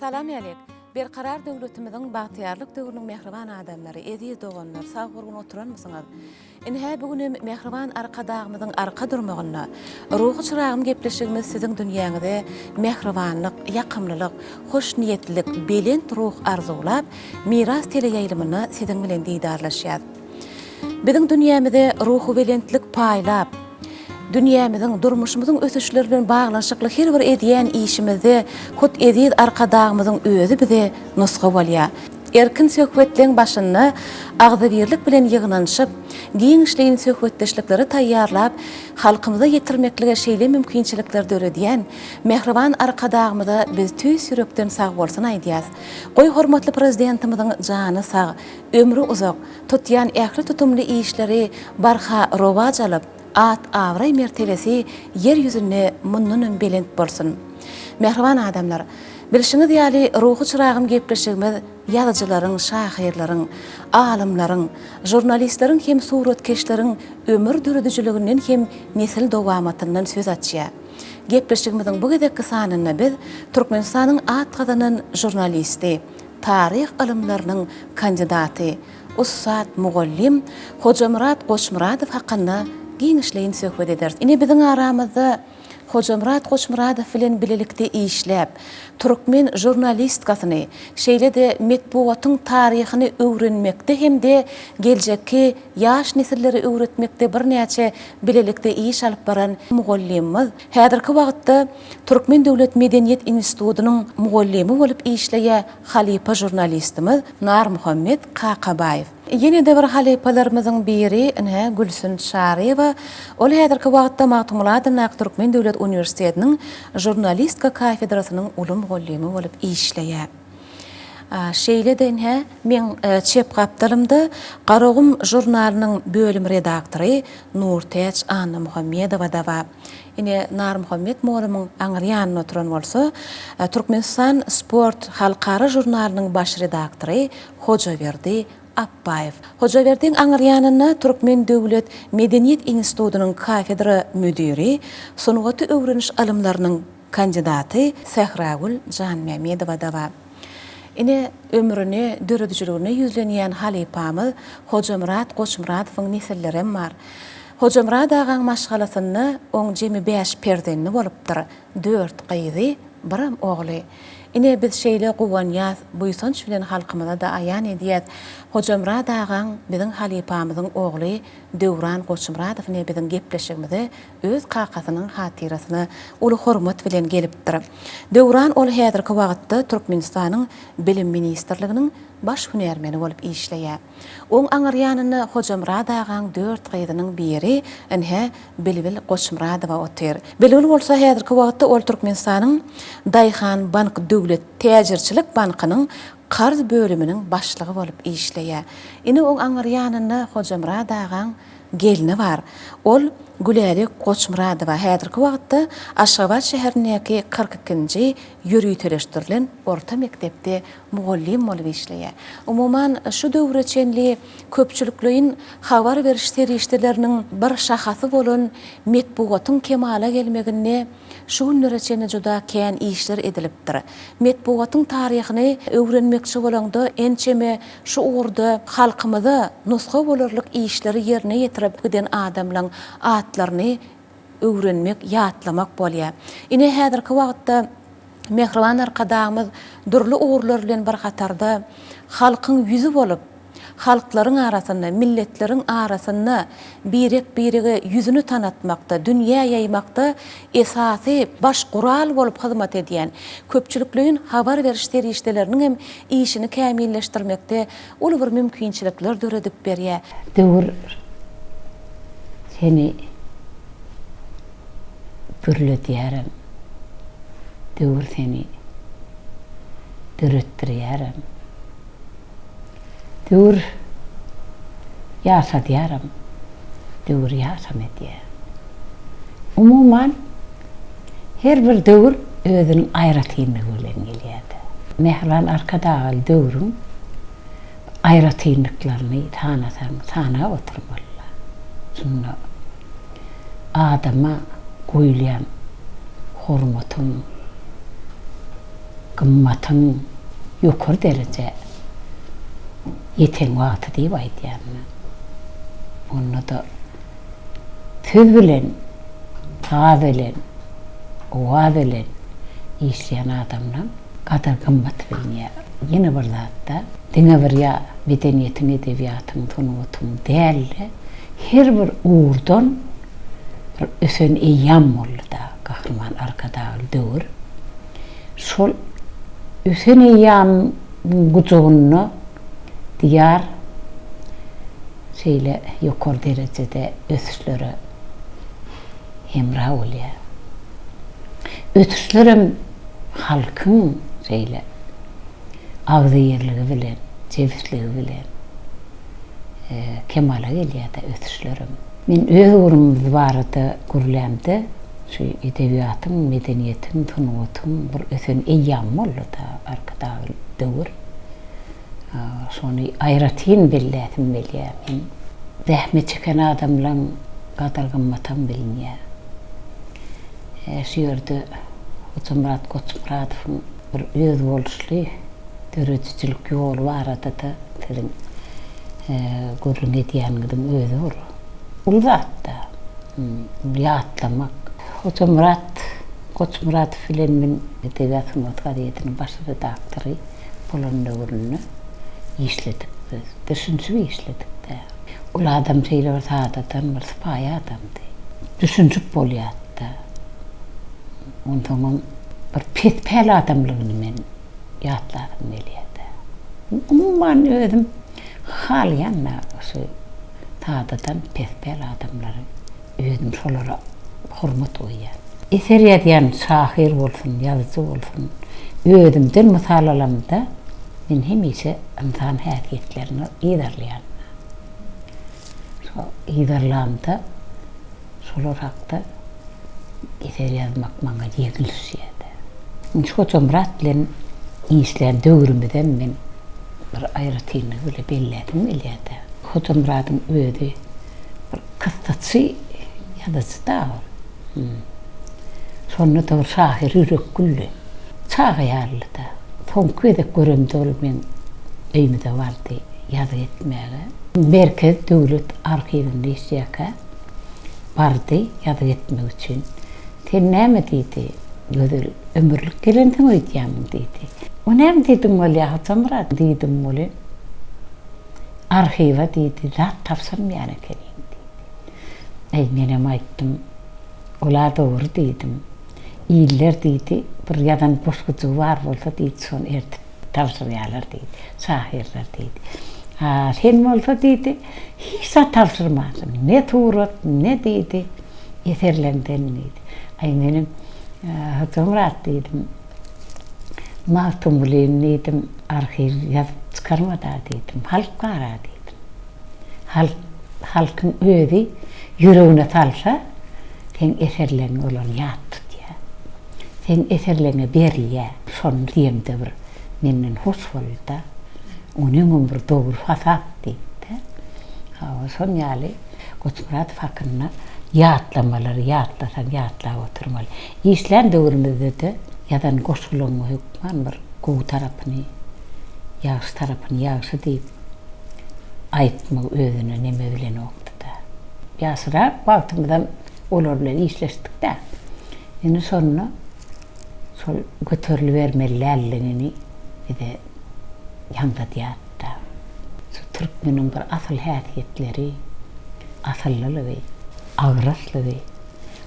Salam älek! Berkarar döwletimiziň bagtyýarlyk döwrüniň mähriban adamlary, eziz doganlar, sag-gurgun oturanmysyňyz? Ine, bu günem mähriban Arkadagymyzyň arka durmagynda Ruhy çyragym gepleşigimiz siziň dünýäňize mähribanlyk, ýakymlylyk, hoşniýetlilik, belent ruh arzuwlap, Miras teleýaýlymynda siziň bilen didarlaşýas. Biziň dünýämize ruhubelentlik paýlap, dünýämiziň, durmuşymyzyň ösüşleri bilen baglanyşykly her bir edýän işimizde hut eziz Arkadagymyzyň özi bize nusga bolýar. Erkin söhbetleň başynda agzybirlik bilen ýygnanyşyp, giňişleýin söhbetdeşlikleri taýýarlap, halkymyza ýetirmeklige şeýle mümkinçilikleri döredýän mähriban Arkadagymyza biz tüýs ýürekden sagbolsun aýdýas. Goý hormatly Prezidentimiziň jany sag, ömri uzak, tutýan ähli tutumly işleri barha rowaç alyp, at-abraý mertebesi ýer ýüzünde mundanam belent bolsun! Mähriban adamlar! Bilşiňiz ýaly, Ruhy çyragym gepleşigimiz ýazyjylaryň, şahyrlaryň, alymlaryň, žurnalistleriň hem suratkeşleriň ömür döredijiliginden hem nesil dowamatyndan söz açýar. Gepleşigimiziň bu gezekki sanynda biz Türkmenistanyň at gazanan žurnalisti, taryh ylymlarynyň kandidaty, ussat mugallym Hojamyrat Goçmyradow hakynda giňişleýin söhbet ederis. Ine biziň aramyzda Hojamyrat Goçmyradow bilen bilelikde işläp, türkmen žurnalistkasyny, şeýle-de metbugatyň taryhyny öwrenmekde hem-de geljekki ýaş nesilleri öwretmekde birnäçe bilelikde iş alyp baran mugallymymyz, häzirki wagtda Türkmen döwlet medeniýet institutynyň mugallymy bolup işleýär halypa žurnalistimiz Narmuhammet Kakabaýew. Ýene-de bir halypalarymyzyň biri, ine, Gülsün Çaryýewa. Ol häzirki wagtda Magtymguly adyndaky Türkmen döwlet uniwersitetiniň žurnalistika kafedrasynyň uly mugallymy bolup işleýär. Şeýle-de, ine, meň çep gapdalymda Garagum žurnalynyň bölüm redaktory Nurtäç Annamuhammedowa-da bar. Ine, Narmuhammet molumyň aňry ýanynda oturan bolsa, Türkmenistan sport halkara žurnalynyň baş redaktory Hojaberdi Apbaýew. Hojaberdiň aňry ýanynda Türkmen döwlet medeniýet institutynyň kafedra müdiri, sungaty öwreniş ylymlarynyň kandidaty Sähragül Janmämmedowa-da bar. Ine, ömrüni döredijiligine ýüzlenýän halypamyz Hojamyrat Goçmyradowyň nesillerem bar. Hojamyrat agaň maşgalasynda oň jemi bäş perzendi bolupdyr, dört gyzy, biram ogly. Ine, biz şeýle guwanýas, buýsanç bilen halkymyza-da aýan edýäs, Hojamyrat agaň, biziň halypamyzyň ogly Döwran Goçmyradow ine biziň gepleşigimize öz kakasynyň hatyrasyna uly hormat bilen gelipdir. Döwran ol häzirki wagtda Türkmenistanyň Bilim ministrliginiň baş hünärmeni bolup işleýär. Oň aňyr ýanynda Hojamyrat agaň dört gyzynyň biri, ynha, Bilbil Goçmyradowa otyr. Bilbil bolsa häzirki wagtda ol Türkmenistanyň Daýhanbank döwlet täjirçilik bankynyň karz bölüminiň başlygy bolup işleýär. Ine oň aňyr ýanynda Hojamyrat agaň gelni bar. Ol Gülälek Goçmyradowa häzirki wagtda Aşgabat şäherindäki 42-nji ýöriteleşdirilen orta mekdepde mugallym bolup işleýär. Umuman, şu döwre çenli köpçülikleýin habar beriş serişdeleriniň bir şahasy bolan metbugatyň kemala gelmeginde şu günlere çenli juda kän işler edilipdir. Metbugatyň taryhyny öwrenmekçi bolaňda ençeme şu ugurda halkymyza nusga bolarlyk işleri ýerine ýetirip giden adamlaň atlaryny öwrenmek, ýatlamak bolýar. Ine, häzirki wagtda mähriban Arkadagymyz dürli ugurlar bilen bir hatarda halkyň ýüzi bolup, halklaryň arasynda, milletleriň arasynda birek-birege ýüzüni tanatmakda, dünýä ýaýmakda esasy baş gural bolup hyzmat edýän köpçülikleýin habar beriş serişdeleriniň hem işini kämilleşdirmekde uly bir mümkinçilikler döredip berýär. Döwür seni gürledýärem, döwür seni döretdirýärem. Döwür ýaşadýaram, döwür ýaşam edýär. Umuman, her bir döwür özüniň aýratynlygy bilen gelýär-de. Mähriban Arkadagly döwrüň aýratynlyklaryny sanasaň, sanap oturmaly-la. Şunda adama goýulýan hormatyň. gymmatyň ýokary derejä ýeten wagty diýip aýdýan men. Onda-da söz bilen, saz bilen, owaz bilen işleýän adamlaň gadyr-gymmaty bilinýär. Ýene bir zat-da, diňe bir ýa medeniýetiň, edebiýatyň, sungatyň däl-de, her bir ugurdan bir ösen eýýam boldy-da Gahryman Arkadagly döwür. Şol ösen eýýamyň gujagynda Diýar şeýle ýokary derejede ösüşlere hemra bolýar. Ösüşlerem halkyň şeýle agzybirligi bilen, jebisligi bilen kemala gelýär-de ösüşlerem. Men öz ugrumyz barada gürlämde, şu edebiýatyň, medeniýetiň, sungatyň bir ösen eýýamy boldy-da Arkadagly döwür. Şony aýratyn belläsim gelýär. Men zähmet çeken adamlaň gadyr-gymmatam bilinýär. Şu ýerde Hojamyrat Goçmyradowyň bir özboluşly döredijilik ýoly barada-da siziň gürrüň edýäniňiziň özi bir uly zat-da. Ýatlamak. Hojamyrat Goçmyradow bilen men Edebiýat sungat gazetiniň baş redaktory bolan döwründe işledik biz. Düşünişip işledik-dä. Ol adam şeýle bir sadadan, bir sypaýy adamdy. Düşünişip bolýardy-da. Onsoňam bir pespäl adamlygyny men ýatlasym gelýär-dä. Umuman özüm halaýan-da şu sadadan pespäl adamlary. Özüm şolara hormat goýýan. Eser ýazýan şahyr bolsun, ýazyjy bolsun, özümden mysal alamda, men hemişe ynsan häsiýetlerini yzarlaýan. Şo yzarlamda şolar hakda eser ýazmak maňa ýeňil düşýär-de. Indi Hojamyrat bilen işlän döwrümizem men bir aýratynlygy bile belläsim gelýär-de. Hojamyradyň özi bir kyssaçy ýazyjy-da ol. Şonda-da bir şahyr ýürek güldi. Çaga ýalydy-da. Soňky gezek göremde ol meň öýümize bardy ýazgy etmäge. Merkezi döwlet arhiwinde işleýärkä bardy ýazgy etmek üçin. Sen näme diýdi, Gözel, ömürlik gelensiň öýdýämiň diýdi. O näme diýdiň bolýa, Hojamyrat diýdim welin. Arhiwe diýdi, zat tabşyrmaýan ekeniň diýdi. Äý, menem aýtdym, Ol-a dogry diýdim. Iller diýdi, bir ýazan goşgujygy bar bolsa diýdi, şony ertip tabşyrýarlar diýdi, şahyrlar diýdi. A sen bolsa diýdi, hiç zat tabşyrmansyň, ne surat, ne diýdi, eserleňden diýdi. Aý, menem, Hojamyrat diýdim, Magtymgulyny diýdim, arhiw ýazyp çykarmad-a diýdim. Halk bar-a diýdim. Halk, halkyň özi ýüregine salsa, seň eserleriňi olar ýat tutýar. Seň eserleriňe berilýär. Şony diýemde bir menden hoş boldy-da. Onyňam bir dogry hasap diýdi-de. Hawa, şon ýaly Goçmyradow hakynda ýatlamalary ýatlasaň ýatlap oturmaly. Işlän döwrümizde-de ýazan goşgularyňy hökman bir gowy tarapyny, ýagşy tarapyny ýagşy diýip aýtmak özüne neme bilenokdy-da. Ýaşrak wagtymyzam olar bilen işleşdik-dä. Indi şonda şol göterilibermeli däldigini bize ýaňzydýardy-da. Şu türkmeniň bir asyl häsiýetleri, asyllylygy, agraslygy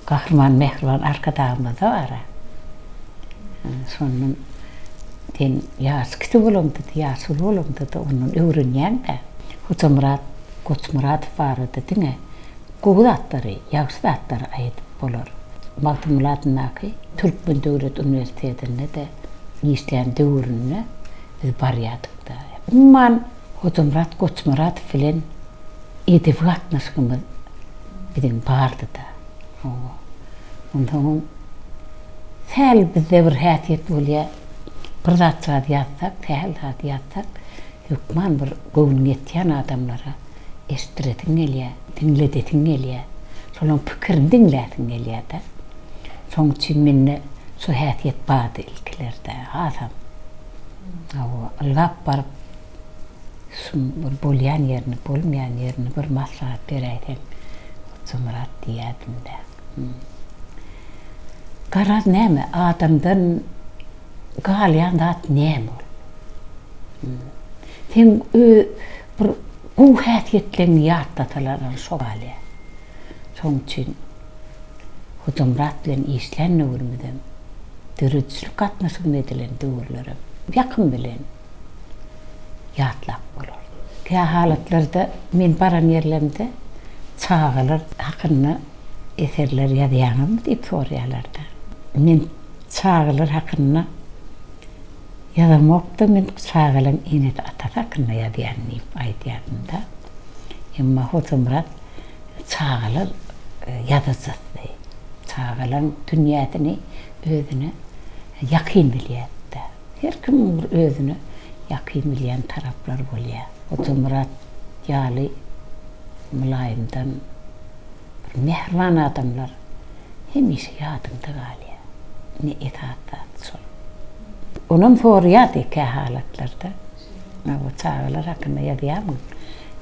Gahryman Mähriban Arkadagymyzda bar-a. Şondan sen ýaşy kiçi bolaňda-da, ýaşuly bolaňda-da ondan öwrenýäň-dä. Hojamyrat Goçmyradow barada diňe gowy zatlary, ýagşy zatlary aýdyp bolar. Magtymguly adyndaky Türkmen döwlet uniwersitetinde-de işlän döwründe biz barýardyk-da. Umuman, Hojamyrat Goçmyradow bilen edebi gatnaşygymyz biziň bardy-da. Hawa. Onsoňam sähel bizde bir häsiýet bolýar, bir zatjagaz ýazsak, sähel zat ýazsak, hökman bir göwnüň ýetýän adamlara eşitdiresiň gelýär, diňledesiň gelýär. Şolaryň pikirini diňläsiň gelýär-de. Şonuň üçin mende. Şu häsiýet bardy ilkilerde hasam. Hawa, ylgap baryp şuň bir bolýan ýerini, bolmaýan ýerini bir maslahat beräýseň Hojamyrat diýýärdim-dä. Garaz näme, adamdan galýan zat näme ol? Seň bir gowy häsiýetleňi ýatlasalar şo galýar. Şoň üçin Hojamyrat bilen işlän döwrümizem, döredijilik gatnaşygyny edilen döwürlerem ýakym bilen ýatlap bolar. Kähalatlarda men baran ýerlerimde çagalar hakynda eserler ýazýaňyzmy diýip soraýarlar-da. Men çagalar hakynda ýazamok-da, men çagalaryň enesi-atasy hakynda ýazýan diýip aýdýardym-da. Emma Hojamyrat çagalar ýazyjysy. Çagalaryň dünýäsini özüne ýakyn bilýärdi-de. Her kimiň bir özüne ýakyn bilýän taraplary bolýar. Hojamyrat ýaly mylaýymdan bir mähriban adamlar hemişe ýadyňda galýar. Ine esasy zat şol. Onam soraýardy kähalatlarda. Hawa, çagalar hakynda ýazýarmyň?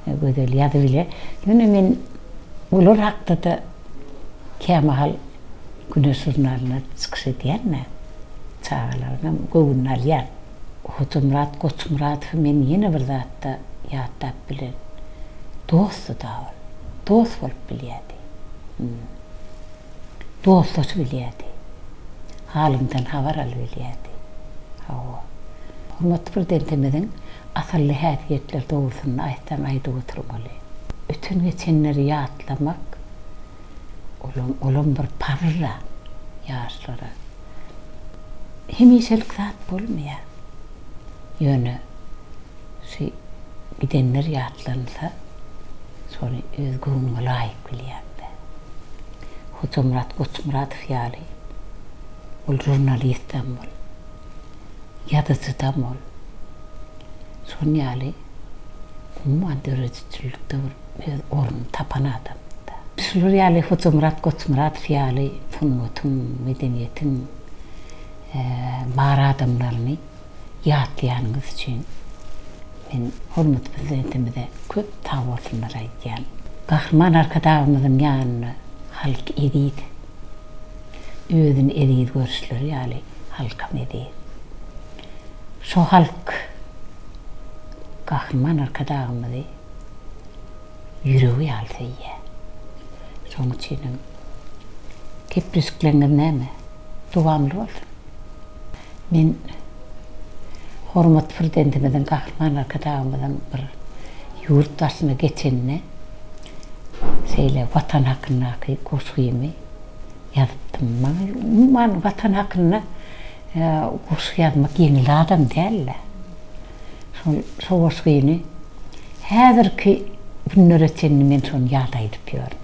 Gözel ýazybilýär. Ýöne men olar hakda-da kämahal Güneş žurnalynda çykyş edýän-dä. Çagalaryňam göwnüni alýan. Hojamyrat Goçmyradowy men ýene bir zatda ýatlap bilerin. Dostdy-da ol. Dost bolup bilýärdi. Dostlaşyp bilýärdi. Halyňdan habar alybilýärdi. Hawa. Hormatly Prezidentimiziň asylly häsiýetleri dogrusynda aýtsaň aýdyp oturmaly. Öten-geçenleri ýatlamak olam olam bir parz-a ýaşlara. Hemişelik zat bolmaýar. Ýöne şu gidenler ýatlansa, şony öz göwnüňe laýyk bilýäň-dä. Hojamyrat Goçmyradow ýaly ol žurnalistem ol, ýazyjydam ol. Şon ýaly umuman döredijilikde bir öz ornuny tapan adam-da. Şular ýaly Hojamyrat Goçmyradow ýaly sungatyň, medeniýetiň bar adamlaryny ýatlaýanyňyz üçin men hormatly Prezidentimize köp sagbolsunlar aýdýan. Gahryman Arkadagymyzyň ýanynda halk eziz. Özüni eziz görüşleri ýaly halkam eziz. Şo halk Gahryman Arkadagymyzy ýüregi ýaly söýýär. Şonuň üçinem gepleşikleriňiz näme? Dowamly bolsun. Men hormatly Prezidentimiziň, Gahryman Arkadagymyzyň bir ýurt başyna geçenine şeýle Watan hakyndaky goşgymy ýazypdym. Maňa umuman Watan hakynda goşgy ýazmak ýeňil zadam däl-de. Şol şo goşgyny häzirki günlere çenli men şony ýat aýdyp ýörün.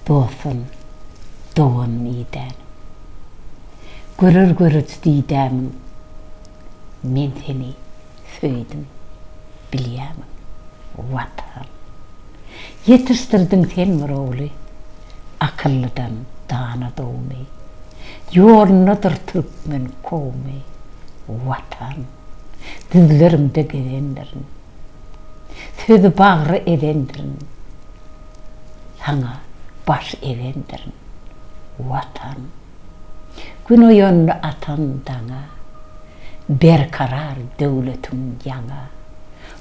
Dostum, doganym idänim. Görer görüji didämiň, Men seni söýdüm, bilýärmiň, Watan. Ýetişdirdiň sen bir ogly, Akyllydan dana dowmy. Ýolundadyr türkmen kowmy, Watan. Düzleriňde gezendirin, Sözi bagra ezendirin, Saňa baş egendirin, Watan. Gün oýandy atan daňa, Berkarar döwletiň ýaňa.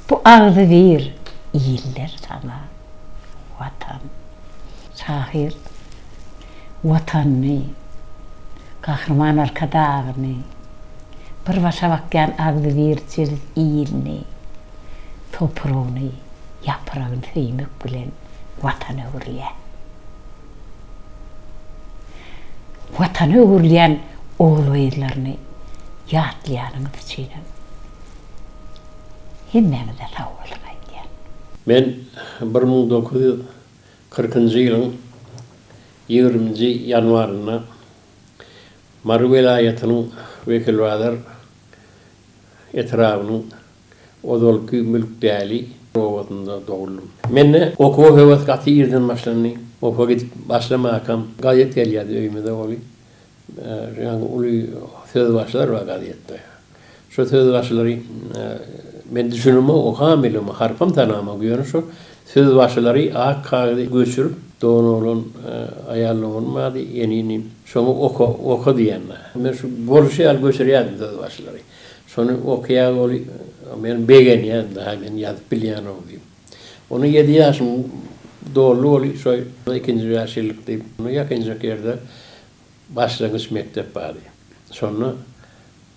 Bu agzybir iller saňa, Watan. Şahyr Watanyny, Gahryman Arkadagyny, bir başa bakýan agzybir jebis ilini, topragyny, ýapragyny söýmek bilen Watana öwrülýär. Watana öwrülýän ogul-gyzlaryny ýatlaýanyňyz üçinem hemmäňize sag boluň aýdýan. Men 1940-njy ýylyň ýigriminji ýanwarynda Mary welaýatynyň Wekilbazar etrabynyň Ozalky Mülkdäli obasynda doguldym. Mende okuwa höwes gaty irden başlandy. Okuwa gidip başlamakam gazet gelýärdi öýümize oly. Ýaňy uly sözbaşylar bar gazetde. Şo sözbaşylary men düşünemok, okam bilemok, harpam tanamok. Ýöne şo sözbaşylary ak kagyza göçürip, dogan oglan, aýal doganym bardy, ýeni inim. Şoňa oka, oka diýýän-dä. Men şu bolşy ýaly göçürýärdim sözbaşylary. Şony okaýar ol, men begenýän-de, ha men ýazyp bilýän-ow diýip. Onda ýedi ýaşym doldy ol şo ikinji bäşýyllyk diýip, ýakynjak ýerde başlangyç mekdep bardy. Şonda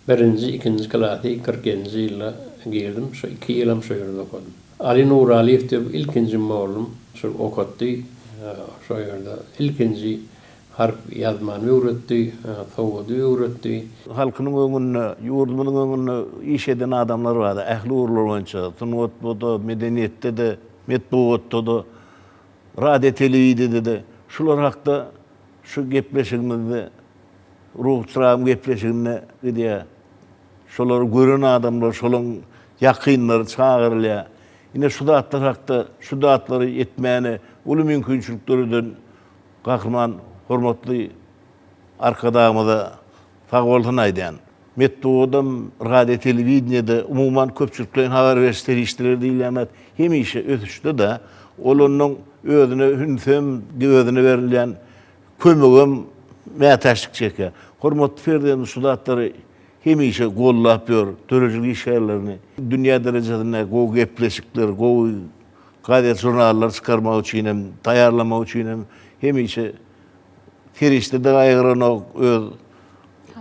birinji, ikinji klasy 47-nji ýylda girdim. Şo iki ýylam şo ýerde okadym. Aly Nuralyýew diýip ilkinji mollum şol okatdy. Şo ýerde ilkinji harp ýazmany öwretdi, sowady öwretdi. Halkynyň öňünde, ýurdumyzyň öňünde iş eden adamlar bardy, ähli ugurlar boýunça, sungatda-da, medeniýetde-de, metbugatda-da, radio-telewideniýede-de. Şular hakda şu gepleşigimizde, Ruhy çyragym gepleşiginde gidýär. Şolary gören adamlar, şolaryň ýakynlary çagyrylýar. Ine şu zatlar hakda, şu zatlary etmäne uly mümkinçilik döreden Gahryman hormatly Arkadagymyza sag bolsun aýdýan. Metbugadam, radio telewideniýede, umuman köpçülikleýin habar beriş serişdeleri diýilýän zat hemişe ösüşde-de, ol onnoň özüne ünsem, özüne berilýän kömegem mätäçlik çekýär. Hormatly Prezidentimiz şu zatlary hemişe goldap ýör, döredijilik işgärlerini dünýä derejesinde gowy gepleşikler, gowy Gazet-žurnallar çykarmak üçin hem, taýýarlamak üçin hem hemişe serişde-de gaýgyranok, öz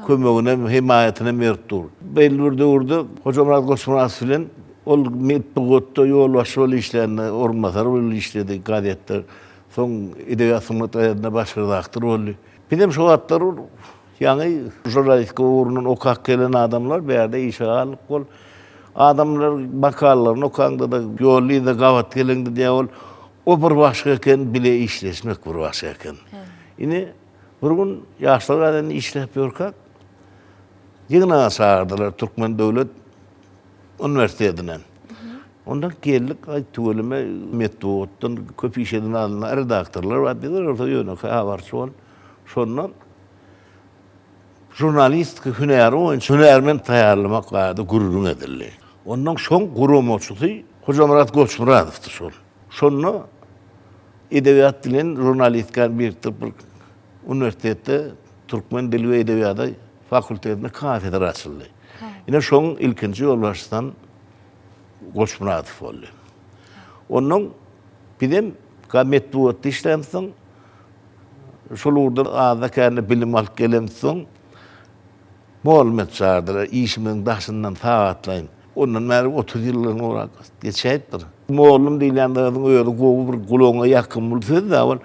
kömegini hem, hemaýatyny hem berip dur. Belli bir döwürde Hojamyrat Goçmyradow bilen ol metbugatda ýolbaşçy bolup işlände, orunbasar bolup işledi gazetde. Soň Edebiýat-sungat gazetinde baş redaktor boldy. Bizem şo wagtlar Ýaňy žurnalistika ugrundan okap gelen adamlar bärde işe galdyk bol. Adamlar makalalaryny okaňda-da, ýolda-yzda gabat geleňde diýýär ol, o bir başga eken, bile işleşmek bir başga eken. Indi bir gün Ýaşlar gazetinde işläp ýörkäk, ýygnaga çagyrdylar Türkmen döwlet uniwersitetine. Ondan geldik, aý tüweleme metbugatdan köp iş eden adamlar, redaktorlar bar, bizler bolsa ýönekeý habarçy bolup, şonda Žurnalistika hünäri boýunça hünärmen taýýarlamak barada gürrüň edildi. Ondan şoň guramaçysy Hojamyrat Goçmyradowdy şol. Şonda edebiýat bilen žurnalistikany birikdirip bir uniwersitetde türkmen dili we edebiýaty fakultetinde kafedra açyldy. Ine şoň ilkinji ýolbaşçysam Goçmyradow boldy. Ondan bizem metbugatda işlämsoň Şol ugurdan azda-kände bilim alyp gelemsoň, mugallym edip çagyrdylar. Işimiziň daşyndan sagatlaýyn. Ondan bäri 30 ýyldan gowrak geçäýipdir. Mugallym diýilýän zadyň özi gowy bir gulagyňa ýakymly söz-dä ol.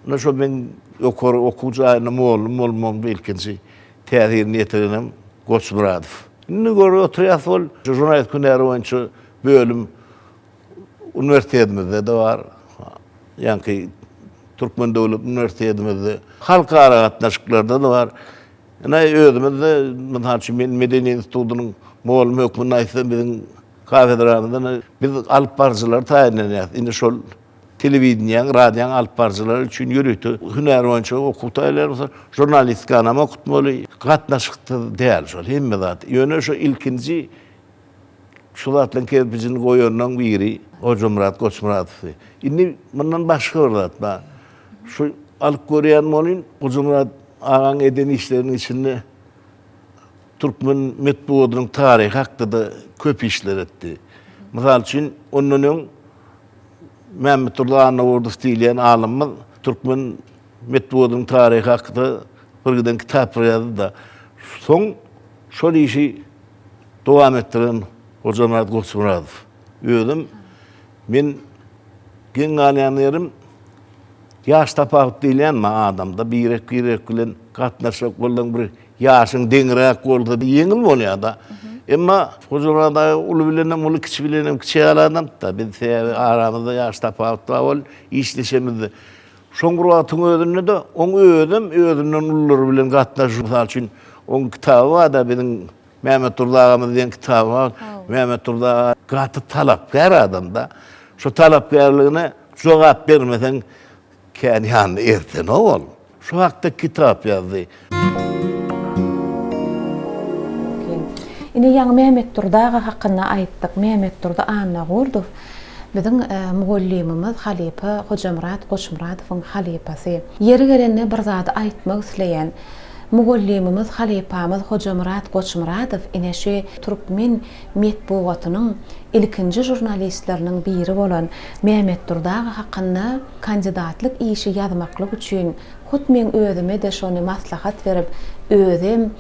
Ine şo meň ýokary okuw jaýynda mugallym bolmagymda ilkinji täsirini ýetirenem Goçmyradow. Indi görüp oturýas ol žurnalist hünäri boýunça bölüm Uniwersitetimizde-de bar. Ýaňky Türkmen döwlet uniwersitetimizde halkara gatnaşyklarda-da bar. Ine özümizde, mysal üçin, men medeniýet institutynyň mugallymy hökmünde aýtsam, biziň kafedramyzda biz alyp baryjylary taýynlanýarys. Indi şol telewideniýäň, radioň alyp baryjylary üçin ýörite hünär boýunça okuw taýynlanýar. Žurnalistikanam okutmaly. Gatnaşyksyz däl şol hemme zat. Ýöne şo ilkinji Şu zatlaryň kerpijini goýanlaryň biri Hojamyrat Goçmyradowdy. Indi mundan başga bir zat bar. Şu alyp görýän bolyn, Hojamyrat agaň eden işleriniň içinde türkmen metbugatynyň taryhy hakda-da köp işler etdi. Mysal üçin, ondan öň Mämmetdurdy Annagurdow diýilýän alymymyz türkmen metbugatynyň taryhy hakda bir giden kitaplar ýazdy-da. Soň şol işi dowam etdiren Hojamyrat Goçmyradow. Özüm men geň galýan ýerim ýaş tapawut diýilýänmi adamda birek-birek bilen gatnaşjak bolsaň bir ýaşyň deňräk bolsa ýeňil bolýar-da. Emma Hojamyrat aga uly bilenem uly, kiçi bilenem kiçi ýaly adamdy-da. Biz sebäbi aramyzda ýaş tapawut bar bol işleşemizde. Şoň bir wagtyň özünde-de oň özem özünden ulular bilen gatnaşyp, mysal üçin, oň kitaby bar-da biziň Mämmetdurdy agamyz diýen kitaby bar. Mämmetdurdy aga gaty talapkär adam-da. Şo talapkärligine jogap bermeseň, kän ýanyna ertenok ol. Şo hakda kitap ýazdy. Ine ýaňy Mämmetdurdy aga hakynda aýtdyk. Mämmetdurdy Annagurdow biziň mugallymymyz halypa Hojamyrat Goçmyradowyň halypasy. Ýeri gelende bir zady aýtmak isleýän. Mugallymymyz halypamyz Hojamyrat Goçmyradow ine şu türkmen metbugatynyň ilkinji žurnalistleriniň biri bolan Mämmetdurdy aga hakynda kandidatlyk işi ýazmaklyk üçin hut meň özüme-de şony maslahat berip, özem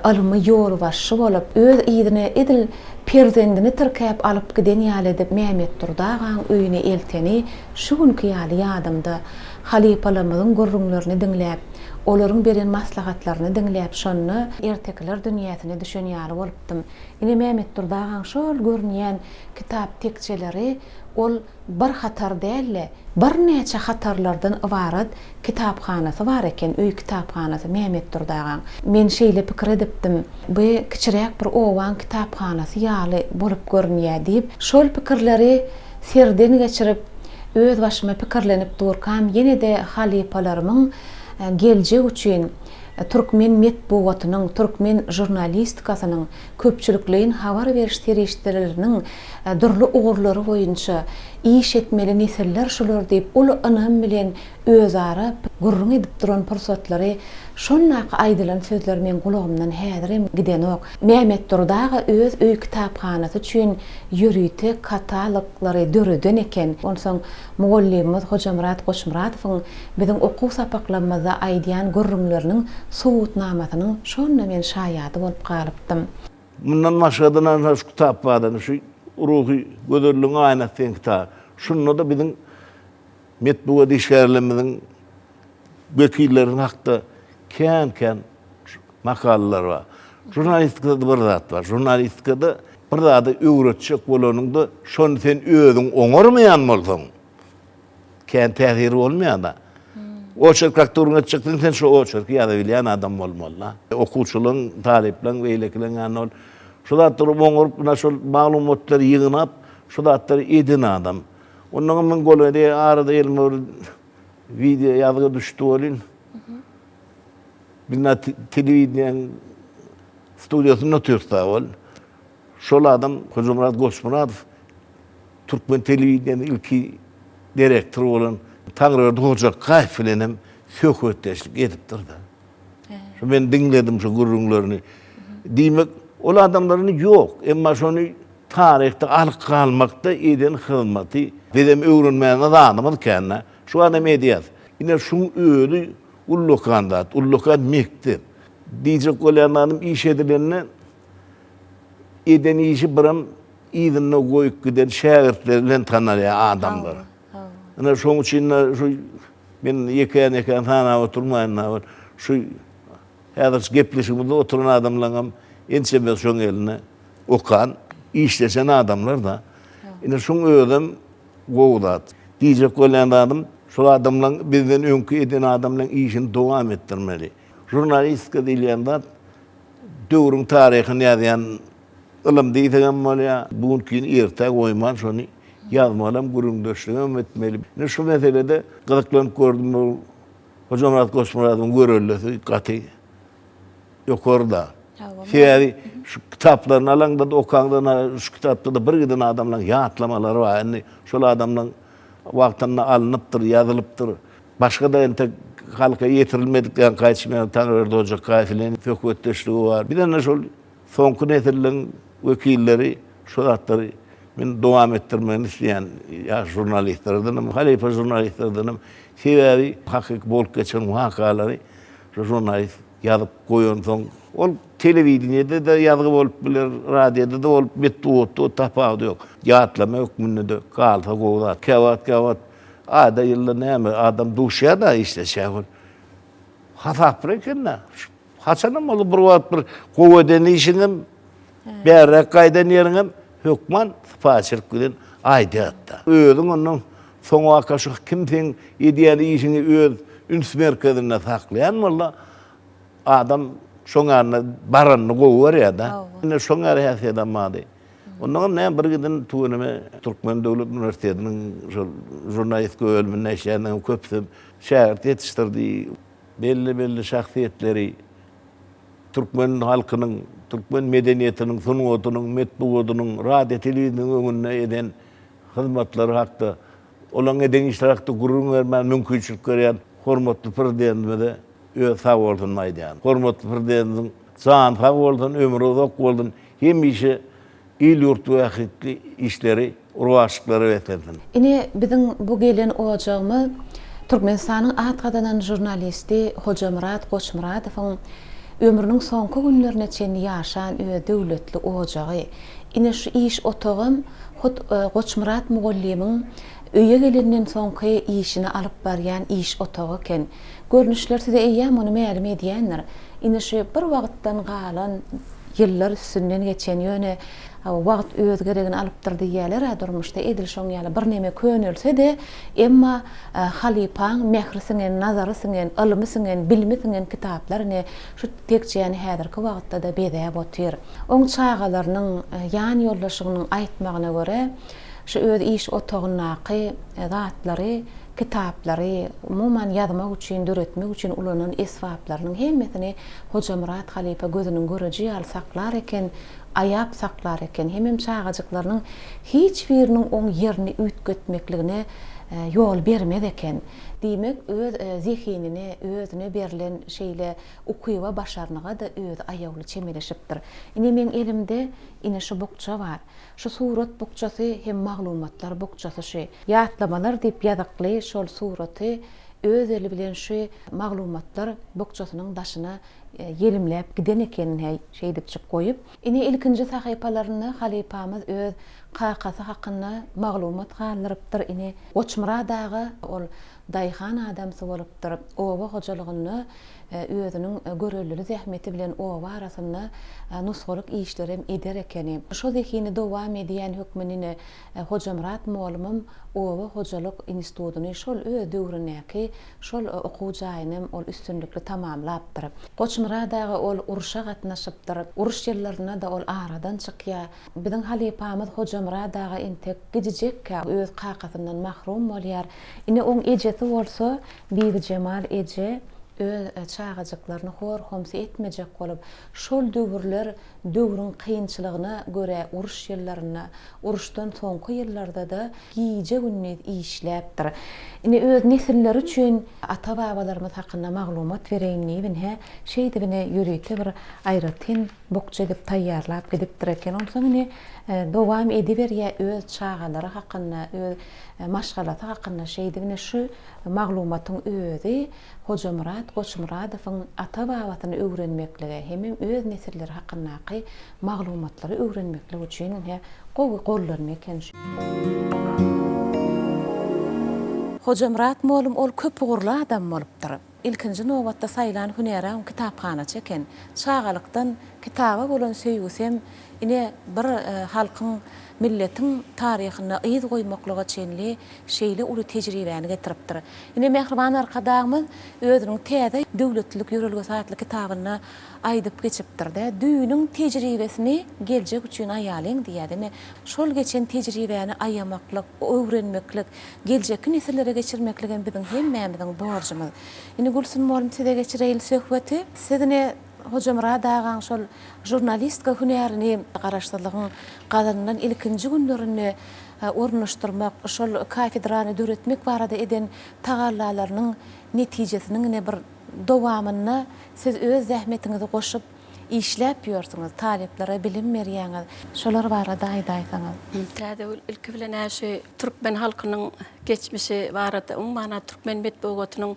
ylmy ýolbaşçy bolup, öz yzyna edil perzendini tirkäp alyp giden ýaly edip Mämmetdurdy agaň öýüne elteni şu günki ýaly ýadymda. Halypalarymyzyň gürrüňlerini diňläp, olaryň beren maslahatlaryny diňläp şonda ertekiler dünýäsine düşen ýaly bolupdym. Ine Mämmetdurdy agaň şol görünýän kitap tekjeleri ol bir hatar däl-de, birnäçe hatarlardan ybarat kitaphanasy bar eken, öý kitaphanasy Mämmetdurdy agaň. Men şeýle pikir edipdim, bu kiçiräk bir obaň kitaphanasy ýaly bolup görünýär diýip, şol pikirleri serden geçirip, öz başyma pikirlenip durkam, ýene-de halypalarymyň geljek üçin türkmen metbugatynyň, türkmen žurnalistikasynyň, köpçülikleýin habar beriş serişdeleriniň dürli ugurlary boýunça iş etmeli nesiller şular diýip, uly ynam bilen özara gürrüň edip duran pursatlary, şondaky aýdylan sözler meň gulagymdan häzirem gidenok. Mämmetdurdy aga öz öý kitaphanasy üçin ýörite kataloglary döreden eken. Onsoň mugallymymyz Hojamyrat Goçmyradowyň biziň okuw sapaklarymyzda aýdýan gürrüňleriniň subutnamasynyň şonda men şaýady bolup galypdym. Mundan başga-da ynha şu kitap bar, indi şu Ruhy gözelligiň aýnasy diýen kitap. Şunda-da biziň metbugat işgärlerimiziň wekilleriniň hakda kän-kän makalalar bar. Žurnalistikada bir zat bar. Žurnalistikada bir zady öwretjek bolanyňda, şony sen özüň oňarmaýan bolsaň, Kän täsiri bolmaýar-da. Oçerk hakda gürrüň etjekdiň, sen şo oçerki ýaza bilýän adam bolmaly-da. Okuwçylaryň, talyplaryň, beýlekileriň ýanynda bolup, şo zatlary oňaryp, ynha şol maglumatlary ýygnap, şo zatlary eden adam. Onnoňam men golaýda arada elime bir wideo ýazgy düşdi welin, biz ynha telewideniýäniň studiýasynda otyrys-da ol. Şol adam Hojamyrat Goçmyradow Türkmen telewideniýesiniň ilki direktory bolan Taňryberdi Hojakgaýew bilen hem söhbetdeşlik edipdir-de. Şu men diňledim şu gürrüňlerini. Diýmek, ol adamlar indi ýok. Emma şony taryhda alyp galmakda eden hyzmaty bizem öwrenmäne zadymyz kän-dä. Şu adam edýäs. Ine şuň özi ullakan zat, ullakan mekdep. Diýjek bolýan zadym iş edilende eden işi biram yzynda goýup giden şägirtleri bilen tanalýar adamlar. Ine şoň üçin-de şu men ýekän-ýekän sanap oturmaýyn-da, şu häzir şu gepleşigimizde oturan adamlaryň hem ençemesi şoň elinde okan, işleşen adamlar-da. Ine şoň özem gowy zat. Diýjek bolýan zadym, şol adamlaryň bizden öňki eden adamlaryň işini dowam etdirmeli. Žurnalistika diýilýän zat döwrüň taryhyny ýazýan Ylym diýseňem bolýar. Bu günkini ertä goýman şony ýazmalam, gürrüňdeşligem etmeli. Ine şu meselede gyzyklanyp gördüm bu Hojamyrat Goçmyradowyň göreldesi gaty ýokarda. Sebäbi şu kitaplaryny alaňda-da okaňda şu kitapda-da bir giden adamlaryň ýatlamalary bar. Indi şol adamlaryň wagtynda alnypdyr, ýazylypdyr. Başga-da entek halka ýetirilmedik ýaňky aýtşym ýaly Taňryberdi Hojakgaýew bilen söhbetdeşligi bar. Biz indi şol Soňky nesilleriň wekilleri şu zatlary men dowam etdirmegini isleýän ýaş žurnalistlerden hem, halypa žurnalistlerden hem. Sebäbi hakyky bolup geçen wakalary şu žurnalist ýazyp goýansoň, ol telewideniýede-de ýazgy bolup biler, radioda-da bolup, metbugatda tapawudy ýok. Ýatlama hökmünde-de galsa gowy zat. Käwagt, käwagt aýda, ýylda näme adam duşýar-da işleşýär. Hasaply eken-dä. Haçanam bolsa bir wagt bir gowy eden işiňem, bärräk gaýdan ýeriňem hökman sypaýyçylyk bilen aýdýar-da. Özüň ondan soňabaka şu kim seň edýän işiňi öz üns merkezinde saklaýan bolsa, adam şoň ýanyna baranyny gowy görýär-de. Ine şoň ýaly häsiýetem bardy. Ondanam näme bir giden tüweleme Türkmen döwlet uniwersitetiniň şol žurnalistika bölüminde işleýänleriň köpüsem şägirt ýetişdirdi. Belli-belli şahsyýetleri. türkmen halkynyň, türkmen medeniýetiniň, sungatynyň, metbugatynyň, radio-telewideniýeniň öňünde eden hyzmatlary hakda, olaryň eden işleri hakda gürrüň bermäge mümkinçilik berýän hormatly Prezidentimize öz sagbolsunymy aýdýaryn. Hormatly Prezidentimiziň jany sag bolsun, ömri uzak bolsun, hemişe Il-ýurt bähbitli işleri rowaçlyklara beslensin. Ine, biziň bu gelen ojagymyz Türkmenistanyň at gazanan žurnalisti Hojamyrat Goçmyradowyň ömrüniň soňky günlerine çenli ýaşan öz döwletli ojagy. Ine, şu iş otagam hut Goçmyrat mugallymyň öýe gelenden soňky işini alyp barýan iş otagy eken. Görnüşler size eýýäm muny mälim edýändir. Ine, şu bir wagtdan galan Ýyllar üstünden geçen, ýöne wagt öz geregini alypdyr diýýäler-ä durmuşda edil şoň ýaly birneme könelse-de, emma halypaň mähri siňen, nazary siňen, ylmy siňen, bilimi siňen kitaplar ine şu tekjäni häzirki wagtda-da bezäp otyr. Oň çagalarynyň, ýan ýoldaşynyň aýtmagyna görä, şu öz iş otagyndaky zatlary, kitaplary, umuman ýazmak üçin, döretmek üçin ulanan esbaplarynyň hemmesini Hojamyrat halypa gözüniň göreji ýaly saklar eken, aýap saklar eken, hemem çagajyklarynyň hiç biriniň oň ýerini üýtgetmekligine ýol bermez eken. Diýmek, öz zehinine, özüne berlen şeýle ukyba, başarnyga-da özi aýawly çemeleşipdir. Ine, meň elimde ine şu bukja bar. Şu surat bukjasy hem maglumatlar bukjasy şu. Ýatlamalar diýip ýazykly şol suraty öz eli bilen şu maglumatlar bukjasynyň daşyna ýelimläp giden eken-hä şeýdipjik goýup. Ine ilkinji sahypalarynda halypamyz öz kakasy hakynda maglumat galdyrypdyr. Ine Goçmyrat aga ol daýhan adamsy bolupdyr. Oba hojalygynda özüniň görellili zähmeti bilen oba arasynda nusgalyk işlerem eder ekeni. Şo zehini dowam edýän hökmünde ine Hojamyrat molumam oba hojalyk institutyny şol öz döwründäki şol okuw jaýynam ol üstünlikli tamamlapdyr. Goçmyrat aga ol urşa gatnaşypdyr. Uruş ýyllarynda-da ol aradan çykýar. Biziň halypamyz Hojamyrat aga entek gijijekkä öz kakasyndan mahrum bolýar. Ine oň ejesi bolsa Bibijemal eje öz çagajyklaryny hor-homsy etmejek bolup, şol döwürler döwrüň kynçylygyna görä uruş ýyllarynda, uruşdan soňky ýyllarda-da gije-gündiz işläpdir. Ine öz nesilleri üçin ata-babalarymyz hakynda maglumat bereýin diýip ine şeýdip ine ýörite bir aýratyn bukja edip taýýarlap gidipdir eken. Onsoň ine dowam ediberýär öz çagalary hakynda, öz maşgalasy hakynda şeýdip ine şu maglumatyň özi Hojamyrat Goçmyradowyň ata-babasyny öwrenmeklige hemem öz nesilleri hakyndaky maglumatlary öwrenmeklik üçin ine gowy gollanma eken şu. Hojamyrat mollum ol köpugurly adam bolupdyr. Ilkinji nobatda saýlan hünäri oň kitaphanaçy eken. Çagalykdan kitaba bolan söýgüsem ine bir halkyň, milletiň taryhynda yz goýmaklyga çenli şeýle uly tejribäni getiripdir. Ine, mähriban Arkadagymyz özüniň Täze döwletlilik ýörelgesi atly kitabynda aýdyp geçipdir-de, Düýnüň tejribesini geljek üçin aýalyň diýýär. Ine, şol geçen tejribäni aýamaklyk, öwrenmeklik, geljekki nesillere geçirmeklik hem biziň hemmämiziň borjumyz. Indi Gülsün mugallym size geçireýin söhbeti. Siz ine, Hojamyrat agaň şol žurnalistika hünärini Garaşsyzlygyň gazanylan ilkinji günlerinde ornaşdyrmak, şol kafedrany döretmek barada eden tagallalarynyň netijesiniň ine bir dowamynda siz öz zähmetiňizi goşup işläp ýörsüňiz, talyplara bilim berýäňiz. Şolar barada aýdaýsaňyz. Täzegül, ilki bilen-ä şu türkmen halkynyň geçmişi barada, umuman-a türkmen metbugatynyň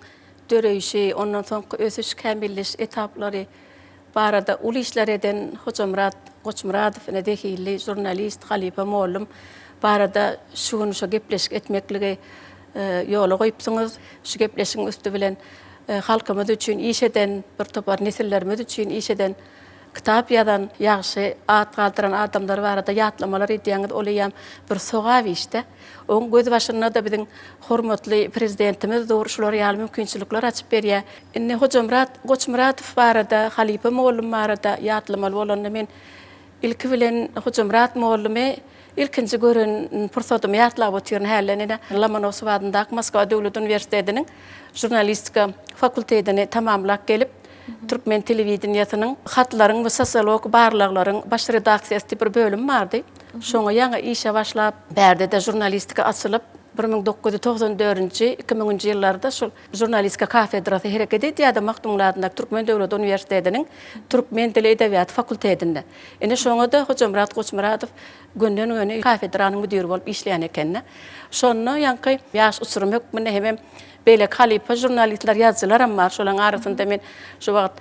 döreýşi, ondan soňky ösüş, kämilleşiş etaplary barada uly işler eden Hojamyrat Goçmyradow ine zehinli žurnalist, halypa mollum barada şu gün şu gepleşik etmekligi ýola goýupsyňyz. Şu gepleşigiň üsti bilen halkymyz üçin iş eden, bir topar nesillerimiz üçin iş eden, kitap ýazan, ýagşy at galdyran adamlar barada ýatlamalar edýäňiz, ol eýýäm bir sogap işde. Oň gözbaşynda-da biziň hormatly Prezidentimiz dur, şular ýaly mümkinçilikler açyp berýär. Indi Hojamyrat Goçmyradow barada, halypa mugallym barada ýatlamaly bolanda men ilki bilen Hojamyrat mugallymy ilkinji gören pursadymy ýatlap otyryn hälden ine Lomonosow adyndaky Moskwa döwlet uniwersitetiniň žurnalistika fakultetini tamamlap gelip. Türkmen telewideniýesiniň hatlaryň we sosiologik barlaglaryň baş redaksiýasy diýip bir bölüm bardy. Şoňa ýaňy işe başlap, bärde-de žurnalistika açylyp, 1994-nji, 2000-nji ýyllarda şol žurnalistika kafedrasy hereket edýärdi Magtymguly adyndaky Türkmen döwlet uniwersitetiniň türkmen dili edebiýaty fakultetinde. Ine şoňa-da Hojamyrat Goçmyradow gönden-göni kafedranyň müdiri bolup işleýän ekeni. Şonda ýaňky ýaş uçurym hökmünde hemem beýleki halypa žurnalistler, ýazyjylaram bar. Şolaryň arasynda men şu wagt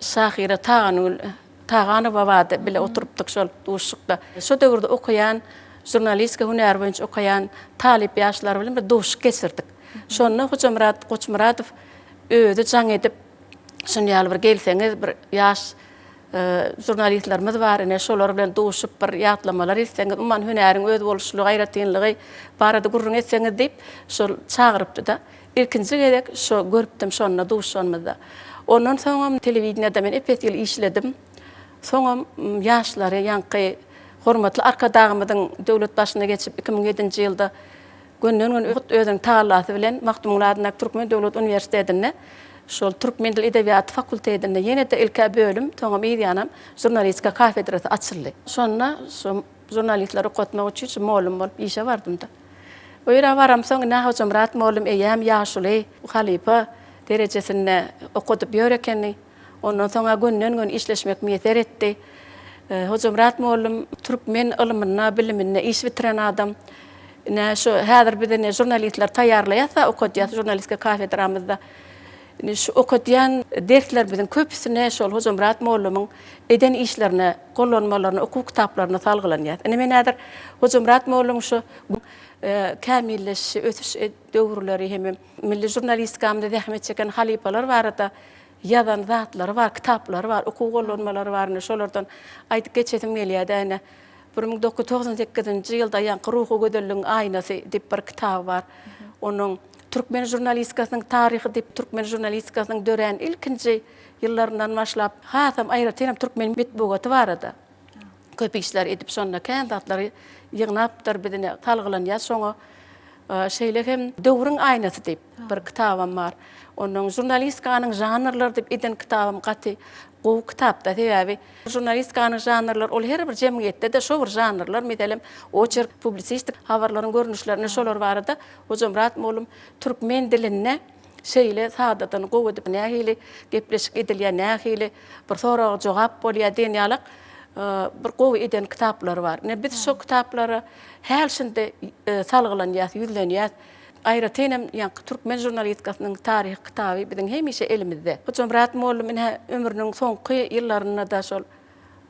şahyra Tagangül Taganowa bardy, bile oturypdyk şol duşuşykda. Şo döwürde okaýan, žurnalistika hünäri boýunça okaýan talyp ýaşlar bilen bir duşuşyk geçirdik. Şonda Hojamyrat Goçmyradow özi jaň edip, şuny ýaly bir gelseňiz, bir ýaş žurnalistlerimiz bar, ine, şolar bilen duşup bir ýatlamalar etseňiz, umuman hünäriň özboluşlygy, aýratynlygy barada gürrüň etseňiz diýip, şol çagyrypdy-da. Ilkinji gezek şo görüpdim şonda duşanymyzda. Ondan soňam telewideniýede men ep-esli ýyl işledim. Soňam ýaşlary ýaňky hormatly Arkadagymyzyň döwlet başyna geçip 2007-nji ýylda gönden-göni hut özüniň tagallasy bilen Magtymguly adyndaky Türkmen döwlet uniwersitetinde şol türkmen dil edebiýaty fakultetinde ýene-de ilk-ä bölüm, soňam yz ýanam žurnalistika kafedrasy açyldy. Şonda şo žurnalistleri okatmak üçin şu mollum bolup işe bardym-da. O ýere baramsoň, ine, Hojamyrat mollum eýýäm ýaşuly, halypa derejesinde okadyp ýör ekeni. Ondan soň-a gönden-göni işleşmek miýesser etdi. Hojamyrat mollum türkmen ylmynda, biliminde iş bitiren adam. Ine, şu häzir biz ine žurnalistleri taýýarlaýas-a, okadýas žurnalistika kafedramyzda. Ine, şu okadýan derslerimiziň köpüsine şol Hojamyrat mollumyň eden işlerine, gollanmalaryna, okuw kitaplaryna salgylanýas. Ine, men häzir Hojamyrat mollumyň şu kämilleşişi, ösüş döwürleri hemem milli žurnalistikamyzda zähmet çeken halypalar barada ýazan zatlary bar, kitaplary bar, okuw gollanmalary bar, ine, şolardan aýdyp geçesim gelýär-dä, ine, 1998-nji ýylda ýaňky Ruhy gözelligiň aýnasy diýip bir kitaby bar. Onuň Türkmen žurnalistikasynyň taryhy diýip, türkmen žurnalistikasynyň dörän ilkinji ýyllaryndan başlap, hasam aýratynam türkmen metbugaty barada köp işler edip, şonda kän zatlary ýygnapdyr, biz ine salgylanýas şoňa. Şeýle hem Döwrüň aýnasy diýip bir kitabam bar. Onuň Žurnalistikanyň žanrlary diýip eden kitabam gaty gowy kitapda. Sebäbi žurnalistikanyň žanrlary ol her bir jemgyýetde-de şo bir žanrlar, meselem, oçerk, publisistik habarlaryň görnüşlerini şolar barada Hojamyrat mugallym türkmen dilinde şeýle sadadan gowy edip nähili gepleşik edilýär, nähili bir soraga jogap bolýar diýen ýalak bir gowy eden kitaplary bar. Ine biz şo kitaplara häl-şindi salgylanýas, ýüzlenýäs. Aýratyn hem ýaňky türkmen žurnalistikasynyň taryhy kitaby biziň hemişe elimizde. Hojamyrat mugallym ine ömrüniň soňky ýyllarynda-da şol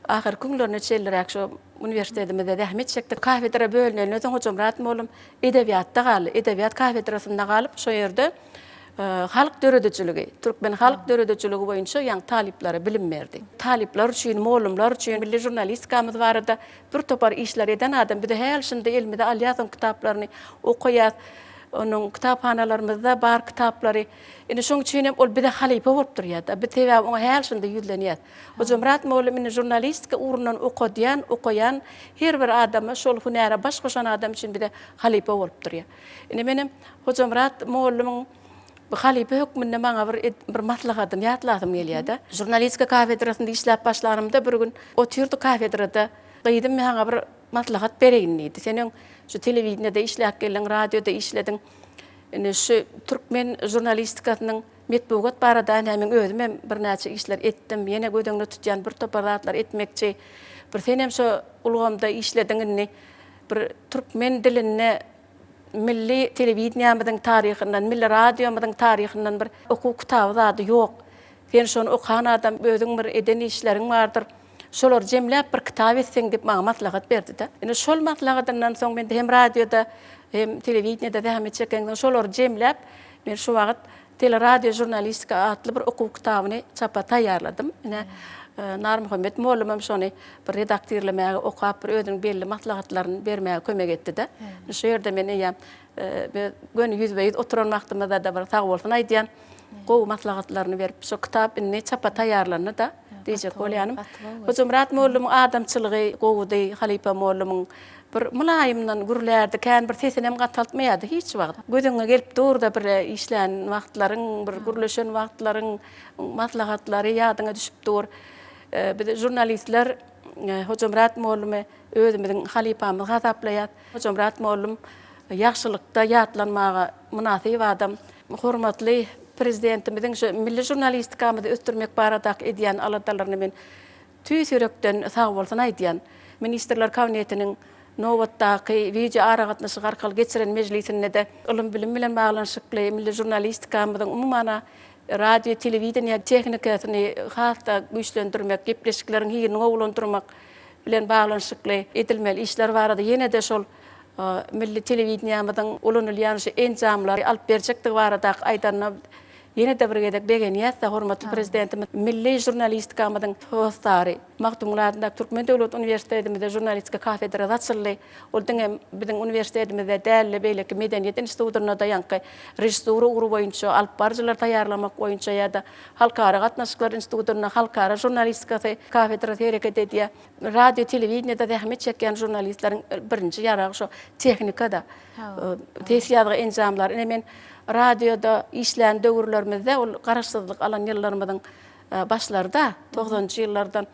ahyrky günlerine çenliräk şo uniwersitetimizde zähmet çekdi. Kafedra bölünenden soň Hojamyrat mugallym edebiýatda galdy. Edebiýat kafedrasynda galyp, şo ýerde halk döredijiligi, türkmen halk döredijiligi boýunça ýaňy talyplara bilim berdi. Talyplar üçin, mugallymlar üçin milli žurnalistikamyz barada bir topar işler eden adam. Biz häli-şindi elimize alýas oň kitaplaryny, okaýas. Onuň kitaphanalarymyzda bar kitaplary. Indi şoň üçin hem ol bize halypa bolup durýar-da. Biz sebäbi oňa häli-şindi ýüzlenýäs. Hojamyrat mugallym indi žurnalistika ugrundan okadýan, okaýan her bir adama, şol hünäre baş goşan adam üçin bize halypa bolup durýar. Indi menem Hojamyrat mugallymyň bu halypa hökmünde maňa bir bir maslahatyny ýatlasym gelýär-de. Žurnalistika kafedrasynda işläp başlanymda bir gün otyrdyk kafedrada. Gyzym men saňa bir maslahat bereýin diýdi. Sen öň şu telewideniýede işläp geldiň, radioda işlediň. Indi şu türkmen žurnalistikasynyň metbugat barada ine men özümem birnäçe işler etdim. Ýene göz öňünde tutýan bir topar zatlar etmekçi. Bir senem şo ulgamda işlediň indi. Bir türkmen dilinde Milli telewideniýämiziň taryhyndan, milli radiomyzyň taryhyndan bir okuw kitaby zady ýok. Sen şony okan adam, özüň bir eden işleriň bardyr. Şolary jemläp bir kitap etseň diýip maňa maslahat berdi-de. Ine şol maslahatyndan soň men hem radioda, hem telewideniýede zähmet çekensoň şolary jemläp men şu wagt Teleradio žurnalistika atly bir okuw kitabyny çapa taýýarladym. Ine, Narmuhammet mugallymam şony bir redaktirlemäge, okap bir özüniň belli maslahatlaryny bermäge kömek etdi-de. Şu ýerde men eýýäm biz göni ýüzbe-ýüz oturan wagtymyzda-da bir sagbolsun aýdýan. Gowy maslahatlaryny berip, şo kitap indi çapa taýýarlandy-da diýjek bolýanym. Hojamyrat mugallymyň adamçylygy gowudy, halypa mugallymyň. Bir mylaýymdan gürlärdi, kän bir sesinem gataltmaýardy hiç wagt. Gözüňe gelip dur-da bir işlän wagtlaryň, bir gürleşen wagtlaryň maslahatlary ýadyňa düşüp dur. Biz žurnalistler Hojamyrat mollumi özümiziň halypamyz hasaplaýas. Hojamyrat mollum ýagşylykda ýatlanmaga mynasyp adam. Hormatly Prezidentimiziň şu milli žurnalistikamyzy ösdürmek baradaky edýän aladalaryny men tüýs ýürekden sagbolsun aýdýan. Ministrler Kabinetiniň nobatdaky wideo aragatnaşyk arkaly geçiren mejlisinde-de ylym-bilim bilen baglanyşykly milli žurnalistikamyzyň, umuman, radio, telewideniýe tehnikasyny has-da güýçlendirmek, gepleşikleriň hilini gowulandyrmak bilen baglanyşykly edilmeli işler barada ýene-de şol milli telewideniýämiziň ulanylýan şu enjamlary alyp berjekdigi baradaky aýdanyna ýene-de bir gezek begenýäs-de, hormatly Prezidentimiz milli žurnalistikamyzyň hossary Magtymguly adyndaky Türkmen döwlet uniwersitetimizde žurnalistika kafedrasy açyldy. Ol diňe biziň uniwersitetimizde däl-de, beýleki medeniýet institutynda-da ýaňky režissura ugry boýunça alyp baryjylary taýýarlamak boýunça ýa-da Halkara gatnaşyklar institutynda halkara žurnalistikasy kafedrasy hereket edýär. Radio, telewideniýede zähmet çekýän žurnalistleriň birinji ýaragy şo tehnika-da. Ses ýazgy enjamlary. Ine men radioda işlän döwürlerimizde, ol garaşsyzlyk alan ýyllarymyzyň başlary-da, togsanynjy ýyllardan.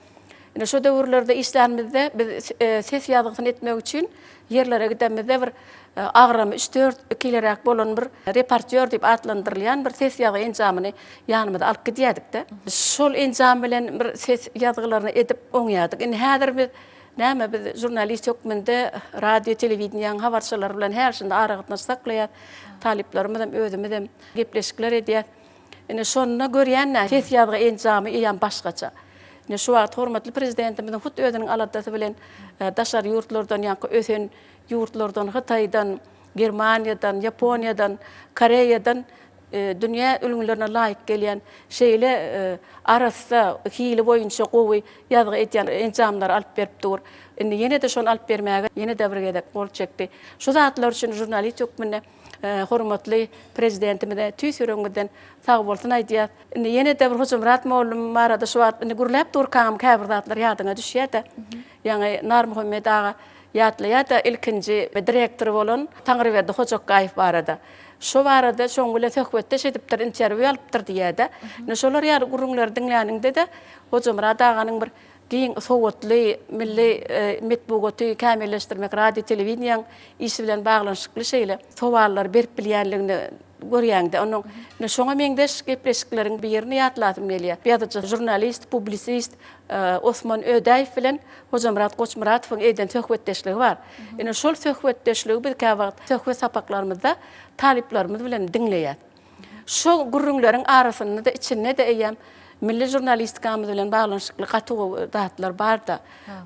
Ine şo döwürlerde işlänimizde biz ses ýazgysyny etmek üçin ýerlere gidenimizde bir agramy üç-dört kileräk bolan bir reportýor diýip atlandyrylýan bir ses ýazgy enjamyny ýanymyza alyp gidýärdik-de. Şol enjam bilen bir ses ýazgylaryny edip oňýardyk. Indi häzir biz näme biz žurnalist hökmünde radio, telewideniýäň habarçylary bilen her şunda aragatnaşyk saklaýas. Talyplarymyzam, özümizem gepleşikler edýäs. Ine şonda görýän-dä, ses ýazgy enjamy eýýäm başgaça. Ine şu wagt hormatly Prezidentimiziň hut özüniň aladasy bilen daşary ýurtlardan ýaňky ösen ýurtlardan, Hytaýdan, Germaniýadan, Ýaponiýadan, Koreýadan dünýä ülňülerine laýyk gelýän şeýle arassa, hili boýunça gowy ýazgy edýän enjamlary alyp berip dur. Indi ýene-de şony alyp bermäge ýene-de bir gezek gol çekdi. Şu zatlar üçin žurnalist hökmünde Hormatly Prezidentimize tüýs ýüregimizden sagbolsun aýdýas. Indi ýene-de bir Hojamyrat mollum barada şu wagt indi gürläp durkaňam käbir zatlar ýadyňa düşýär-de. Ýaňy Narmuhammet aga ýatlaýar-da ilkinji direktory bolan Taňryberdi Hojakgaýew barada. Şo barada şoň bilen söhbetdeş edipdir, interwýu alypdyr diýýär-de. Indi şolar ýaly gürrüňleri diňläniňde-de Hojamyrat aganyň bir Giň sowatly, milli metbugaty kämilleşdirmek, radio, telewideniýäň işi bilen baglanyşykly şeýle sowallary berip bilýänligini görýäňde, onuň ine şoňa meňzeş gepleşikleriň birini ýatlasym gelýär. Ýazyjy, žurnalist, publisist Osman Ödäýew bilen Hojamyrat Goçmyratowyň eden söhbetdeşligi bar. Ine şol söhbetdeşligi biz käwagt söhbet sapaklarymyzda talyplarymyz bilen diňleýäs. Şol gürrüňleriň arasynda-da, içinde-de eýýäm milli žurnalistikamyz bilen baglanyşykly gaty gowy zatlar bar-da.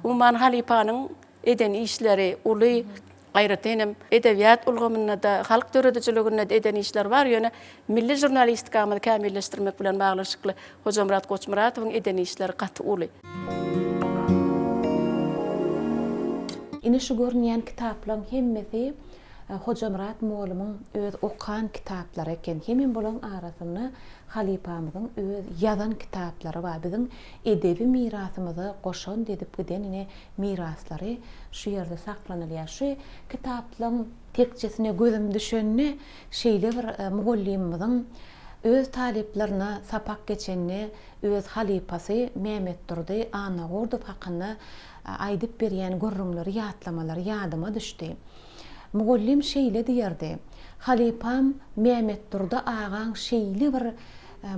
Umuman, halypanyň eden işleri uly, aýratyn hem edebiýat ulgamynda-da, halk döredijiliginde-de eden işleri bar, ýöne milli žurnalistikamyzy kämilleşdirmek bilen baglanyşykly Hojamyrat Goçmyratowyň eden işleri gaty uly. Ine şu görünýän kitaplaryň hemmesi Hojamyrat mugallymyň öz okan kitaplary eken. Hemem bulaň arasynda halypamyzyň öz ýazan kitaplary bar. Biziň edebi mirasymyza goşant edip giden ine miraslary şu ýerde saklanylýar. Şu kitaplaň tekjesine gözüm düşende şeýle bir mugallymymyzyň öz talyplaryna sapak geçende öz halypasy Mämmetdurdy Annagurdow hakynda aýdyp berýän gürrüňleri, ýatlamalary ýadyma düşdi. Mugallym şeýle diýerdi, Halypam Mämmetdurdy agaň şeýle bir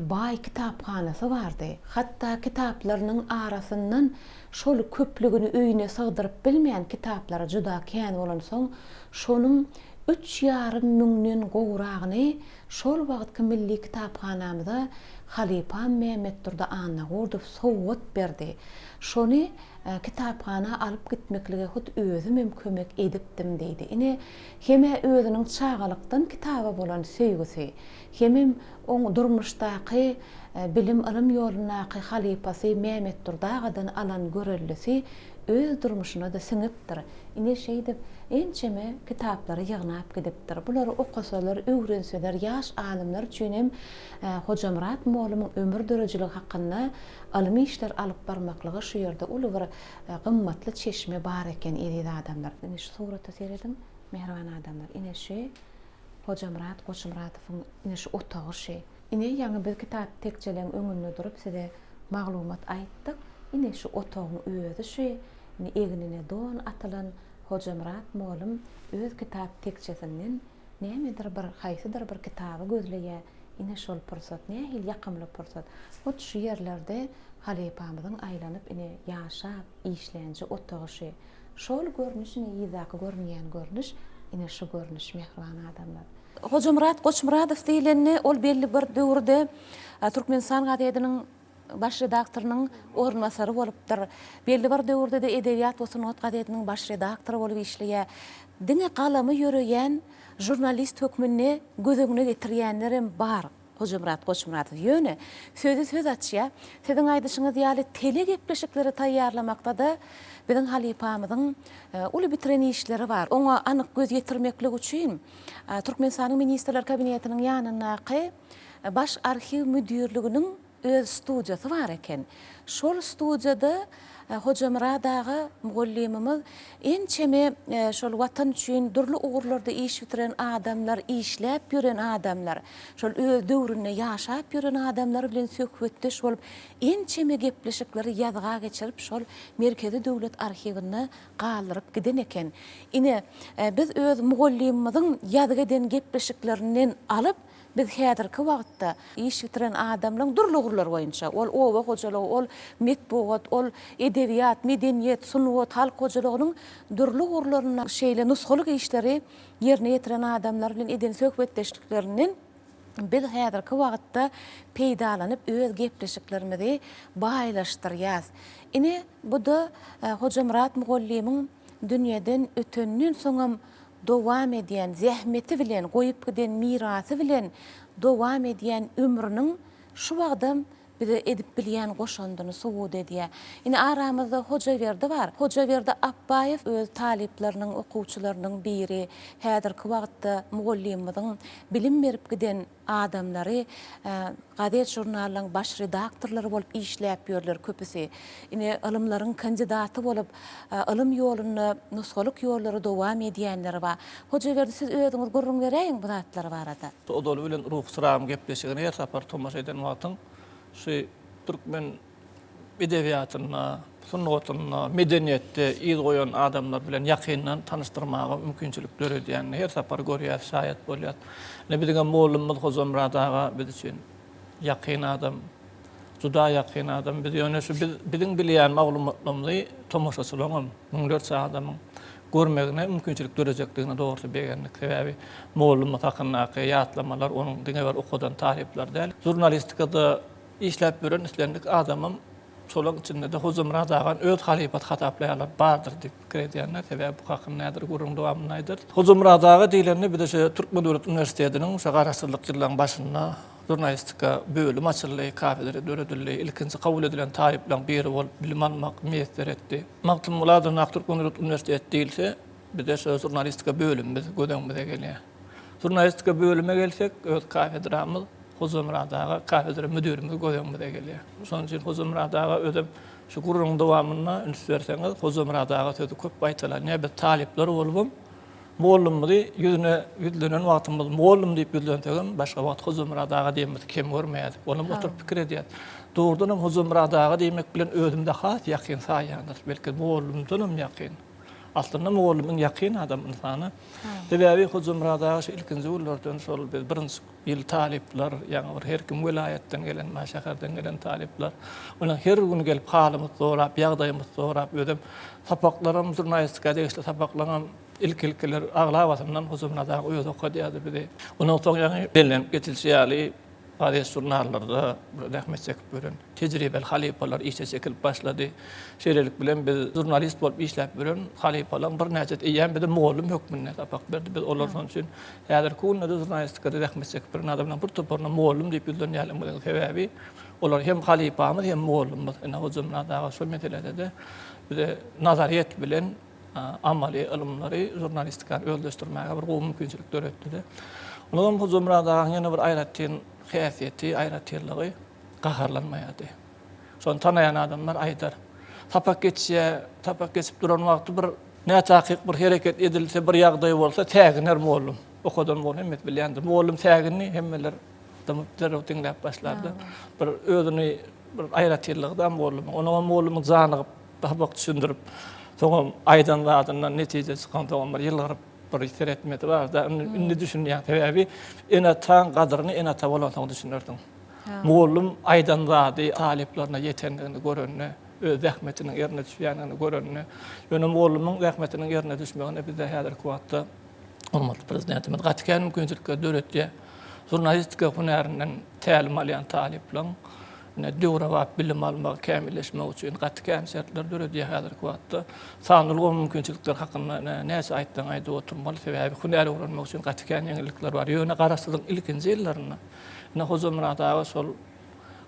baý kitaphanasy bardy. Hatda kitaplarynyň arasyndan şol köplügini öýüne sygdyryp bilmän kitaplary juda kän bolansoň, şonuň üç ýarym müňden gowragyny şol wagtky milli kitaphanamyza halypam Mämmetdurdy Annagurdow sowgat berdi. Şony Kitaphana alyp gitmeklige hut özümem kömek edipdim diýdi. Ine, hem-ä özüniň çagalykdan kitaba bolan söýgüsi, hemem oň durmuşdaky bilim-ylym ýolundaky halypasy Mämmetdurdy agadan alan göreldesi. Öz durmuşyna-da siňipdir. Ine şeýdip, ençeme kitaplary ýygnap gidipdir. Bulary okasalar, öwrenseler, ýaş alymlar üçin hem Hojamyrat mollumyň ömür döredijiligi hakynda ylmy işler alyp barmaklyga şu ýerde uly bir gymmatly çeşme bar eken, eziz adamlar. Ine şu surata serediň, mähriban adamlar. Ine şu Hojamyrat Goçmyradowyň ine şu otagy şu. Ine ýaňy biz kitap tekjeleň öňünde durup size maglumat aýtdyk. Ine şu otagyň özi şu, ine egnine don atylan Hojamyrat mollum öz kitap tekjesinden nämedir bir, haýsydyr bir kitaby gözleýär. Ine şol pursat, nähili ýakymly pursat. Hut şu ýerlerde halypamyzyň aýlanyp ine ýaşap, işlänje otagy şu. Şol görnüş ine yzdaky görünýän görnüş, ine şu görnüş mähriban adamlar. Hojamyrat Goçmyradow diýlende, ol belli bir döwürde Türkmenistan gazetiniň baş redaktorynyň orunbasary bolupdyr. Belli bir döwürde-de Edebiýat we sungat gazetiniň baş redaktory bolup işleýär. Diňe galamy ýöreýän žurnalist hökmünde göz öňüne getirýänlerem bar Hojamyrat Goçmyradow. Ýöne sözi söz açýar. Siziň aýdyşyňyz ýaly telegepleşikleri taýýarlamakda-da biziň halypamyzyň uly bitiren işleri bar. Oňa anyk göz ýetirmeklik üçin Türkmenistanyň Ministrler Kabinetiniň ýanyndaky Baş arhiw müdirliginiň öz studiýasy bar eken. Şol studiýada Hojamyrat aga mugallymymyz ençeme şol Watan üçin dürli ugurlarda iş bitiren adamlar, işläp ýören adamlar, şol öz döwründe ýaşap ýören adamlar bilen söhbetdeş bolup, ençeme gepleşikleri ýazga geçirip, şol Merkezi döwlet arhiwinde galdyryp giden eken. Ine, biz öz mugallymymyzyň ýazgy eden gepleşiklerinden alyp, biz häzirki wagtda iş bitiren adamlaryň dürli ugurlar boýunça, ol oba hojalygy, ol metbugat, ol edebiýat, medeniýet, sungat, halk hojalygynyň dürli ugurlarynda şeýle nusgalyk işleri ýerine ýetiren adamlar bilen eden söhbetdeşliklerinden biz häzirki wagtda peýdalanyp öz gepleşiklerimizi baýlaşdyrýas. Ine, bu-da Hojamyrat mugallymyň dünýeden ötenden soňam dowam edýän, zähmeti bilen, goýup giden mirasy bilen dowam edýän ömrüniň şu wagtam bize edip bilýän goşandyny subut edýär. Ine, aramyzda Hojaberdi bar. Hojaberdi Apbaýew öz talyplarynyň, okuwçylarynyň biri. Häzirki wagtda mugallymymyzyň bilim berip giden adamlary gazet-žurnallaryň baş redaktorlary bolup işläp ýörler köpüsi. Ine, ylymlaryň kandidaty bolup, ylym ýolunda nusgalyk ýollary dowam edýänleri bar. Hojaberdi, siz özüňiz gürrüň beräýiň bu zatlar barada. Ozaly bilen Ruhy Çyragyň gepleşigine her sapar tomaşa eden wagtyň şu türkmen edebiýatynda, sungatynda, medeniýetde yz goýan adamlar bilen ýakyndan tanyşdyrmaga mümkinçilik döredýänini her sapar görýäs, şaýat bolýas. Ine biziňem mollumyz Hojamyrat aga biz üçin ýakyn adam, juda ýakyn adam. Biz ýöne şu biz biziň bilýän maglumatlarymyzy tomaşaçylaryňam, müňlerçe adamyň görmegine mümkinçilik dörejekdigine dogrusy begendik. Sebäbi mollumyz hakyndaky ýatlamalar onuň diňe bir okadan talyplary däl, žurnalistikada Işläp ýören islendik adamam şolaň içinde-de Hojamyrat agany öz halypasy hasaplaýarlar bardyr diýip pikir edýänler. Sebäbi bu hakynda häzir gürrüň dowamynda aýdarys. Hojamyrat aga diýlende bize şu Türkmen döwlet uniwersitetiniň şu Garaşsyzlyk ýyllaryň başynda žurnalistika bölüm açyldy, kafedra döredildi. Ilkinji kabul edilen talyplaryň biri bolup bilim almak miýesser etdi. Magtymguly adyndaky Türkmen döwlet uniwersiteti diýilse, bize şu žurnalistika bölümimiz göz öňümize gelýär. Žurnalistika bölüme gelsek, öz kafedramyz Hojamyrat aga kafedra müdirimiz göz öňümize gelýär. Şonuň üçin Hojamyrat aga özem şu gürrüňiň dowamynda üns berseňiz, Hojamyrat aga sözi köp gaýtalanýar. Biz talyplar bolubam mugallymymyzy ýüzüne ýüzlenen wagtymyz mugallym diýip ýüzlensegem, başga wagt Hojamyrat aga diýenimizi kem görmeýärdik. Onam oturyp pikir edýäris. Dogrudanam Hojamyrat aga diýmek bilen özümizi has ýakyn saýýandyrys. Belki mugallymdanam ýakyn. Aslynda mugallym iň ýakyn adam ynsana. Sebäbi Hojamyrat aga şu ilkinji günlerden şol biz birinji ýyl talyplar, ýaňy bir her kim welaýatdan gelen, ma şäherden gelen talyplar. Onuň her gün gelip halymyzy sorap, ýagdaýymyzy sorap, özem sapaklaram žurnalistika degişli sapaklaram ilki-ilkiler aglabasyndan Hojamyrat aga özi okadýardy bizi. Ondan soň ýaňy bellenip geçilişi ýaly gazet-žurnallarda zähmet çekip ýören tejribeli halypalar işe çekilip başlady. Şeýlelik bilen biz žurnalist bolup işläp ýören halypalaryň birnäçesi eýýäm bize mugallym hökmünde sapak berdi. Biz olar şonuň üçin häzirki günde-de žurnalistikada zähmet çekip ýören adamlaryň bir toparyna mugallym diýip ýüzlenýärligimiziň sebäbi olar hem halypamyz, hem mugallymymyz. Ine, Hojamyrat aga şol meselede-de. bize nazaryýet bilen amaly ylymlary, žurnalistikany özleşdirmäge bir gowy mümkinçilik döretdi-de. Onam Hojamyrat agaň ýene bir aýratyn häsiýeti, aýratynlygy gaharlanmaýardy. Şony tanaýan adamlar aýdar. Sapak geçýär, sapak geçip duran wagty bir nätakyk bir hereket edilse, bir ýagdaý bolsa säginer mugallym. Okadan mugallym hemmesi bilýändir. Mugallym sägindi, hemmeler dymyp derrew diňläp başlardy. Bir özüni bir aýratynlygy-da mugallymyň. Onuňam mugallymyň janygyp sapak düşündirip, soňam aýdan zadyndan netije çykansoňam bir ýylgyryp bir seretmesi bar-da. Indi düşünýän. Sebäbi ene-ataň gadyryny ene-ata bolansoň düşünersiň. Mugallym aýdan zady talyplaryna ýetendigini görende, öz zähmetiniň ýerine düşýändigini görende, ýöne mugallymyň zähmetiniň ýerine düşmegine bizde häzirki wagtda hormatly Prezidentimiz gaty kän mümkinçilikleri döretýär. Žurnalistika hünärinden tälim alýan talyplaryň ine döwrebap bilim almagy, kämilleşmegi üçin gaty kän şertler döredýär häzirki wagtda. Sanly ulgam mümkinçilikleri hakynda ine näçe aýtsaň aýdyp oturmaly, sebäbi hünär öwrenmek üçin gaty kän ýeňillikler bar. Ýöne Garaşsyzlygyň ilkinji ýyllarynda Ine, Hojamyrat aga şol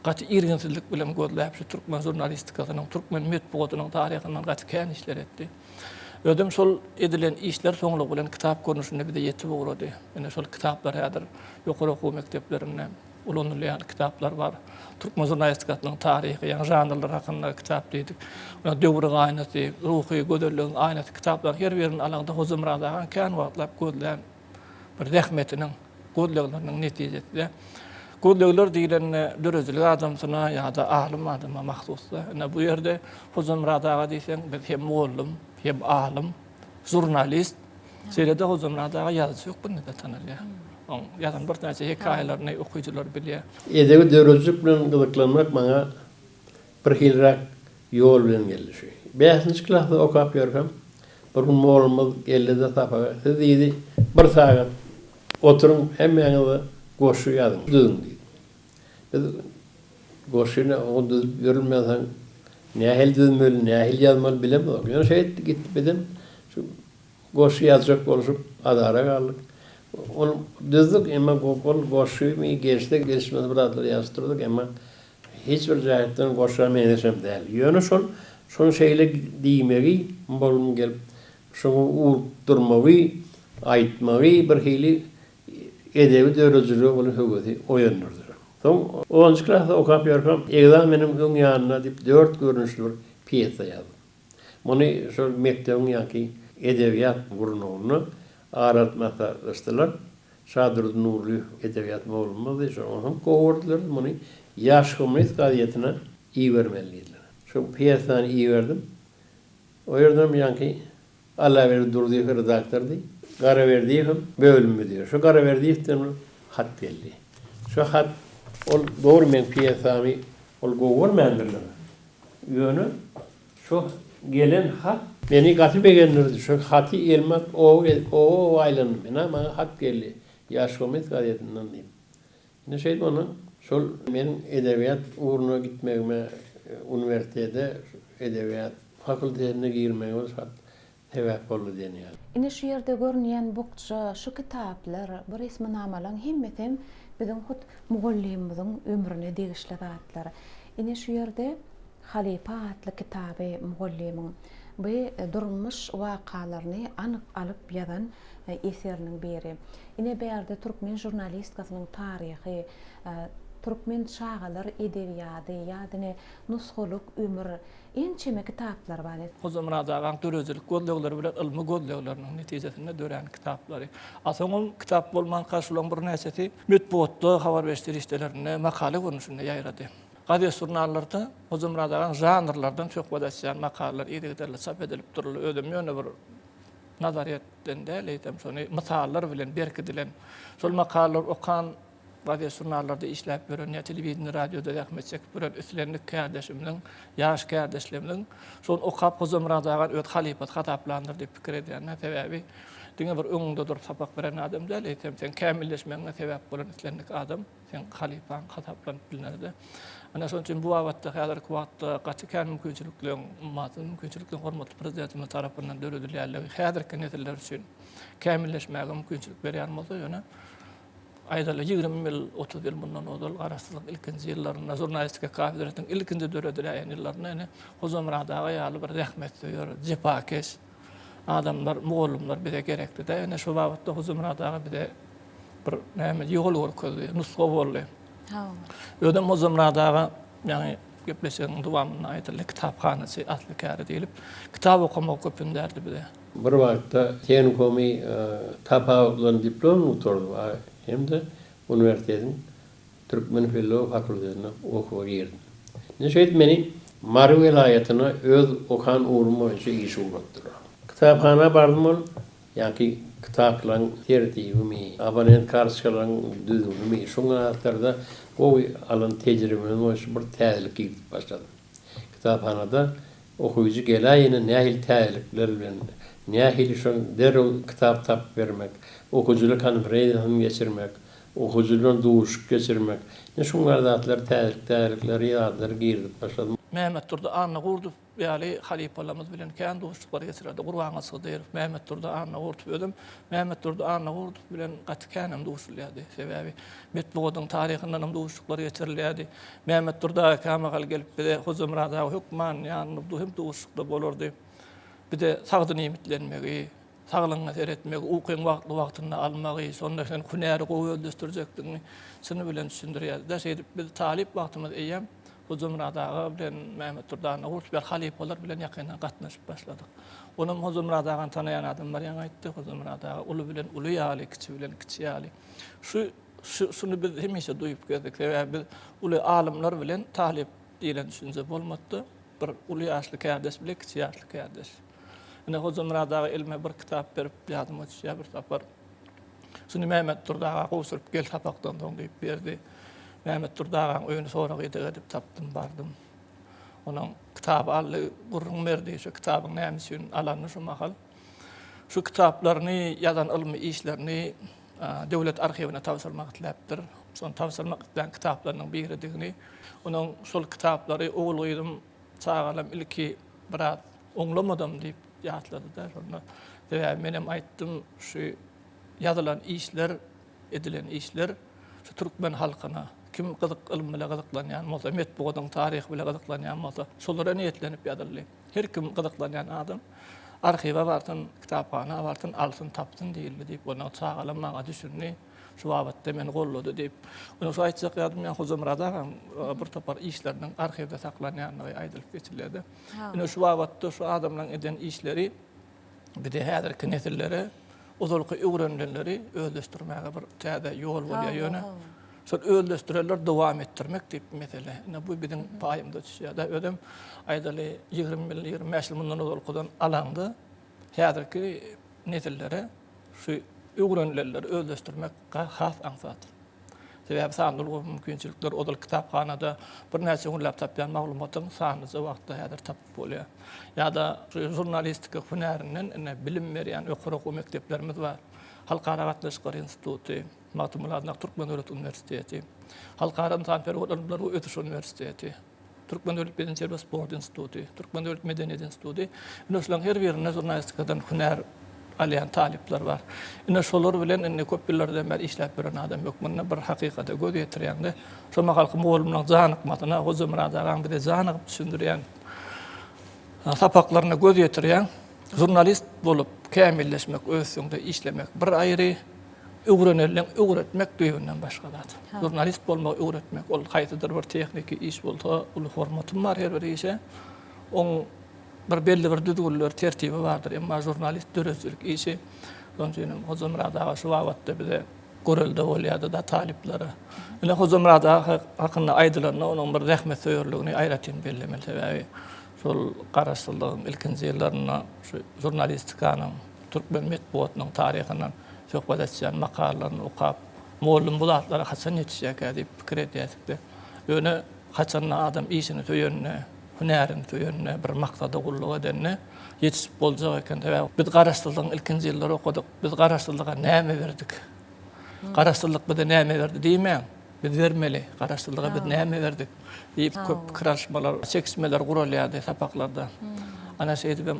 gaty irginsizlik bilen gözläp, şu türkmen žurnalistikasynyň, türkmen metbugatynyň taryhyndan gaty kän işler etdi. Özem şol edilen işler soňlugy bilen kitap görnüşinde bize ýetip ugrady. Ine, şol kitaplar häzir ýokary okuw mekdeplerinde ulanylýan kitaplar bar. Türkmen žurnalistikasynyň taryhy, ýagny žanrlar hakynda kitap diýdik. Döwrüň aýnasy, ruhy gözelligiň aýnasy kitaplaryň her birini alaňda Hojamyrat agaň kän wagtlap gözlän bir zähmetiniň, gözlegleriniň netijesinde. Gözlegler diýlende döredijilik adamsyna ýa-da alym adama mahsusda. Ine bu ýerde Hojamyrat aga diýseň biz hem mugallym, hem alym, žurnalist, şeýle-de Hojamyrat aga ýazyjy hökmünde-de tanalýar. Oň ýazan birnäçe hekaýalaryny okyjylar bilýär. Edebi döredijilik bilen gyzyklanmak maňa birhiliräk Ýol bilen geldi şu. Bäşinji klasda okap ýörkäm, bir gün mollumyz geldi-de sapaga, Siz diýdi, bir sagat oturyň, hemmäňiz-de goşgy ýazyň, düzüň diýdi. Biz goşgyny oňa düzüp ýörülmänsoň, nähili düzmeli, nähili ýazmaly bilemzok. Ýöne şeýtdik gitdik bizem şu goşgy ýazjak bolşup azara galdyk. Ony düzdük, emma ol goşgymy gelişse gelişmese bir zatlar ýazyp durduk, emma Hiç bir jähetden goşa meňzeşem däl. Ýöne şol şoň şeýle diýmegi, mugallym gelip şoňa urup durmagy, aýtmagy bir hili edebi döredijilige bolan höwesi oýandyrdy. Soň onunjy klasda okap ýörkäm ekzameniň öň ýanynda diýip dört görnüşli bir pýesa ýazdym. Muny şol mekdebiň ýaňky edebiýat gurnagynda ara alyp maslahatlaşdylar. Şadurdy Nurlyýew edebiýat mugallymymyzdy, şoňa hem gowy gördüler, muny Ýaş kommunist gazetine ibermeli diýdiler. Şo pýesany iberdim. O ýerdenem ýaňky Allaberdi Durdyýew redaktordy, Garaberdiýew hem bölüm müdiri. Şo Garaberdiýewden bir hat geldi. Şo hat, ol dogry meň pýesamy ol gowy görmändirler. Ýöne Şo gelen hat meni gaty begendirdi. Şo haty elime alyp oba-oba aýlandym. Ine, maňa hat geldi Ýaş kommunist gazetinden diýip. Ine, şeýdip ondan şol meniň edebiýat ugruna gitmegime, uniwersitete edebiýat fakultetine girmegime şo hat sebäp boldy diýen ýaly. Ine, şu ýerde görünýän bukja, şu kitaplar, bu resminamalaryň hemmesem biziň hut mugallymymyzyň ömrüne degişli zatlar. Ine, şu ýerde Halypa atly kitaby mugallymyň bu durmuş wakalaryny anyk alyp ýazan eseriniň biri. Ine bärde türkmen žurnalistkasynyň taryhy, türkmen çagalar edebiýady ýa-da nusgalyk ömür ençeme kitaplar bar. Hojamyrat agaň döredijilik gözlegleri bilen ylmy gözlegleriniň netijesinde dörän kitaplary. A soňam kitap bolmanka şularyň birnäçesi metbugatda, habar beriş serişdelerinde makala görnüşinde ýaýrady. Gazet-žurnallarda Hojamyrat agaň žanrlardan söhbet açýan makalalary yzygiderli çap edilip duruldy. Özem ýöne bir nazaryýetden däl, eýsem şony mysallar bilen berkidilen. Şol makalalary okan gazet-žurnallarda işläp ýören ýa telewideniýe, radioda zähmet çekip ýören islendik kärdeşimiziň, ýaş kärdeşlerimiziň şony okap Hojamyrat agany öz halypasy hasaplandyr diýip pikir edýän. Sebäbi diňe bir öňüňde durup sapak beren adam däl, eýsem seň kämilleşmegiňe sebäp bolan islendik adam. Seň halypaň hasaplanyp bilner-de. Ana şonuň üçin bu babatda häzirki wagtda gaty kän mümkinçilikleriň, ummasyz mümkinçilikleriň hormatly Prezidentimiz tarapyndan döredilýänligi häzirki nesiller üçin kämilleşmäge mümkinçilik berýän bolsa, ýöne Aýdaly, 20 ýyl, 30 ýyl mundan ozal Garaşsyzlygyň ilkinji ýyllarynda, žurnalistika kafedrasynyň ilkinji dörediläýen ýyllarynda ine Hojamyrat aga ýaly bir zähmetsöýer, jepakeş adamlar, mugallymlar bize gerekdi-de. Ine şu babatda Hojamyrat aga bize bir näme ýol görkezdi, nusga boldy. Özem Hojamyrat aga ýaňy gepleşigiň dowamynda aýdyldy, kitaphanaçy asly käri diýlip, kitap okamagy köp ündärdi bize. Bir wagtda tehnikumyny tapawutlan diplom gutardym hem-de uniwersitetiň türkmen filologiýa fakultetine okuwa girdim. Ine şeýdip meni Mary welaýatyna öz okan ugrum boýunça işe ugratdylar. Kitaphana bardym ol ýaňky kitaplaryň tertibimi, abonent kartoçkalaryň düzgünimi, şuň zatlarda gowy alan tejribemiz boýunça bir täzelik girizip başladym. Kitaphanada Okyjy geläýene nähili täzelikler bilen, nähili şol derrew kitap tapyp bermek, okyjylar konferensiýasyny geçirmek, okyjylar bilen duşuşyk geçirmek, ine şuň ýaly zatlar täzelik-täzelikleri zatlary girizip başladym. Mämmetdurdy Annagurdow ýaly halypalarymyz bilen kän duşuşyklar geçirerdi. Gurbangylyç Hydyrow, Mämmetdurdy Annagurdow özem Mämmetdurdy Annagurdow bilen gaty känem duşulýardy. Sebäbi metbugatyň taryhyndanam duşuşyklar geçirilýärdi. Mämmetdurdy aga kämahal gelip bize Hojamyrat aga hökman ýanynda hem duşuşykda bolardy. Bize sagdyn iýmitlenmegi, saglygyňa seretmegi, ukyňy wagtly-wagtynda almagy, şonda sen hünäri gowy özleşdirjekdigiňi çyny bilen düşündirýärdi-de. Şeýdip biz talyp wagtymyz eýýäm Hojamyrat aga bilen Mämmetdurdy Annagurdow ýaly halypalar bilen ýakyndan gatnaşyp başladyk. Onam Hojamyrat agany tanaýan adamlar ýaňy aýtdy, Hojamyrat aga uly bilen uly ýaly, kiçi bilen kiçi ýaly. Şu Şu şuny biz hemişe duýup gezdik. Sebäbi biz uly alymlar bilen talyp diýlen düşünje bolmady-da. Bir uly ýaşly kärdeş bile kiçi ýaşly kärdeş. Ine Hojamyrat aga elime bir kitap berip ýadyma düşýär bir sapar. Şuny Mämmetdurdy aga gowşuryp gel sapakdan soň diýip berdi. Mämmetdurdy agaň öýüni sorag-ideg edip tapdym, bardym. Onuň kitaby aldy, gürrüň berdi şu kitabyň näme üçin alanyny şu mahal. Şu kitaplaryny, ýazan ylmy işlerini döwlet arhiwine tabşyrmak isläpdir. Şony tabşyrmak islän kitaplarynyň biridigini, onuň şol kitaplary ogul-gyzym, çagalarym ilki biraz oňlamadam diýip ýatlady-da şonda. Sebäbi menem aýtdym, şu ýazylan işler, edilen işler şu türkmen halkyna, kim gyzyk ylym bile gyzyklanýan bolsa, metbugatyň taryhy bile gyzyklanýan bolsa, şolara niýetlenip ýazyldy. Her kim gyzyklanýan adam arhiwe barsyn, kitaphana barsyn, alsyn, tapsyn diýildi diýip, ondan çagalam maňa düşündi. Şu babatda meni goldady diýip. Ondan şu aýtjak ýadym ýa Hojamyrat agaň bir topar işleriniň arhiwde saklanýandygy aýdylyp geçilýär-de. Ine şu babatda şu adamlaryň eden işleri bize häzirki nesillere ozalky öwrenilenleri özleşdirmäge bir täze ýol bolýar. Ýöne şol özleşdirenler dowam etdirmek diýip mesele. Ine bu biziň paýymyza düşýär-de. Özem aýdaly 20 ýyl, 25 ýyl mundan ozalkydan alaňda häzirki nesillere şu öwrenilenleri özleşdirmek has aňsat. Sebäbi sanly ulgam mümkinçilikleri ozal kitaphanada birnäçe günläp tapýan maglumatyň sanlyja wagtda häzir tapyp bolýar. Ýa-da žurnalistika hünärinden ine bilim berýän ýokary okuw mekdeplerimiz bar. Halkara gatnaşyklary instituty, Magtymguly adyndaky Türkmen döwlet uniwersiteti, Halkara ynsanperwer ylymlar we ösüş uniwersiteti. Türkmen döwlet bedenterbiýe sport instituty, Türkmen döwlet medeniýet instituty. Ine şolaryň her birinde žurnalistikadan hünär alýan talyplar bar. Ine şolar bilen indi köp ýyllardan bäri işläp ýören adam hökmünde bir hakykata göz ýetirýäň-de, şo mahalky mugallymlaryň janykmasyna, Hojamyrat agaň bize janygyp düşündirýän sapaklaryna göz ýetirýäň. Žurnalist bolup kämilleşmek, öz üstüňde işlemek bir aýry, Öwreneliň, öwretmek düýbünden başga zat. Žurnalist bolmagy öwretmek, ol haýsydyr bir tehniki iş bolsa, uly hormatym bar her bir işe. Oň bir belli bir düzgünleri, tertibi bardyr. Emma žurnalist döredijilik işi. Şonuň üçin hem Hojamyrat aga şu babatda bize görelde bolýardy-da talyplara. Ine Hojamyrat aga hakynda aýdylanda onuň bir zähmetsöýerligini aýratyn bellemeli. Sebäbi şol Garaşsyzlygyň ilkinji ýyllarynda şu žurnalistikanyň Türkmen metbugatynyň taryhyndan söhbet açýan makalalaryny okap, mugallym bu zatlara haçan ýetişýärkä diýip pikir edýärdik-de. Ýöne haçanda adam işini söýende, hünärini söýende, bir maksada gulluk edende ýetişip boljak eken. Sebäbi biz Garaşsyzlygyň ilkinji ýyllary okadyk. Biz Garaşsyzlyga näme berdik? Garaşsyzlyk bize näme berdi diýmäň. Biz bermeli, Garaşsyzlyga biz näme berdik? diýip köp pikir alyşmalar, çekişmeler guralýardy sapaklarda. Ana şeýdibem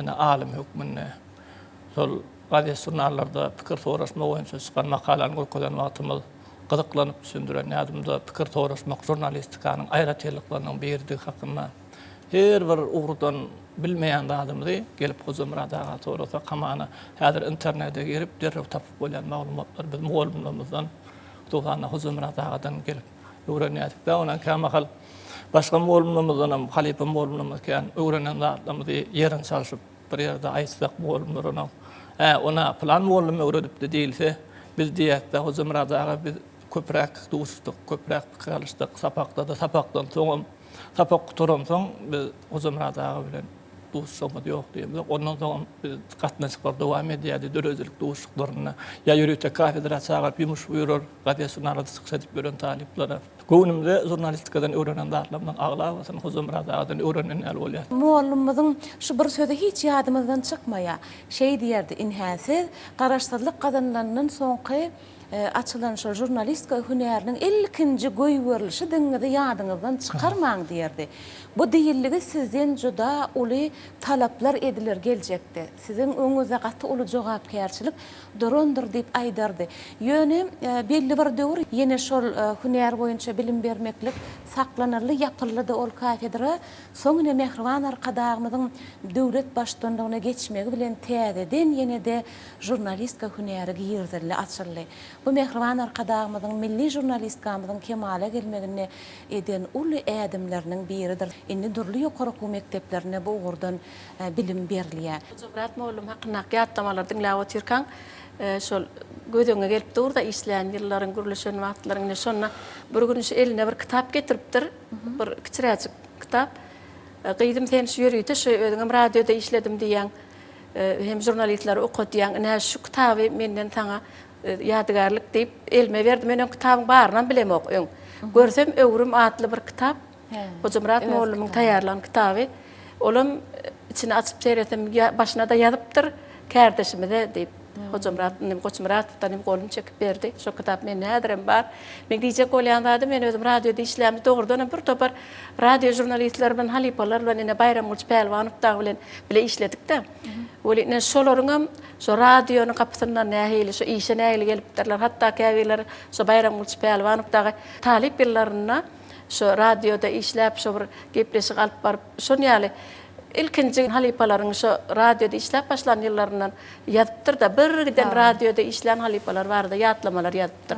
ine alym hökmünde şol gazet-žurnallarda pikir soraşma boýunça çykan makalany görkezen wagtymyz gyzyklanyp düşündiren ýadymda pikir soraşmak žurnalistikanyň aýratynlyklarynyň biridigi hakynda her bir ugurdan bilmeýän zadymyzy gelip Hojamyrat aga sorasak hamana häzir internete girip derrew tapyp bolýan maglumatlary biz mugallymlarymyzdan hususan-da Hojamyrat agadan gelip öwrenýärdik-de ondan kämahal başga mugallymlarymyzdanam halypa mugallymlarymyz kän öwrenen zatlarymyzy ýerini çalşyp Bir ýerde aýtsak mugallymlar onuň, Hä, ona pylan mugallym öwredipdi diýilse, biz diýýäs-de, Hojamyrat aga biz köpräk duşuşdyk, köpräk pikir alyşdyk, sapakda-da, sapakdan soňam, sapak gutaransoň biz Hojamyrat aga bilen duşuşygymyz ýok diýemzok. Ondan soňam biz gatnaşyklar dowam edýärdi, döredijilik duşuşyklarynda ýa ýörite kafedra çagyryp ýumuş buýrar, gazet-žurnalda çykyş edip ýören talyplara. Göwnümde žurnalistikadan öwrenen zatlarymyň aglabasyny Hojamyrat agadan öwrenen ýaly bolýar. Mugallymymyzyň şu bir sözi hiç ýadymyzdan çykmaýar. Şeý diýerdi, Inhä siz Garaşsyzlyk gazanylandan soňky açylan şol žurnalistika hünäriniň ilkinji goýberilişidigiňizi ýadyňyzdan çykarmaň diýerdi. Bu diýildigi sizden juda uly talaplar ediler geljekde. Siziň öňüňizde gaty uly jogapkärçilik durandyr diýip aýdardy. Ýöne belli bir döwür ýene şol hünär boýunça bilim bermeklik saklanyldy, ýapyldy-da ol kafedra. Soň ine mähriban Arkadagymyzyň döwlet baştutanlygyna geçmegi bilen täzeden ýene-de žurnalistika hünäri girizildi, açyldy. Bu mähriban Arkadagymyzyň milli žurnalistkamyzyň kemala gelmeginde eden uly ädimleriniň biridir. Indi dürli ýokary okuw mekdeplerinde bu ugurdan bilim berilýär. Hojamyrat mugallym hakyndaky ýatlamalary diňläp otyrkaň, şol göz öňüňe gelip dur-da, işlän ýyllaryň, gürleşen wagtlaryň, ine, şonda bir gün şu eline bir kitap getiripdir, bir kiçiräjik kitap. Gyzym, sen şu ýörite şu özüňem radioda işledim diýýäň, hem žurnalistleri okadýaň, ine, şu kitaby menden saňa ýadygärlik diýip, elime berdi. Men öň kitabyň barynam bilemok öň. Görsem, Öwrüm atly bir kitap. Hojamyrat mugallymyň taýýarlan kitaby. Olam içini açyp seretsem, başyna-da ýazypdyr, Kärdeşimize diýip. Hojamyrat inim Goçmyratowdan hem goluny çekip berdi. Şo kitap mende häzirem bar. Meň diýjek bolýan zadym, men özüm radioda işlämde, dogrudanam bir topar radio žurnalistleri bilen, halypalar bilen, ine, Baýramgylyç Pälwanow dagy bilen bile işledik-de. Weli, ine, şolaryňam şo radionyň gapysyndan nähili, şo işe nähili gelipdirler, hatda käbirleri şo Baýramgylyç Pälwanow dagy talyp ýyllarynda Şo radioda işläp şo bir gepleşik alyp baryp şon ýaly ilkinji halypalaryň şo radioda işläp başlan ýyllaryndan ýazypdyrda bir giden radioda işlän halypalar barada ýatlamalar ýazypdyr.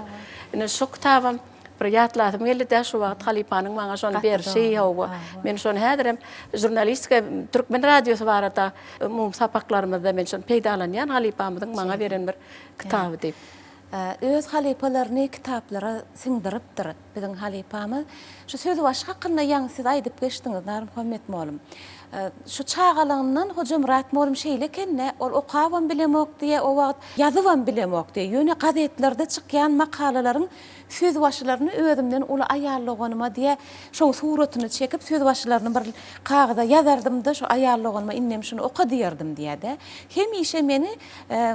Ine şo kitabam bir ýatlasym geldi-dä şo wagt halypanyň maňa şony berşi hawa men şony häzirem žurnalistika türkmen radiosy barada umumy sapaklarymyzda men şony peýdalanýan halypamyzyň maňa beren bir kitaby diýip. Öz halypalaryny kitaplara siňdiripdir biziň halypamyz. Şu sözbaşy hakynda ýaňy siz aýdyp geçdiňiz, Narmuhammet mollum. Şu çagalygyndan Hojamyrat mollum şeýle eken-dä, ol okabam bilemok diýýär, o wagt ýazybam bilemok diýýär. Ýöne gazetlerde çykýan makalalaryň sözbaşylaryny özümden uly aýal doganyma diýýär, şoň suratyny çekip, sözbaşylaryny bir kagyza ýazardym-da, şu aýal doganyma indem şuny oka diýerdim diýýär-dä. Hemişe meni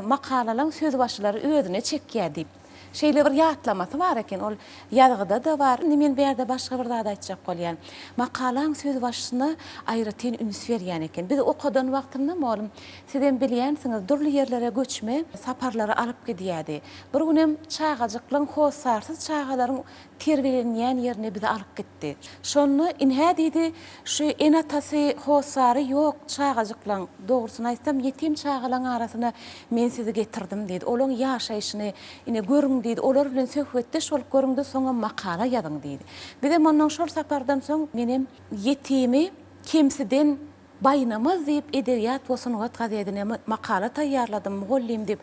Makalalaň sözbaşylary özüne çekýär diýip, şeýle bir ýatlamasy bar eken. Ol ýazgyda-da bar. Indi men bärde başga bir zat aýtjak bolýan. Makalaň sözbaşysyna aýratyn üns berýän eken. Biz okadan wagtynda mugallym, sizem bilýänsiňiz, dürli ýerlere göçme saparlara alyp gidýärdi. Bir günem çagajyklaň, hossarsyz çagalaryň terbiýelenýän ýerine bizi alyp gitdi. Şonda, Inhä diýdi, şu ene-atasy, hossary ýok çagajyklaň, dogrusyny aýtsam, ýetim çagalaň arasyna men sizi getirdim diýdi. Olaň ýaşaýşyny, ine, görüň diýdi. Olar bilen söhbetdeş bolup görüň-de, soňam makala ýazyň diýdi. Bizem ondan şol sapardan soň menem ýetimi kemsiden Baýnamaz diýip Edebiýat we sungat gazedine makala taýýarladym, mugallym diýip,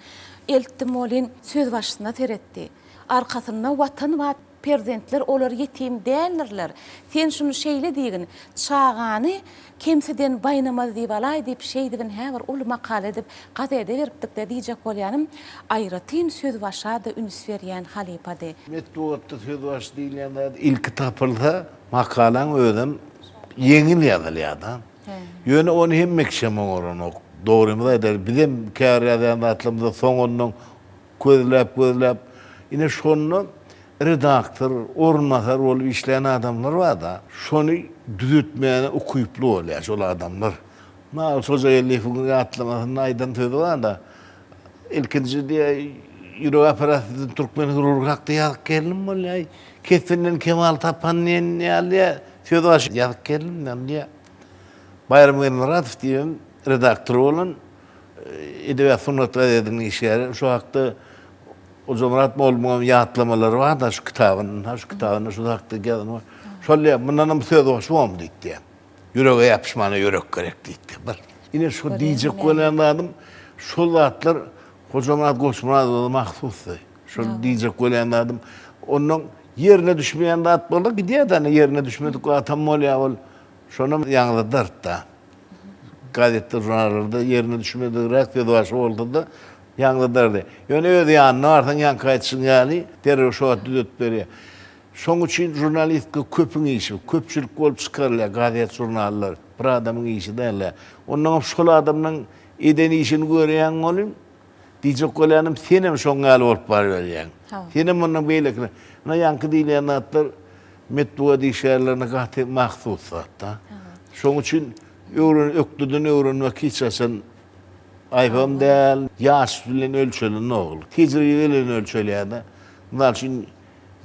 eltdim welin, sözbaşysyna seretdi. Arkasynda Watan bar, perzentler olar ýetim däldirler. Sen şuny şeýle diýgin, çagany kemsiden baýnamaz diýip alaý diýip şeýdibin hä bir uly makala edip gazede beripdik-de diýjek bolýanym, aýratyn sözbaşa-da üns berýän halypady. Metbugatda sözbaşy diýilýän zat ilki tapylsa, makalaň özem ýeňil ýazylýar-da. Ýöne ony hemme kişem oňaranok. Dogrymyzy aýdaly, bizem käbir ýazýan zatlarymyzda soňundan Gözläp-gözläp, ine şonda redaktor, orunbasar bolup işleýän adamlar bar-da, şony düzetmäne ukyply bolýar şol adamlar. Naglyş Hojageldiýewiň ýatlamasynda aýdan sözi bar-da, Ilkinji diýýär, ýürek operasiýasyny türkmen hirurgy hakda ýazyp geldim bolýar. Kesbinden kemal tapan diýen ýaly diýýär, sözbaşy ýazyp geldim men diýýär. Baýram Gelmyradow diýibem redaktor bolan Edebiýat sungat gazetiniň işgäri şu hakda Hojamyrat mollumyňam ýatlamalary bar-da şu kitabynda, şu kitabynda şu hakda ýazan bar. Şol diýýär, mundanam sözbaşy bormy diýip diýýär. Ýürege ýapyşmana ýürek gerek diýipdir bir. Ine şu diýjek bolýan zadym, şol zatlar Hojamyrat Goçmyradowa mahsusdy. Şol diýjek bolýan zadym, ondan ýerine düşmeýän zat bolsa gidýär-de, ine ýerine düşmedik zatam bolýar ol. Şonam ýaňzydardy-da. Gazetde, žurnallarda ýerine düşmedigräk sözbaşy bolsa-da ýaňzydardy. Ýöne öz ýanyna barsaň, ýaňky aýdyşyň ýaly, derrew şo wagt düzetip berýär. Şoň üçin žurnalistika köpüň işi, köpçülik bolup çykarylýar gazet, žurnallar. Bir adamyň işi däl-de. Onnoňam şol adamlaň eden işini görýäň welin, diýjek bolýanym, senem şoň ýaly bolup baryberýäň. Senem ondan beýlekine. Muna ýaňky diýilýän zatlar metbugat işgärlerine gaty mahsus zat-da. Şoň üçin öwren, ökdeden öwrenmek hiç haçan aýbam däl. Ýaş bilen ölçelenok ol. Tejribe bilen ölçelýär-de. Mysal üçin,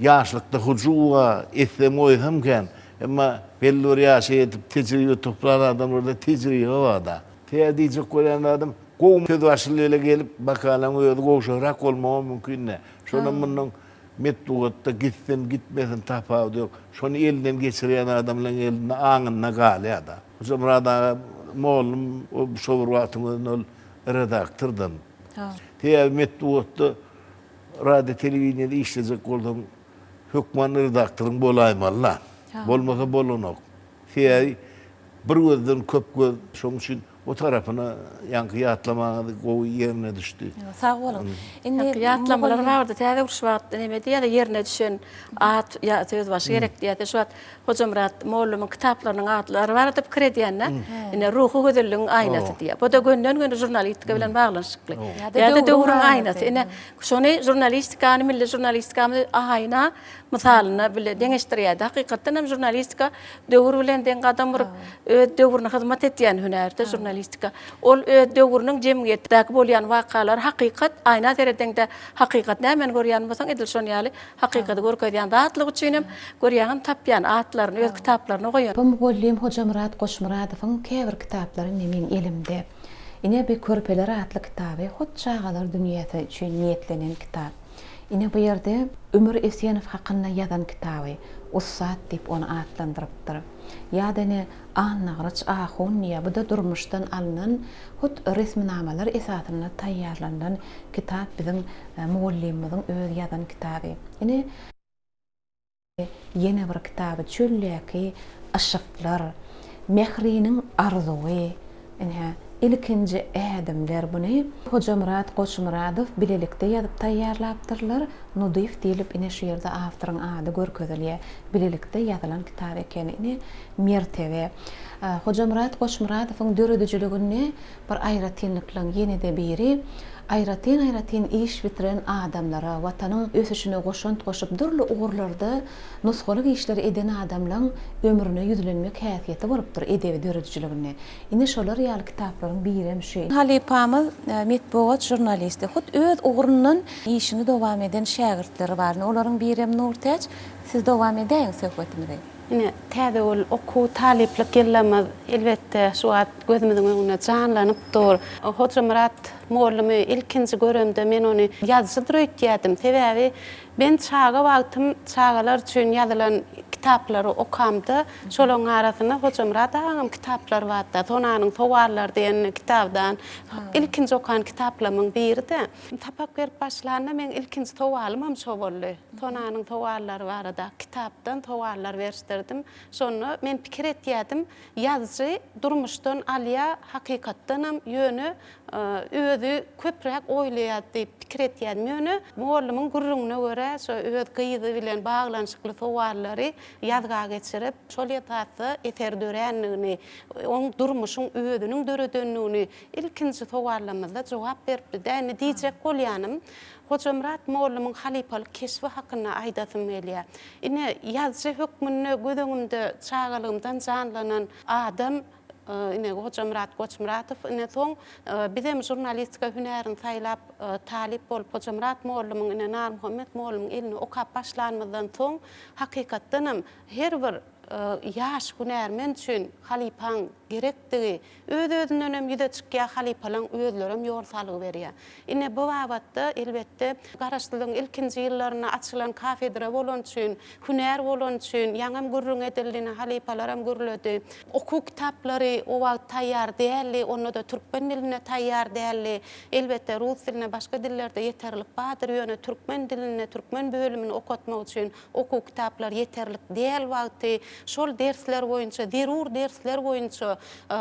Ýaşlykda hyjuw bar, etsem goýsam kän. Emma belli bir ýaşa ýetip tejribe toplan adamlarda tejribe bar-da. Tä diýjek bolýan zadym, gowy sözbaşyly ele gelip, makalaň özi gowşagrak bolmagam mümkin-dä. Şonam mundan metbugatda gitsin, gitmesin tapawudy ýok. Şony elinden geçirýän adamlaň elinde, aňynda galýar-da. Hojamyrat aga mollum, ol şo bir wagtyň özünde ol redaktordam. Sebäbi metbugatda Radio telewideniýede işlejek bolsaň hökman redaktoryň bolaýmaly-la. Bolmasa bolanok. Sebäbi bir gözden köp göz, şonuň üçin o tarapyna ýaňky ýatlamaňyz gowy ýerine düşdi. Sag boluň. Indi ýatlamalar bardy. Täze uruş wagtda neme diýýärler, ýerine düşen at ýa sözbaşy gerek diýýärler. Şu wagt Hojamyrat mollumyň kitaplarynyň atlary barada pikir edýän-de. Ine, Ruhy gözelligiň aýnasy diýýär. Bu-da gönden-göni žurnalistika bilen baglanyşykly. Ýa-da döwrüň aýnasy. Ine, şony žurnalistikany, milli žurnalistikamyzy aýna mysalynda bile deňeşdirýär-de. Hakykatdan hem žurnalistika döwür bilen deň gadam urup, öz döwrüne hyzmat edýän hünär-de žurnalistika. Ol öz döwrüniň jemgyýetdäki bolýan wakalary hakykat, aýna seredeňde hakykat nämäni görýän bolsaň, edil şon ýaly Hakykaty görkezýän zatlygy üçinem görýäňem tapýan atlaryny öz kitaplaryna goýan. Bu mugallym Hojamyrat Goçmyradowyň käbir kitaplary indi meň elimde. Ine bi Körpeler atly kitaby hut çagalar dünýäsi üçin niýetlenen kitap. Ine bu ýerde Ümür Esenow hakynda ýazan kitaby, Ussat diýip ony atlandyrypdyr. Ýa-da ine Annagylyç ahun diýýär, bu-da durmuşdan alnan hut resminamalar esasynda taýýarlanylan kitap biziň Mugallymymyzyň öz ýazan kitaby. Ine, ýene bir kitaby Çöldäki yşyklar, Mähriniň arzuwy, ine, Ilkinji ädimler. Buny Hojamyrat Goçmyradow bilelikde ýazyp taýýarlapdyrlar. Nudyýew diýlip, ine, şu ýerde awtoryň ady görkezilýär. Bilelikde ýazylan kitap ekeni. Ine, Mertebe. Hojamyrat Goçmyradowyň döredijiliginde Bir aýratynlyklaryň ýene-de biri, aýratyn-aýratyn iş bitiren adamlara, Watanyň ösüşine goşant goşup, dürli ugurlarda nusgalyk işleri eden adamlaň ömrüne ýüzlenmek häsiýeti bolupdyr edebi döredijiliginde. Ine şolar ýaly kitaplaryň birem şu. Halypamyz metbugat žurnalisti. Hut öz ugrundan işini dowam eden şägirtleri bar. Ine olaryň birem Nurtäç. Siz dowam edäýiň söhbetimizi. Ine, täze ol okuw, talyplyk ýyllarymyz, elbetde, şu wagt gözümiziň öňünde janlanyp dur. Hojamyrat mugallymy ilkinji göremde men ony ýazyjydyr öýtýärdim. Sebäbi men çaga wagtym çagalar üçin ýazylan kitaplary okamda, şolaryň arasynda Hojamyrat agaňam kitaplary bardy. Sonanyň sowallary diýen kitapdan ilkinji okan kitaplarymyň biri-de. Sapak berip başlanda meň ilkinji sowalymam şo boldy. Sonanyň sowallary barada kitapdan sowallar berişdirdim. Şonda men pikir etýärdim, ýazyjy durmuşdan alýar, hakykatdanam, ýöne özi köpräk oýlaýar diýip pikir etýärdim. Ýöne mugallymyň gürrüňine görä, şo öz gyzy bilen baglanyşykly sowallary ýazga geçirip, şol esasda eser dörändigini, oň durmuşyň özüniň döredendigini ilkinji sowallarymyzda jogap beripdi-dä. Indi diýjek bolýanym, Hojamyrat mollumyň halypalyk keşbi hakynda aýdasym gelýär. Ine, ýazyjy hökmünde göz öňümde çagalygymdan janlanan adam. ine Hojamyrat Goçmyratow ine soň bizem žurnalistika hünärini saýlap talyp bolup Hojamyrat mollumyň ine Narmuhammet mollumyň elinde okap başlanymyzdan soň hakykatdanam her bir ýaş hünärmen üçin halypaň gerekdigi öz-özündenem ýüze çykýar, halypalaň özlerem ýol salgy berýär. Ine, bu babatda, elbetde, Garaşsyzlygyň ilkinji ýyllarynda açylan kafedra bolany üçin, hünär bolany üçin, ýaňam gürrüň edildi, ine, halypalaram gürledi. Okuw kitaplary o wagt taýýar däldi, onda-da türkmen dilinde taýýar däldi. Elbetde, rus dilinde, başga dillerde ýeterlik bardyr, ýöne türkmen dilinde, türkmen bölümini okatmak üçin okuw kitaplary ýeterlik däl wagty, şol dersler boýunça, zerur dersler boýunça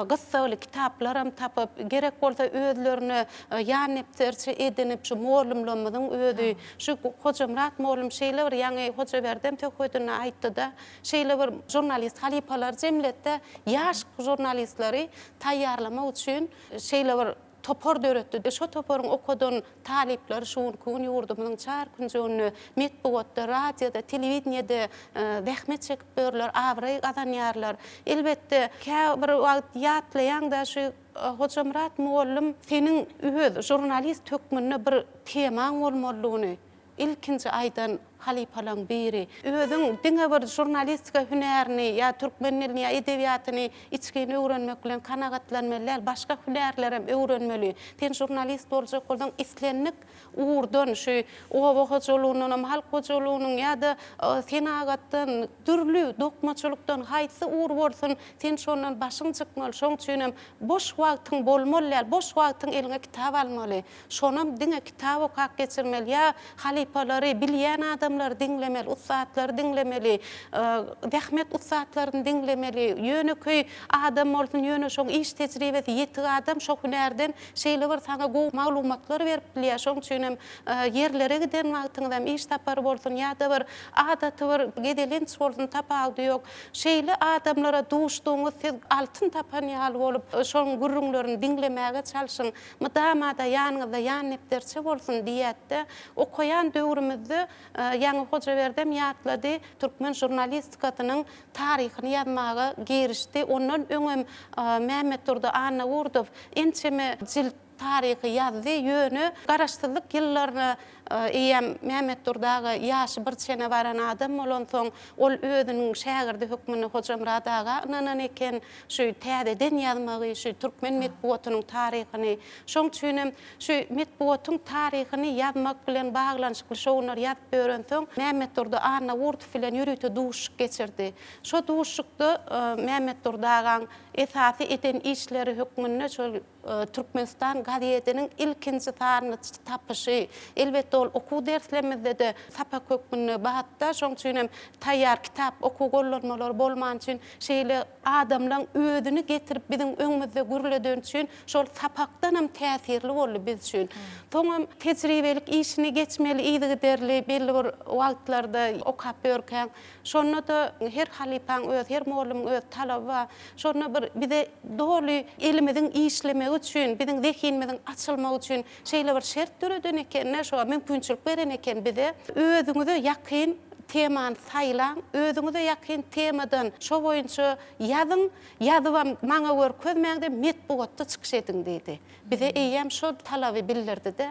gyssagly kitaplaram tapyp, gerek bolsa özlerine ýan depderçe edinip, şu mollumlarymyzyň özi, şu Hojamyrat mollum şeýle bir ýaňy Hojaberdem söhbedinde aýtdy-da, şeýle bir žurnalist halypalary jemledi-de, ýaş žurnalistleri taýýarlamak üçin şeýle bir topar döretdi. Şo toparyň okadan talyplary şu günki gün ýurdumyzyň çar künjeginde metbugatda, radioda, telewideniýede zähmet çekip ýörler, abraý gazanýarlar. Elbetde, käbir wagt ýatlaýaň-da, şu Hojamyrat mugallym seniň öz žurnalist hökmünde bir temaň bolmalydygyny, Ilkinji aýdan halypalaň biri. Özüň diňe bir žurnalistika hünärini ýa türkmen dilini ýa edebiýatyny içgin öwrenmek bilen kanagatlanmaly däl, başga hünärlerem öwrenmeli. Sen žurnalist boljak bolsaň islendik ugurdan şu oba hojalygyndanam, halk hojalygynyň ýa-da senagatdan, dürli dokmaçylykdan haýsy ugur bolsun, sen şondan başyň çykmaly. Şoň üçinem boş wagtyň bolmaly däl. Boş wagtyň eliňe kitap almaly. Şonam diňe kitap okap geçirmeli ýa halypalary, bilýän adamlary diňlemeli, ussatlary diňlemeli, zähmet ussatlaryny diňlemeli. Ýönekeý adam bolsun, ýöne şoň iş tejribesi ýetik adam şo hünärden şeýle bir saňa gowy maglumatlar berip bilýär. Şoň üçin hem ýerlere giden wagtyňyzam iş sapary bolsun ýa-da bir adaty bir gezelenç bolsun tapawudy ýok. Şeýle adamlara duşdugyňyz siz altyn tapan ýaly bolup şoň gürrüňlerini diňlemäge çalşyň. Mydama-da ýanyňyzda ýan depderçe bolsun diýýädi-de, okaýan döwrümizde ýaňy Hojaberdem ýatlady, türkmen žurnalistikasynyň taryhyny ýazmaga girişdi. Ondan öňem Mämmetdurdy Annagurdow ençeme jilt taryhy ýazdy, ýöne Garaşsyzlyk ýyllaryna eýýäm Mämmetdurdy aga ýaşy bir çene baran adam bolansoň, ol özüniň şägirdi hökmünde Hojamyrat aga ynanan eken. Şu täzeden ýazmagy, şu türkmen metbugatynyň taryhyny, şoň üçinem şu metbugatyň taryhyny ýazmak bilen baglanyşykly şo günler ýazyp ýörensoň, Mämmetdurdy Annagurdow bilen ýörite duşuşyk geçirdi. Şo duşuşykda Mämmetdurdy agaň esasy eden işleri hökmünde şol Türkmenistan gazetiniň ilkinji sanyny tapyşy, elbetde ol okuw derslerimizde-de sapak hökmünde batda, şoň üçin hem taýýar kitap, okuw gollanmalary bolmany üçin şeýle adamlaň özüni getirip biziň öňümizde gürledeni üçin şol sapakdanam täsirli boldy biz üçin. Soňam tejribelik işini geçmeli yzygiderli belli bir wagtlarda okap ýörkäň. Şonda-da her halypaň öz, her mugallymyň öz talaby bar. Şonda bir bize doly elimiziň işlemegi üçin, biziň zehinimiziň açylmagy üçin şeýle bir şert döreden eken-de, şoňa mümkinçilik beren eken bize. Özüňize ýakyn temany saýlaň, özüňize ýakyn temadan şo boýunça ýazyň, ýazybam maňa görkezmäň-de metbugatda çykyş ediň diýdi. Bize eýýäm şo talaby bildirdi-de.